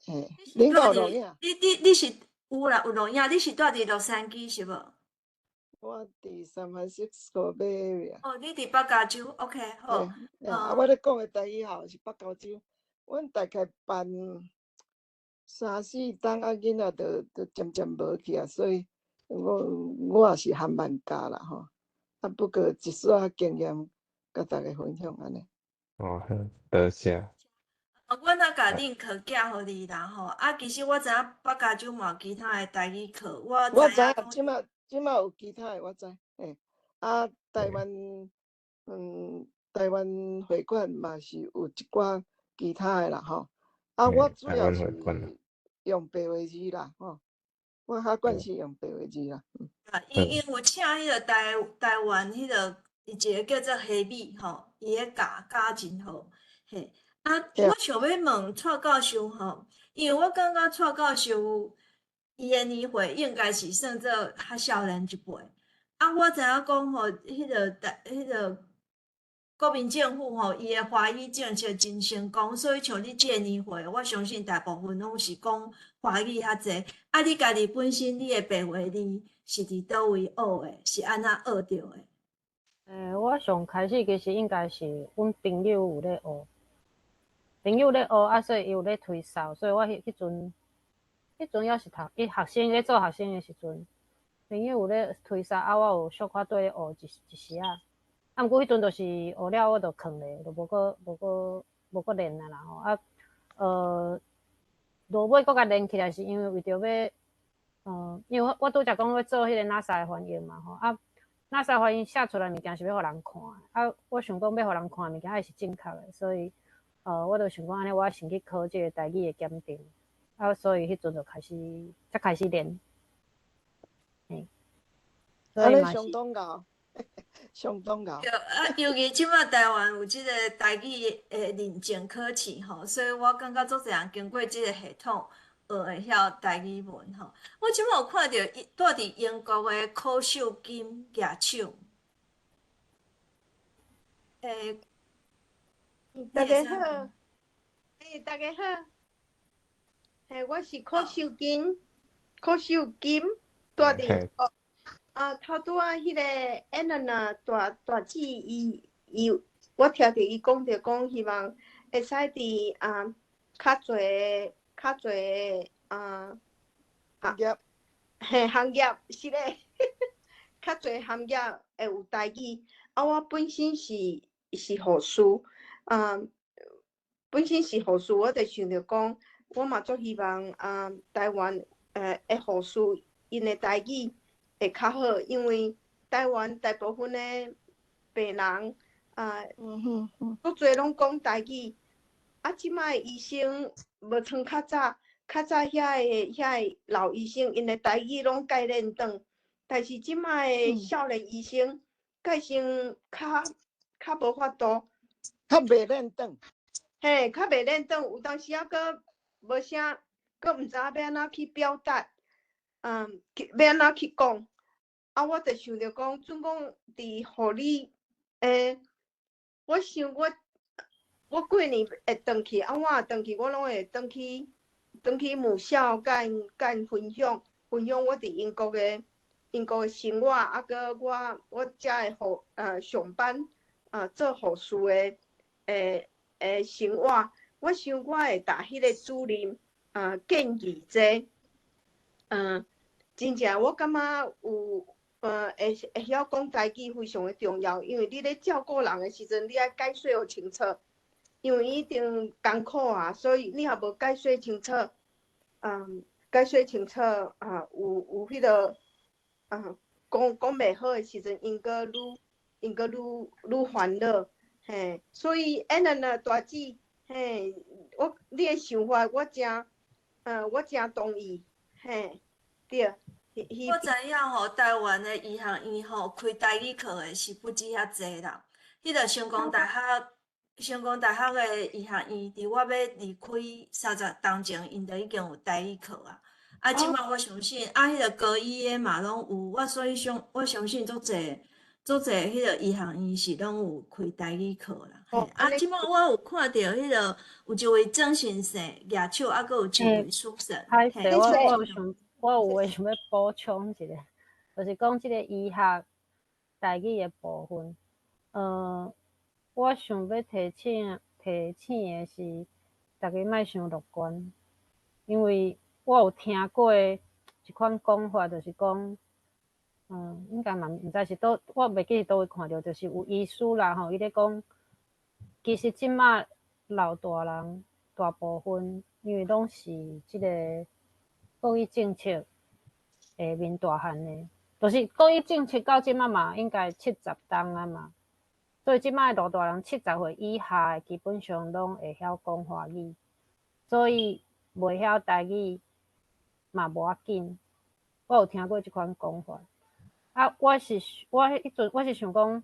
嘿，恁敢有錄影？你是有啦，有錄影，你是蹛佇洛杉磯是無？我佇 San Francisco Bay Area。哦，你佇北加州，OK，好。啊，我咧講的台語校是北加州，阮大概辦三四冬，啊，囡仔就漸漸無去啊，所以我也是含慢教啦吼。啊，不過一絲仔經驗，佮大家分享按呢。哦，好，多謝。啊，阮仔共 link 寄予你啦吼。啊，其實我知影北加州嘛有其他的台語課，我我知影，這馬有其他的，我知。嘿，啊，台灣，台灣會館嘛是有一寡其他的啦吼。啊，我主要是用白話字啦吼，我較慣是用白話字啦。啊，𪜶有請彼個台灣彼個一個叫做黑米吼，伊咧教教真好，嘿。啊，我想欲問蔡教授吼，因為我感覺蔡教授伊的年歲應該是算做較少年一輩。啊，我知影講吼，彼個台彼個國民政府吼，伊的華語政策真成功，所以像你這個年歲，我相信大部分攏是講華語較濟。啊，你家己本身你的白話字是佇佗位學的？是按怎學著的？我上開始其實應該是阮朋友有咧學，朋友咧學啊，所以伊有咧推銷，所以我彼陣猶是讀伊學生咧做學生的時陣，朋友有咧推銷啊，我有小可綴咧學一時仔，啊，毋過彼陣就是學了我就囥咧，就無閣練啊啦吼啊，落尾閣共練起來是因為為著欲，因為我拄才講欲做彼個 NASA 的翻譯嘛吼啊。NASA 翻譯寫出來物件是欲予人看的，啊，我想講欲予人看的物件愛是正確的，所以，我就想講按呢，我先去考這個台語的檢定，啊，所以彼陣就開始，才開始練。嘿，所以嘛是按呢相當𠢕，相當𠢕。對啊，尤其這擺台灣有這個台語的認證考試吼，所以我感覺足濟人經過這個系統學會曉台語文吼。我這擺有看著伊住佇英國的柯秀金舉手。大家好，大家好，我是柯秀金，柯秀金，住佇英國。啊，頭拄仔彼個 Anna 大大姊伊，我聽著伊講著講，希望會使佇啊較濟啊行業，嘿，行業是咧，較濟行業會有台語。啊，我本身是護士，啊，本身是護士，我就想著講，我嘛足希望啊，台灣的護士𪜶的台語會較好，因為台灣大部分的病人啊，足濟攏講台語。啊，這擺醫生無像較早，較早遐個老醫生，𪜶的台語攏蓋輪轉，但是這擺的少年醫生，蓋先較無法度，較袂輪轉。嘿，較袂輪轉，有當時啊，閣無啥，閣毋知影欲按怎去表達，欲按怎去講。啊，我就想著講，準講佇護理，我想我過年會轉去，啊，我若轉去，我攏會轉去母校，共𪜶分享，分享我佇英國的生活，啊，閣我遮的上班，做護士的生活。我想我會共彼個主任，建議這，真正我感覺有，會曉講台語非常的重要，因為你咧照顧人的時陣，你愛解說予清楚，因為一定艱苦啊，所以你若無解說清楚，解說清楚啊，有彼個，啊，講袂好的時陣，𪜶閣愈煩惱，嘿，所以安那大姊，嘿，你的想法我誠同意，嘿，對。我知影吼，台灣的醫學院吼開台語課的是不止遐濟啦。彼個成功大學的醫學院，佇我欲離開30冬前，𪜶就已經有台語課啊。啊，這擺我相信，啊，彼個高醫的嘛攏有，我所以相我相信足濟足濟彼個醫學院是攏有開台語課啦。啊，這擺我有看著彼個有一位曾先生舉手，啊，閣有一位蘇生。歹勢，我有話想欲補充一下，就是講這個醫學台語的部分，我想欲提醒的是，逐家莫傷樂觀，因為我有聽過一款講法，就是講，應該嘛毋知是佗，我袂記是佗位看著，就是有醫師啦吼，伊咧講，其實這馬老大人大部分，因為攏是這個國語政策下面大漢的，就是國語政策到這馬嘛，應該70冬啊嘛，所以這馬老大人70歲以下的，基本上攏會曉講華語，所以袂曉台語嘛無要緊。我有聽過這款講法。啊，我彼陣我是想講，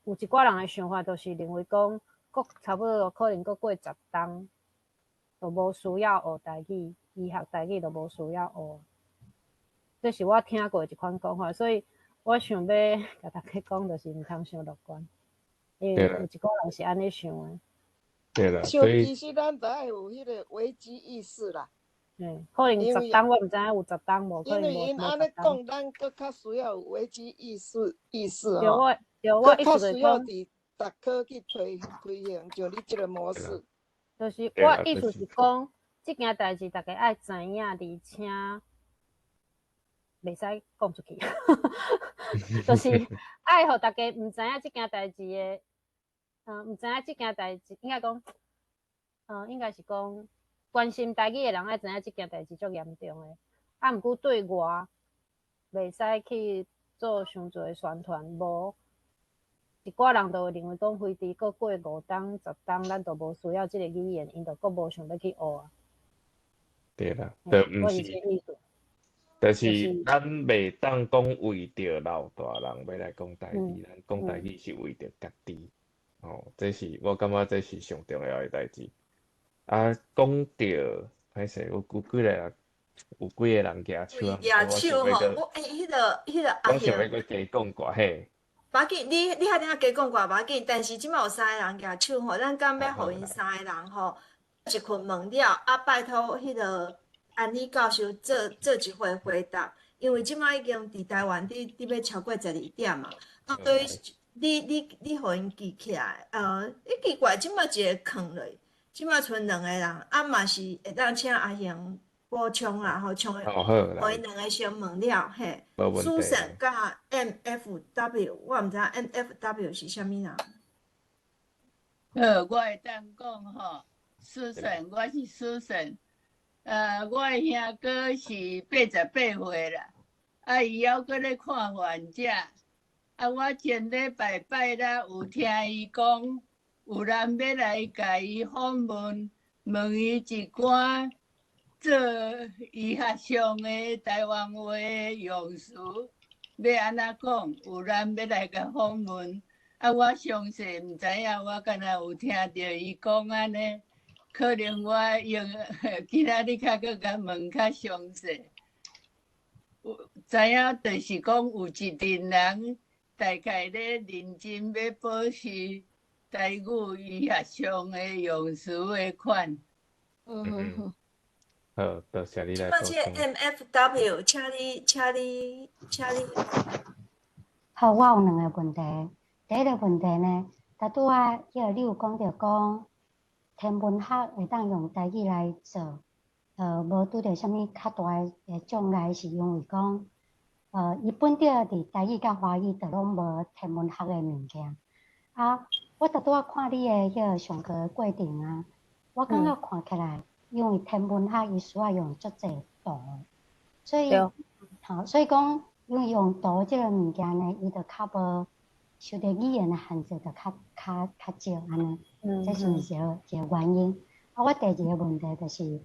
有一寡人的想法就是認為講，閣差不多可能閣過10冬，就無需要學台語。醫學台語就無需要學，這是我聽過一款講法，所以我想欲共大家講，就是毋通傷樂觀，因為有一寡人是按呢想的。對啦，所以其實咱著愛有彼個危機意識啦。可能10冬我毋知影有10冬無，因為𪜶按呢講，咱閣較需要有危機意識吼。對，我對，我意較思需要佇逐科去推行，像你這個模式。就是我意思是講，這件代誌大家愛知影，而且袂使講出去，就是愛予大家毋知影這件代誌的，毋知影這件代誌，應該講，應該是講關心台語的人愛知影這件代誌足嚴重的。啊，毋過對外袂使去做傷濟宣傳，無一寡人就會認為講，非得閣過5冬10冬，咱就無需要這個語言，𪜶就閣無想欲去學啊。對啦，就毋是，就是咱袂當講為著老大人欲來講台語，咱講台語是為著家己，吼，這是我感覺這是上重要的代誌。啊，講著歹勢，有幾個人舉手啊？舉手吼，我欸，彼個阿我想欲閣加講寡嘿。無要緊，你遐陣仔加講寡無要緊，但是這擺有三個人舉手吼，咱敢欲予𪜶三個人吼一群問了，啊，拜託彼個安妮教授做一回回答，因為這擺已經佇台灣佇欲超過12點嘛，啊，所以你予𪜶記起來，欸，奇怪，這擺一个囥落，這擺賰兩個人，啊嘛是會當請阿雄補充啦，吼，像予𪜶兩個先問了，嘿，蘇神佮 MFW，我毋知 MFW 是啥物人。好，我會當講吼，蘇神，我是蘇神。我的兄哥是88歲啦，啊，伊猶閣咧看患者。啊，我前禮拜拜六有聽伊講，有人欲來共伊訪問，問伊一寡做醫學上的台灣話的用詞，欲按怎講？有人欲來共訪問，啊，我詳細毋知影，我敢若有聽著伊講按呢，可能我用今仔日較閣共問較詳細。有知影，就是講有一陣人大概咧認真欲保持台語醫學上的用詞的款。好，多謝你來這個 MFW，請你，請你，請你。好，我有兩個問題。第一個問題呢，拄拄仔，彼個你有講著講，天文學會當用台語來做，無拄著啥物較大的障礙，是因為講，伊本著佇台語佮華語都攏無天文學的物件。啊，我拄拄仔看你的彼個上課的過程啊，我感覺看起來，因為天文學伊需要用足濟圖，所以，好，所以講，因為用圖這個物件呢，伊就較無受著語言的限制，就較少按呢，這是毋是一個原因？啊，我第二個問題就是，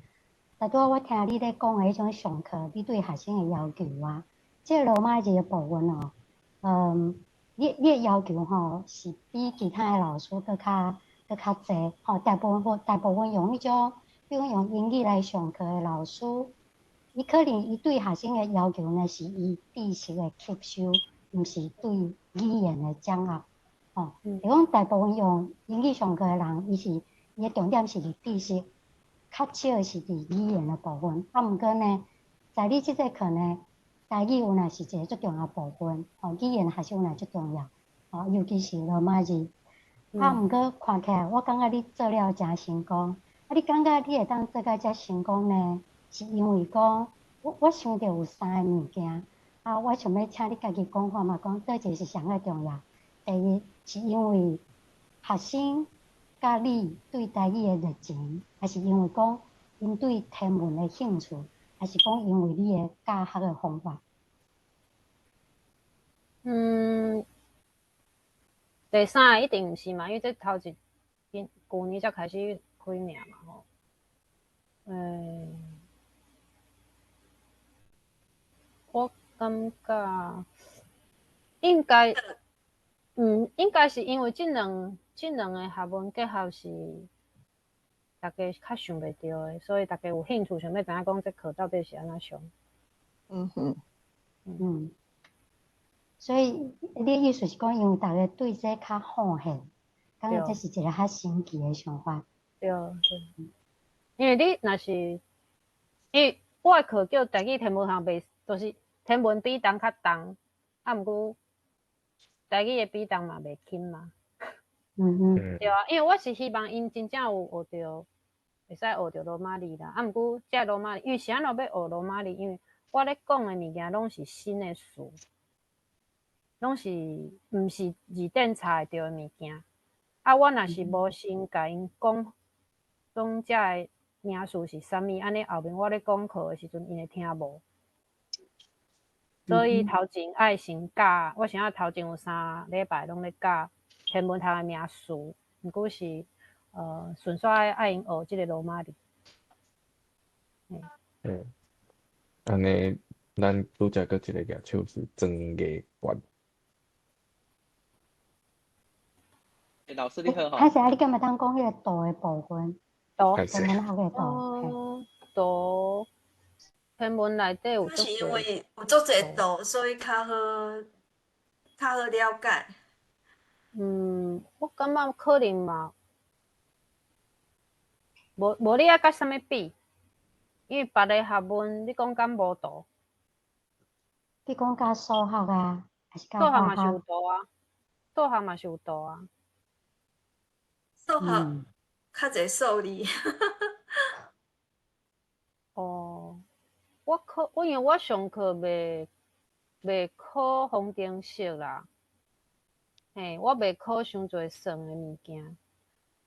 拄拄仔我聽你咧講的彼種上課，你對學生的要求啊，這個羅馬字的部分哦，你的要求吼是比其他的老師閣較濟，吼，大部分用彼種，比如用英語來上課的老師，伊可能伊對學生的要求呢，是伊知識的吸收，毋是對語言的掌握，吼。就講大部分用英語上課的人，伊的重點是佇知識，較少是佇語言的部分。啊，毋過呢，在你這節課呢，台語有若是一个足重要部分，吼，語言學習有若足重要，吼，尤其是羅馬字。啊，毋過看起來，我感覺你做了誠成功。啊，你感覺你會當做甲遮成功呢？是因為講，我想著有三個物件，啊，我想欲請你家己講看覓，講佗一个是啥較重要？第一是因為學生佮你對台語的熱情，抑是因為講𪜶對天文的興趣，抑是講因為你的教學的方法？第三個一定毋是嘛，因為這頭一今舊年才開始開爾嘛吼。我感覺應該是因為這兩個學問結合是大家較想袂著的，所以大家有興趣想欲知影講這課到底是按怎上。所以你的意思是講，因為大家對這較好奇，感覺這是一個較新奇的想法。對對，因為你若是，因為我的課叫台語天文學，袂，就是天文比重較重，啊，毋過台語的比重嘛袂輕嘛。對啊，因為我是希望𪜶真正有學著，會使學著羅馬字啦。啊，毋過這羅馬字，因為是按怎欲學羅馬字？因為我咧講的物件攏是新的詞，攏是毋是字典查會著的物件。啊，我若是無先共𪜶講，講這个名詞是啥物，按呢後面我咧講課的時陣，𪜶會聽無。所以頭前愛先教，我想要頭前有3禮拜攏咧教天文學的名詞，毋過是順紲愛𪜶學這个羅馬字。嗯，按呢，咱拄才閣一个舉手是曾藝冠。欸，老師你好吼。歹勢啊，你敢會當講彼个圖的部分？圖。天文學的圖。哦，圖。天文內底有足是因為有足濟圖，所以較好了解。嗯，我感覺可能嘛，無你愛佮啥物比？因為別个學問，你講敢無圖？你講佮數學啊，還是數學嘛是有圖啊，數學嘛是有圖啊。數學較濟數字。哦，我因為我上課袂考方程式啦，嘿，我袂考傷濟算的物件，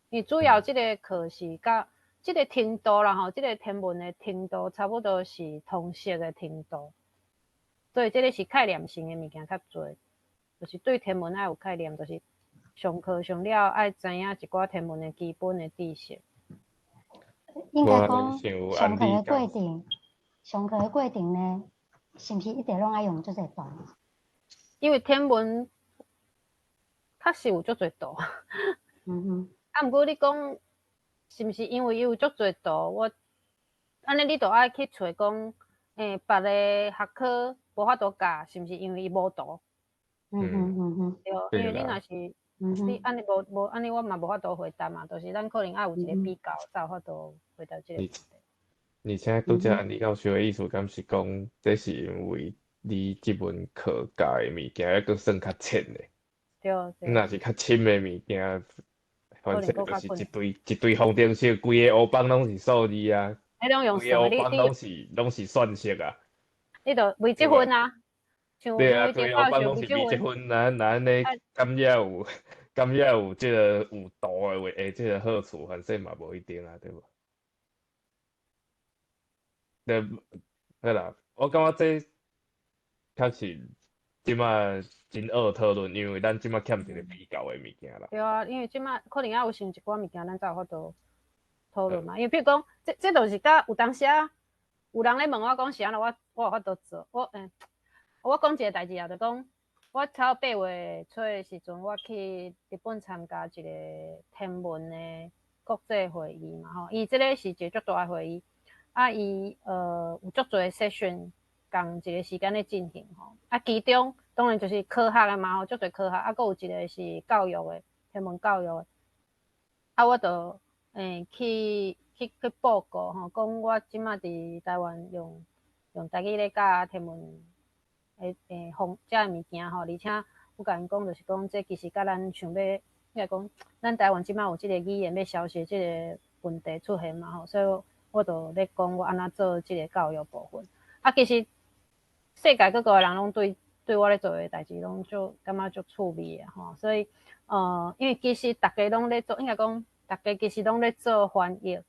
因為主要這個課是佮這個程度啦吼，這個天文的程度差不多是通識的程度，所以這個是概念性的物件較濟，就是對天文愛有概念，就是上課上了愛知影一寡天文的基本的知識。應該講上課的過程，上課的過程呢，是毋是一直攏愛用足濟圖？因為天文確實有足濟圖。啊，毋過你講是毋是因為伊有足濟圖？我按呢你就愛去揣講，別个學科無法度教，是毋是因為伊無圖？對，因為你若是你按呢無按呢，我嘛無法度回答嘛。就是咱可能愛有一個比較，才有法度回答這個問題。而且拄才安利教授的意思，敢是講，這是因為你這門課教的物件，抑閣算較淺的。對。若是較深的物件，反正就是一堆一堆方程式，規個黑板攏是數字啊，彼攏用規個黑板攏是算式啊。你就微積分啊，對啊，規個黑板攏是微積分，那按呢，敢也有，敢也有這个有圖的話，這个好處，反正嘛無一定啊，對無？對，好啦，我感覺這確實這馬真學討論，因為咱這馬欠一個比較的物件啦。對啊，因為這馬可能還有剩一寡物件，咱才有法度討論嘛。因為比如講，這就是佮有當時啊，有人咧問我講是按怎，我有法度做。我講一個代誌啊，就講我頭8月初的時陣，我去日本參加一個天文的國際會議嘛吼。伊這个是一個足大的會議。啊，伊有足濟 session 仝一個時間咧進行吼。啊，其中當然就是科學的嘛吼，足濟科學，啊，閣有一個是教育的，天文教育的。啊，我就去報告吼，講我這馬佇台灣用台語咧教天文的方這个物件吼，而且有共𪜶講就是講，這其實佮咱想欲，應該講咱台灣這馬有這個語言欲消失這个問題出現嘛吼，所以我就咧講我按怎做這个教育部分。啊，其實世界各國的人攏對我咧做的代誌攏足感覺足趣味的吼，所以因為其實逐家攏咧做，應該講逐家其實攏咧做翻譯，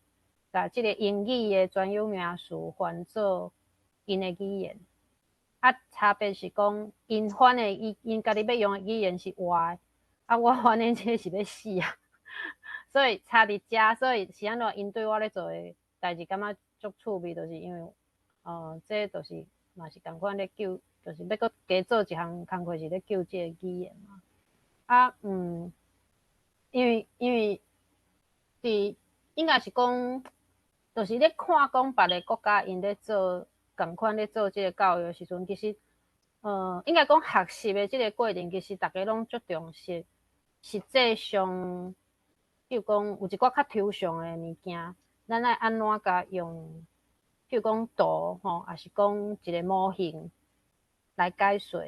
共這个英語的專有名詞翻做𪜶的語言。啊，差別是講𪜶翻的𪜶家己欲用的語言是活的，啊，我翻的這個是欲死啊，所以差佇遮，所以是按怎𪜶對我咧做的代誌感覺足趣味，就是因為，這就是嘛是仝款咧救，就是欲閣加做一項工課是咧救這個語言嘛。啊，因為佇應該是講，就是咧看講別个國家𪜶咧做仝款咧做這個教育的時陣，其實，應該講學習的這個過程，其實逐家攏足重視。實際上，比如講有一寡較抽象的物件，咱愛按怎共用，比如講圖吼，抑是講一個模型來解說。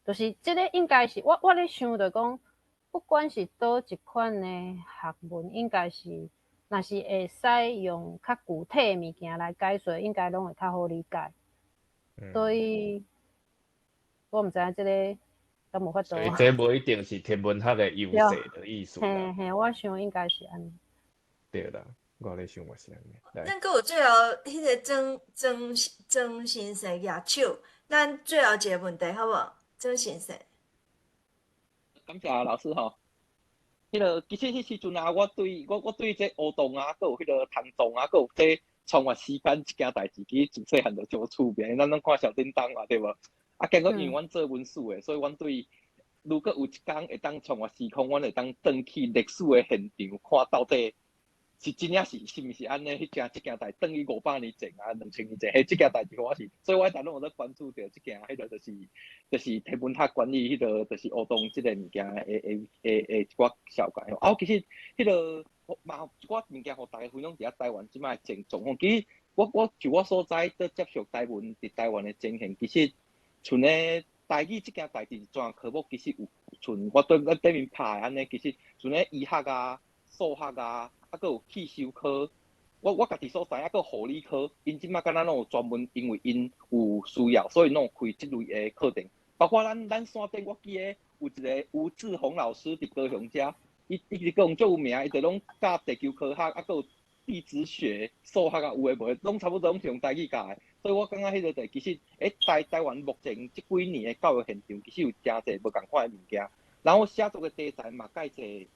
就是這个應該是我咧想著講，不管是佗一款的學問，應該是若是會使用較具體的物件來解說，應該攏會較好理解。所以，我毋知影這个敢有法度。所以這無一定是天文學的優勢的意思啦。嘿嘿，我想應該是按呢。對啦，我咧想嘛是按呢。咱閣有最後彼个曾曾曾先生舉手，咱最後一个問題好無？曾先生。感謝老師吼。彼个其實彼時陣啊，我對這黑洞啊，閣有彼个蟲洞啊，閣有這穿越時間這件代誌，其實自細漢就足趣味。咱攏看小叮當嘛，對無？啊，結果因為阮做文史的，所以阮對如果有一工會當穿越時空，阮會當轉去歷史的現場，看到底是真正是是毋是按呢？彼件這件代轉去500年前啊，2000年前，彼這件代誌我是，所以我一直攏有咧關注著這件，彼个就是天文學關於彼个就是黑洞這个物件的的的的一寡紹介。啊，其實彼个嘛一寡物件，予大家分享佇遐台灣這擺的狀況。其實我就我所知，咧接觸台文佇台灣的情形，其實像咧台語這件代誌專業科目，其實有像我對咱頂面拍的按呢，其實像咧醫學啊、數學啊。啊，閣有汽修科，我家己所知啊，閣有護理科，𪜶這擺敢若攏有專門，因為𪜶有需要，所以攏有開這類的課程。包括咱山頂，我記得有一个吳志宏老師佇高雄遮，伊佇高雄足有名，伊就攏教地球科學，啊，閣有地質學、數學啊，有的無的，攏差不多攏是用台語教的。所以我感覺彼个就其實，台灣目前這幾年的教育現場，其實有誠濟無仝款的物件。然後寫作的題材嘛，蓋濟。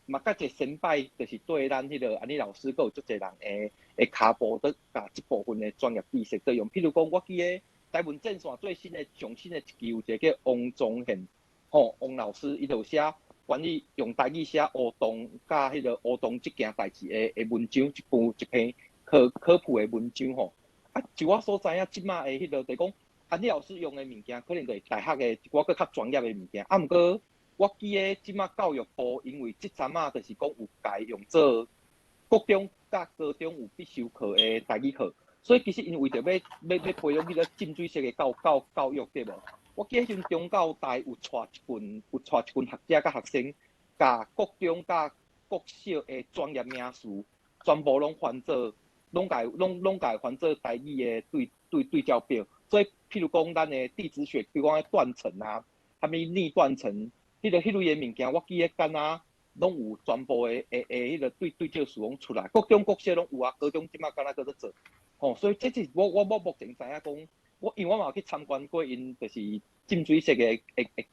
嘛，較濟先輩就是對咱彼个安尼老師，閣有足濟人的跤步，咧共這部分的專業知識咧用。譬如講，我記得台文戰線最新的上新的一期有一个叫王宗憲，吼，王老師，伊就有寫關於用台語寫黑洞佮彼个黑洞這件代誌的文章，一部一篇科普的文章吼。啊，就我所知影，這擺的彼个就是講，安尼老師用的物件，可能就是大學的一寡閣較專業的物件，啊，毋過。我記得這擺教育部因為這陣仔就是講有改用做國中佮高中有必修課的台語課，所以其實𪜶為著欲培養彼个浸水式的教育對無？我記得彼陣中教大有帶一群學者佮學生，共國中佮國小的專業名詞全部攏翻做，攏共翻做台語的對照表。所以，譬如講咱的地質學，比如講斷層啊，啥物逆斷層。彼類的物件，我記得敢若攏有全部的彼个對照詞攏出來，國中國小攏有啊，高中這擺敢若閣咧做，吼，所以這是我目前知影講，我因為我嘛有去參觀過𪜶，就是浸水式的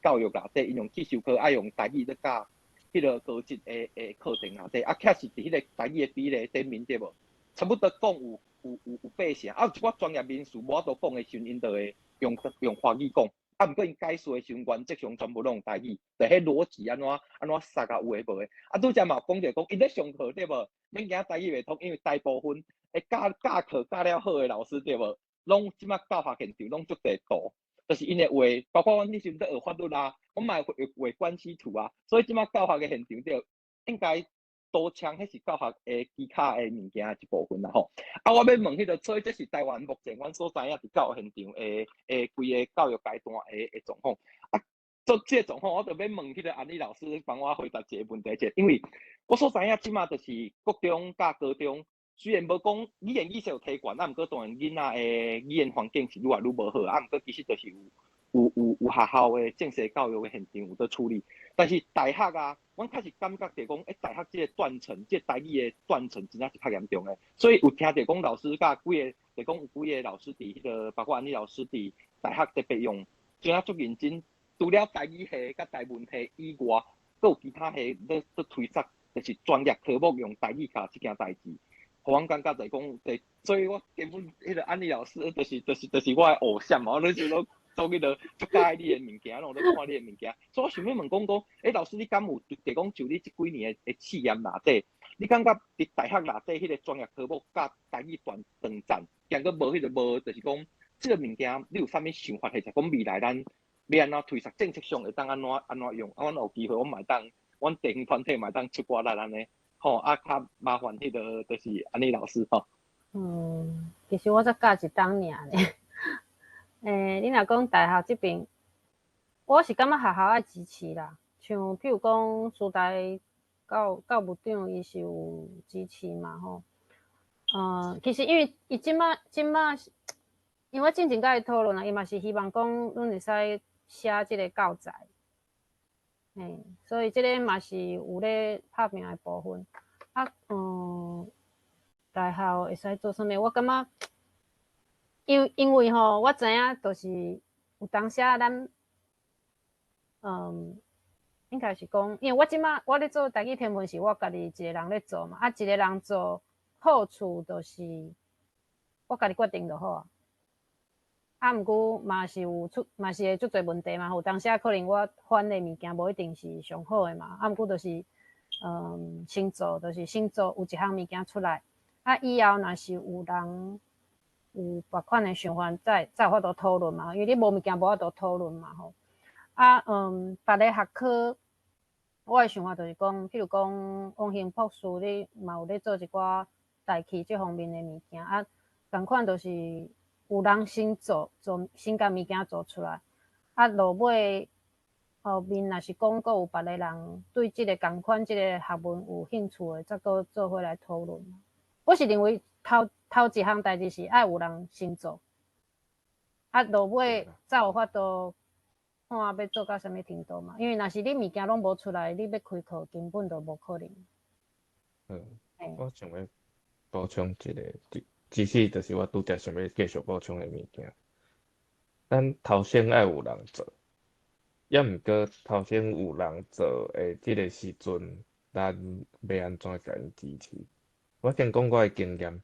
教育內底，𪜶用必修課愛用台語咧教彼个高職的課程內底，啊，確實佇彼個台語的比例頂面對無？差不多講有八成，啊，有一寡專業名詞無法度講的時陣，𪜶就會用華語講。啊，毋過𪜶解說的時陣，原則上全部攏用台語，就彼邏輯按怎按怎殺啊有的無的。啊，拄才嘛有講著講，𪜶咧上課對無？免驚台語袂通，因為大部分會教教課教了好的老師對無？攏這擺教學現場攏足濟圖，就是𪜶會畫，包括阮彼時陣咧學法律啊，阮嘛會畫關係圖啊，所以這擺教學的現場對，應該多槍彼是教學的基礎的物件一部分啦吼。啊，我欲問彼个，所以這是台灣目前阮所知影佇教育現場的規个教育階段的狀況。啊，做這個狀況，我就欲問彼个安妮老師幫我回答一个問題者，因為我所知影這擺就是國中佮高中，雖然無講語言意識有提懸，啊，毋過當然囡仔的語言環境是愈來愈無好，啊，毋過其實就是有學校的正式教育的現場有咧處理，但是大學啊，阮確實感覺著講，大學這個斷層，這個台語的斷層真正是較嚴重的，所以有聽著講老師佮幾个，就講有幾个老師佇彼个，包括安妮老師佇大學特別用，真正足認真，除了台語系佮台文系以外，閣有其他系咧推捒，就是專業科目用台語教這件代誌，予阮感覺就是講，所以我根本彼个安妮老師就是我的偶像嘛，我攏是攏。做彼个足佮意你的物件，攏有咧看你的物件，所以我想欲問講講，老師你敢有就講就你這幾年的試驗內底，你感覺佇大學內底彼个專業科目佮台語斷斷層，兼閣無彼个無，就是講這个物件，你有啥物想法，或者講未來咱欲按怎推捒，政策上會當按怎按怎用？啊，阮有機會，阮嘛會當，阮地方團體嘛會當出寡力按呢，吼，啊，較麻煩彼个就是安妮老師吼。嗯，其實我才教一冬爾呢。你若講大學這邊，我是感覺學校愛支持啦，像譬如講師大教教務長伊是有支持嘛吼。其實因為伊這馬這馬，因為我進前佮伊討論啊，伊嘛是希望講阮會使寫這個教材，嘿，所以這个嘛是有咧拍拚的部分。啊，大學會使做啥物？我感覺，因為吼，我知影就是有當時啊，咱，應該是講，因為我這馬我咧做台語天文是我家己一個人咧做嘛，啊，一個人做好處就是我家己決定就好啊。啊，毋過嘛是有出，嘛是會足濟問題嘛。有當時啊，可能我翻的物件無一定是上好的嘛。啊，毋過就是，先做，就是先做有一項物件出來。啊，以後若是有人有別款的想法，才有法度討論嘛。因為你無物件，無法度討論嘛吼。啊，別个學科，我的想法就是講，譬如講王興博士，你嘛有咧做一寡大氣這方面的物件啊，仝款就是有人先做，做先共物件做出來，啊，落尾後面若是講閣有別个人對這個仝款這個學問有興趣的，才閣做伙來討論。我是認為頭頭一項代誌是愛有人先做，啊，落尾才有法度看欲做到啥物程度嘛。因為若是你物件攏無出來，你欲開課根本就無可能。我想欲補充一个，其實就是我拄才想欲繼續補充的物件。咱頭先愛有人做，抑毋過頭先有人做的這个時陣，咱欲按怎共𪜶支持？我先講我的經驗，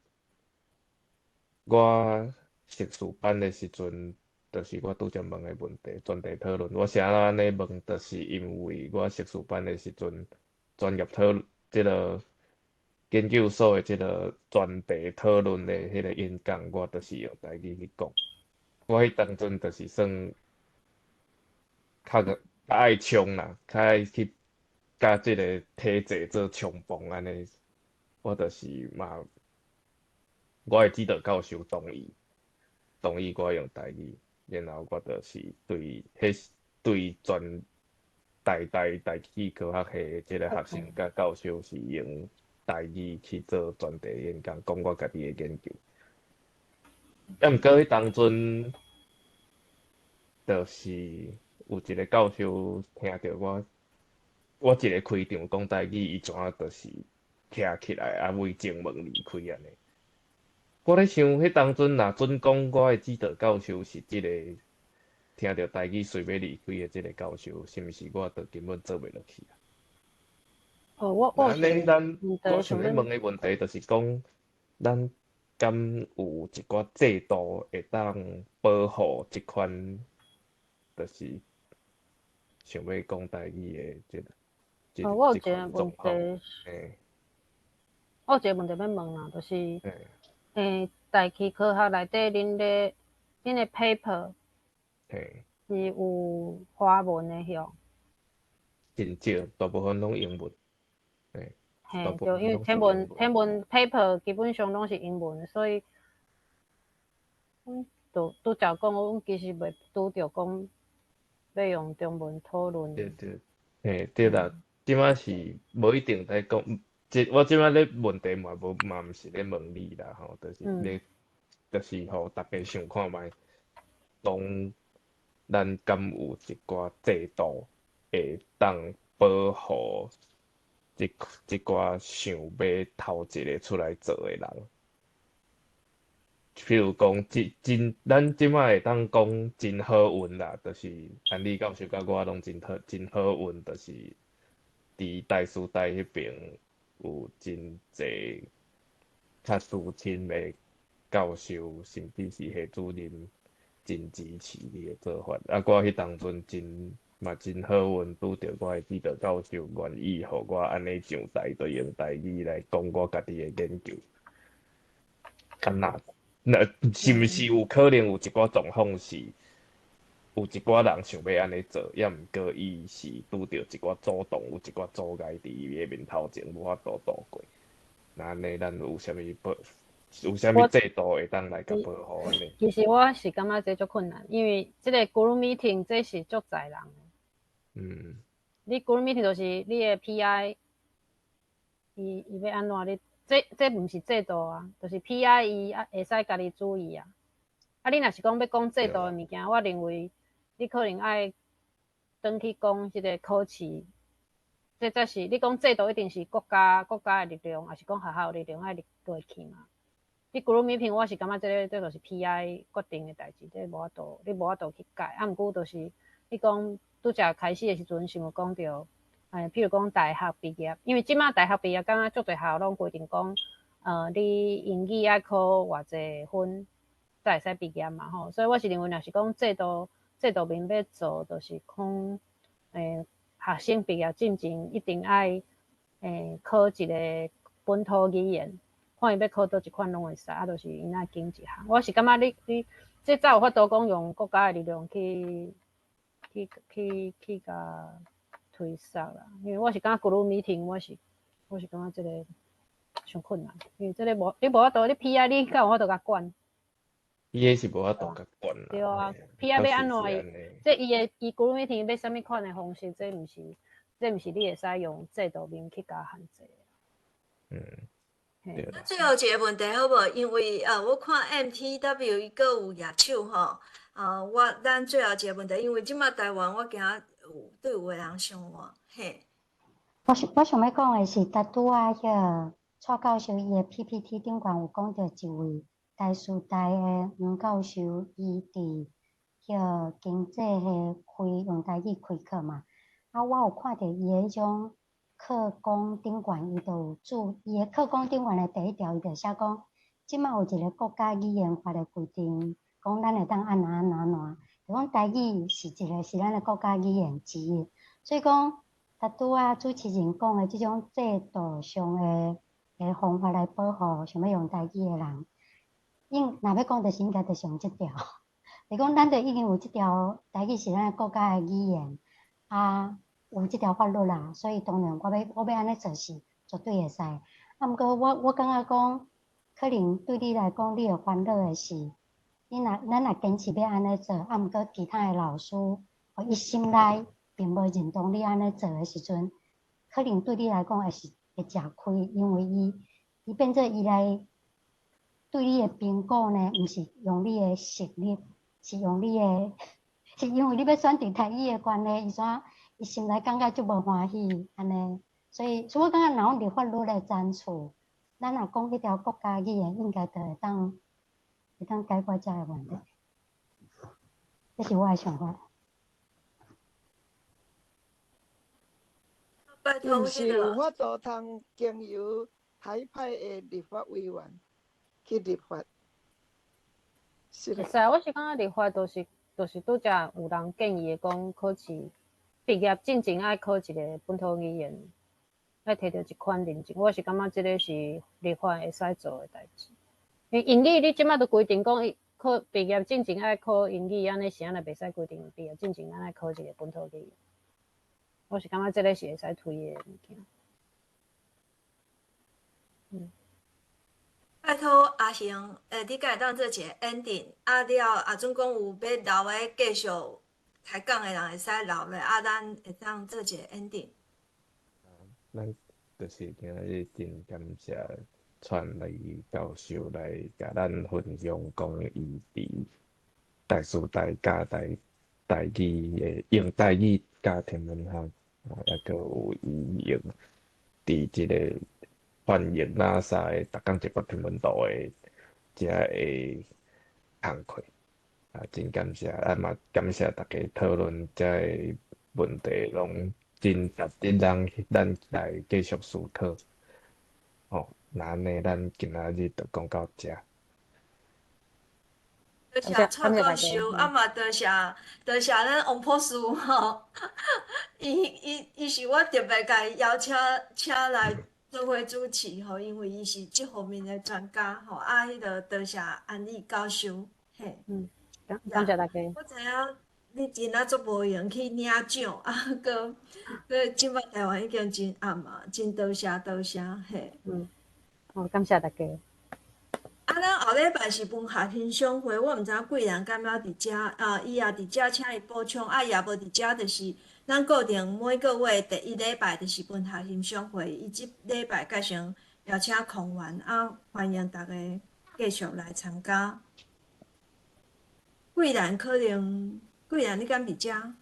我碩士班的時陣，就是我拄才問的問題，專題討論。我是按怎按呢問，就是因為我碩士班的時陣，專業討論這个研究所的這个專題討論的彼个演講，我就是用台語去講。我彼當陣就是算較較愛衝啦，較愛去佮這个體制做衝鋒按呢。我就是嘛，我的指導教授同意，同意我用台語，然後我就是對彼對全台大大氣科學系的這个學生佮教授是用台語去做專題演講，講我家己的研究。啊，毋過彼當陣，就是有一个教授聽著我，我一个開場講台語，伊怎就是徛起來啊，為前門離開按呢。我咧想，彼當陣若準講我的指導教授是這个聽著台語隨欲離開的這个教授，是毋是我就根本做袂落去啊？哦，我按呢，咱我想欲問的問題就是講，咱敢有一寡制度會當保護這款，就是想欲講台語的這個這哦，我有一這個問款狀況題，我有一個問題欲問啦，就是，大氣科學內底恁的 paper 是有華文的許？真少，大部分攏英文。嘿，對，因為天文 paper 基本上攏是英文，所以，阮就拄才講，阮其實袂拄著講欲用中文討論。對對，嘿對啦，這馬是無一定在講，這我這馬咧問題嘛無嘛毋是咧問你啦吼，就是咧，就是予大家想看覓，講咱敢有一寡制度會當保護這寡想欲頭一个出來做的人？譬如講，真真，咱這馬會當講真好運啦，就是安利教授佮我攏真好，真好運，就是佇大師大彼爿有真濟較資深的教授，甚至是系主任，真支持你的做法。啊，我彼當陣真嘛真好運，拄著我的指導教授願意予我按呢上台，就用台語來講我家己的研究。啊，若是毋是有可能有一寡狀況是有一寡人想欲按呢做，抑毋過伊是拄著一寡阻擋，有一寡阻礙佇伊的面頭前無法度渡過。那按呢，咱有啥物保有啥物制度會當來共保護按呢？其實我是感覺這足困難，因為這個 group meeting 這是足在人的。你 group meeting 就是你的 PI，伊欲按怎你？這毋是制度啊，就是 PI 伊啊會使家己主意啊。啊，你若是講欲講制度的物件，我認為你可能愛轉去講彼個考試，這才是你講制度一定是國家的力量，抑是講學校的力量愛落去嘛。你 group meeting 我是感覺這就是 PI 決定的代誌，這無法度，你無法度去改。啊，毋過就是你講拄才開始的時陣，是有講著，譬如講大學畢業，因為這馬大學畢業，敢若足濟學校攏規定講，你英語愛考偌濟分才會使畢業嘛吼。所以我是認為，若是講制度面欲做，就是講，學生畢業進前一定愛，考一個本土語言，看伊欲考佗一款攏會使，啊，就是𪜶愛揀一項。我是感覺你這才有法度講用國家的力量去共推捒啦。因為我是感覺 group meeting，我是感覺這個傷困難，因為這個無你無法度，你 PI 你敢有法度共管？伊彼是無法度共管啦。對啊，PI 欲按怎？這伊的伊 group meeting 欲啥物款的方式，這毋是你會使用制度面去共限制。對。最後一個問題好無？因為我看 MTW 伊閣有舉手吼，啊，咱最後一個問題，因為這馬台灣我驚有對有的人傷晏，嘿。我想欲講的是，拄拄仔彼個蔡教授伊的 PPT 頂懸有講著一位台師大的黃教授，伊佇彼個經濟系開用台語開課嘛。啊，我有看著伊的彼種課綱頂懸，伊就有注伊的課綱頂懸的第一條，伊就寫講，這馬有一個國家語言法的規定，講咱會當按怎按怎按怎，就講台語是一個是咱的國家語言之一，所以講，拄拄仔主持人講的這種制度上的方法來保護想欲用台語的人，應若欲講，就是應該就是用這條，就講咱就已經有這條台語是咱的國家的語言，啊，有這條法律啦，所以當然我欲按呢做是絕對會使。啊，毋過我感覺講，可能對你來講，你會煩惱的是，你若咱若堅持欲按呢做，啊，毋過其他的老師，伊心內並無認同你按呢做的時陣，可能對你來講會是會食虧，因為伊變做伊來對你的評估呢，毋是用你的實力，是用你的，是因為你欲選擇台語的關係，伊怎伊心內感覺足無歡喜按呢，所以我感覺若講立法律的層次，咱若講彼條國家語言，應該就會當解決這个問題。這是我的想法。拜託，毋是有法度通經由台派的立法委員去立法。是會使，我是感覺立法就是拄才有人建議的講，考試畢業進前愛考一個本土語言，愛提著一款認證。我是感覺這个是立法會使做的代誌。因為英語你這馬都規定講，考畢業進前愛考英語，按呢是按呢袂使規定畢業進前咱愛考一個本土語言。我是感覺這个是會使推的物件。拜託阿雄，你敢會當做一個 ending？啊了，啊準講有欲留的繼續開講的人會使留落，啊，咱會當做一個 ending。咱就是今仔日真感謝蔡麗教授來共咱分享，講伊佇台師大教台語的用台語教天文學，啊，抑閣有伊用佇這個翻譯 NASA 的逐工一百天文圖的遮个工課，啊，真感謝，啊嘛感謝大家討論遮个問題，攏真值得咱來繼續思考。吼，那按呢，咱今仔日就講到遮。多謝蔡教授，啊嘛多謝多謝咱王博士吼，伊是我特別共伊邀請來做伙主持吼，因為伊是這方面的專家吼，啊，彼個多謝安利教授，嘿。感謝大家。我知影你真啊足無閒去領獎，啊，閣這擺台灣已經真暗啊，真多謝多謝，嘿。好，感謝大家。啊，啊，咱後禮拜是文學欣賞會，我毋知影貴人敢猶佇遮，啊，伊也佇遮，請伊補充。啊，伊也無佇遮，就是咱固定每個月第一禮拜就是文學欣賞會，伊這禮拜改成邀請控員，啊，歡迎大家繼續來參加。貴人可能，貴人你敢佇遮？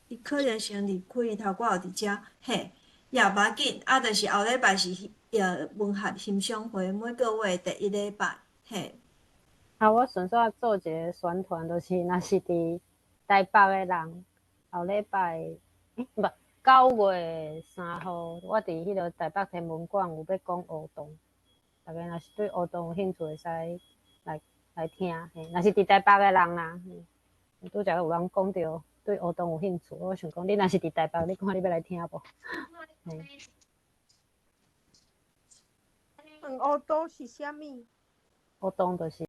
伊可能先離開，頭拄有佇遮，嘿，也無要緊，啊，就是後禮拜是文學欣賞會，每個月第一禮拜，嘿。啊，我順煞做一個宣傳，就是若是佇台北的人，後禮拜，欸，無，9月3號，我佇彼個台北天文館有欲講黑洞，大家若是對黑洞有興趣，會使來來聽。嘿，若是佇台北的人啦，拄才有人講著對黑洞有興趣，我想講你若是佇台北，你看你欲來聽無？嘿。問黑洞是啥物？黑洞就是。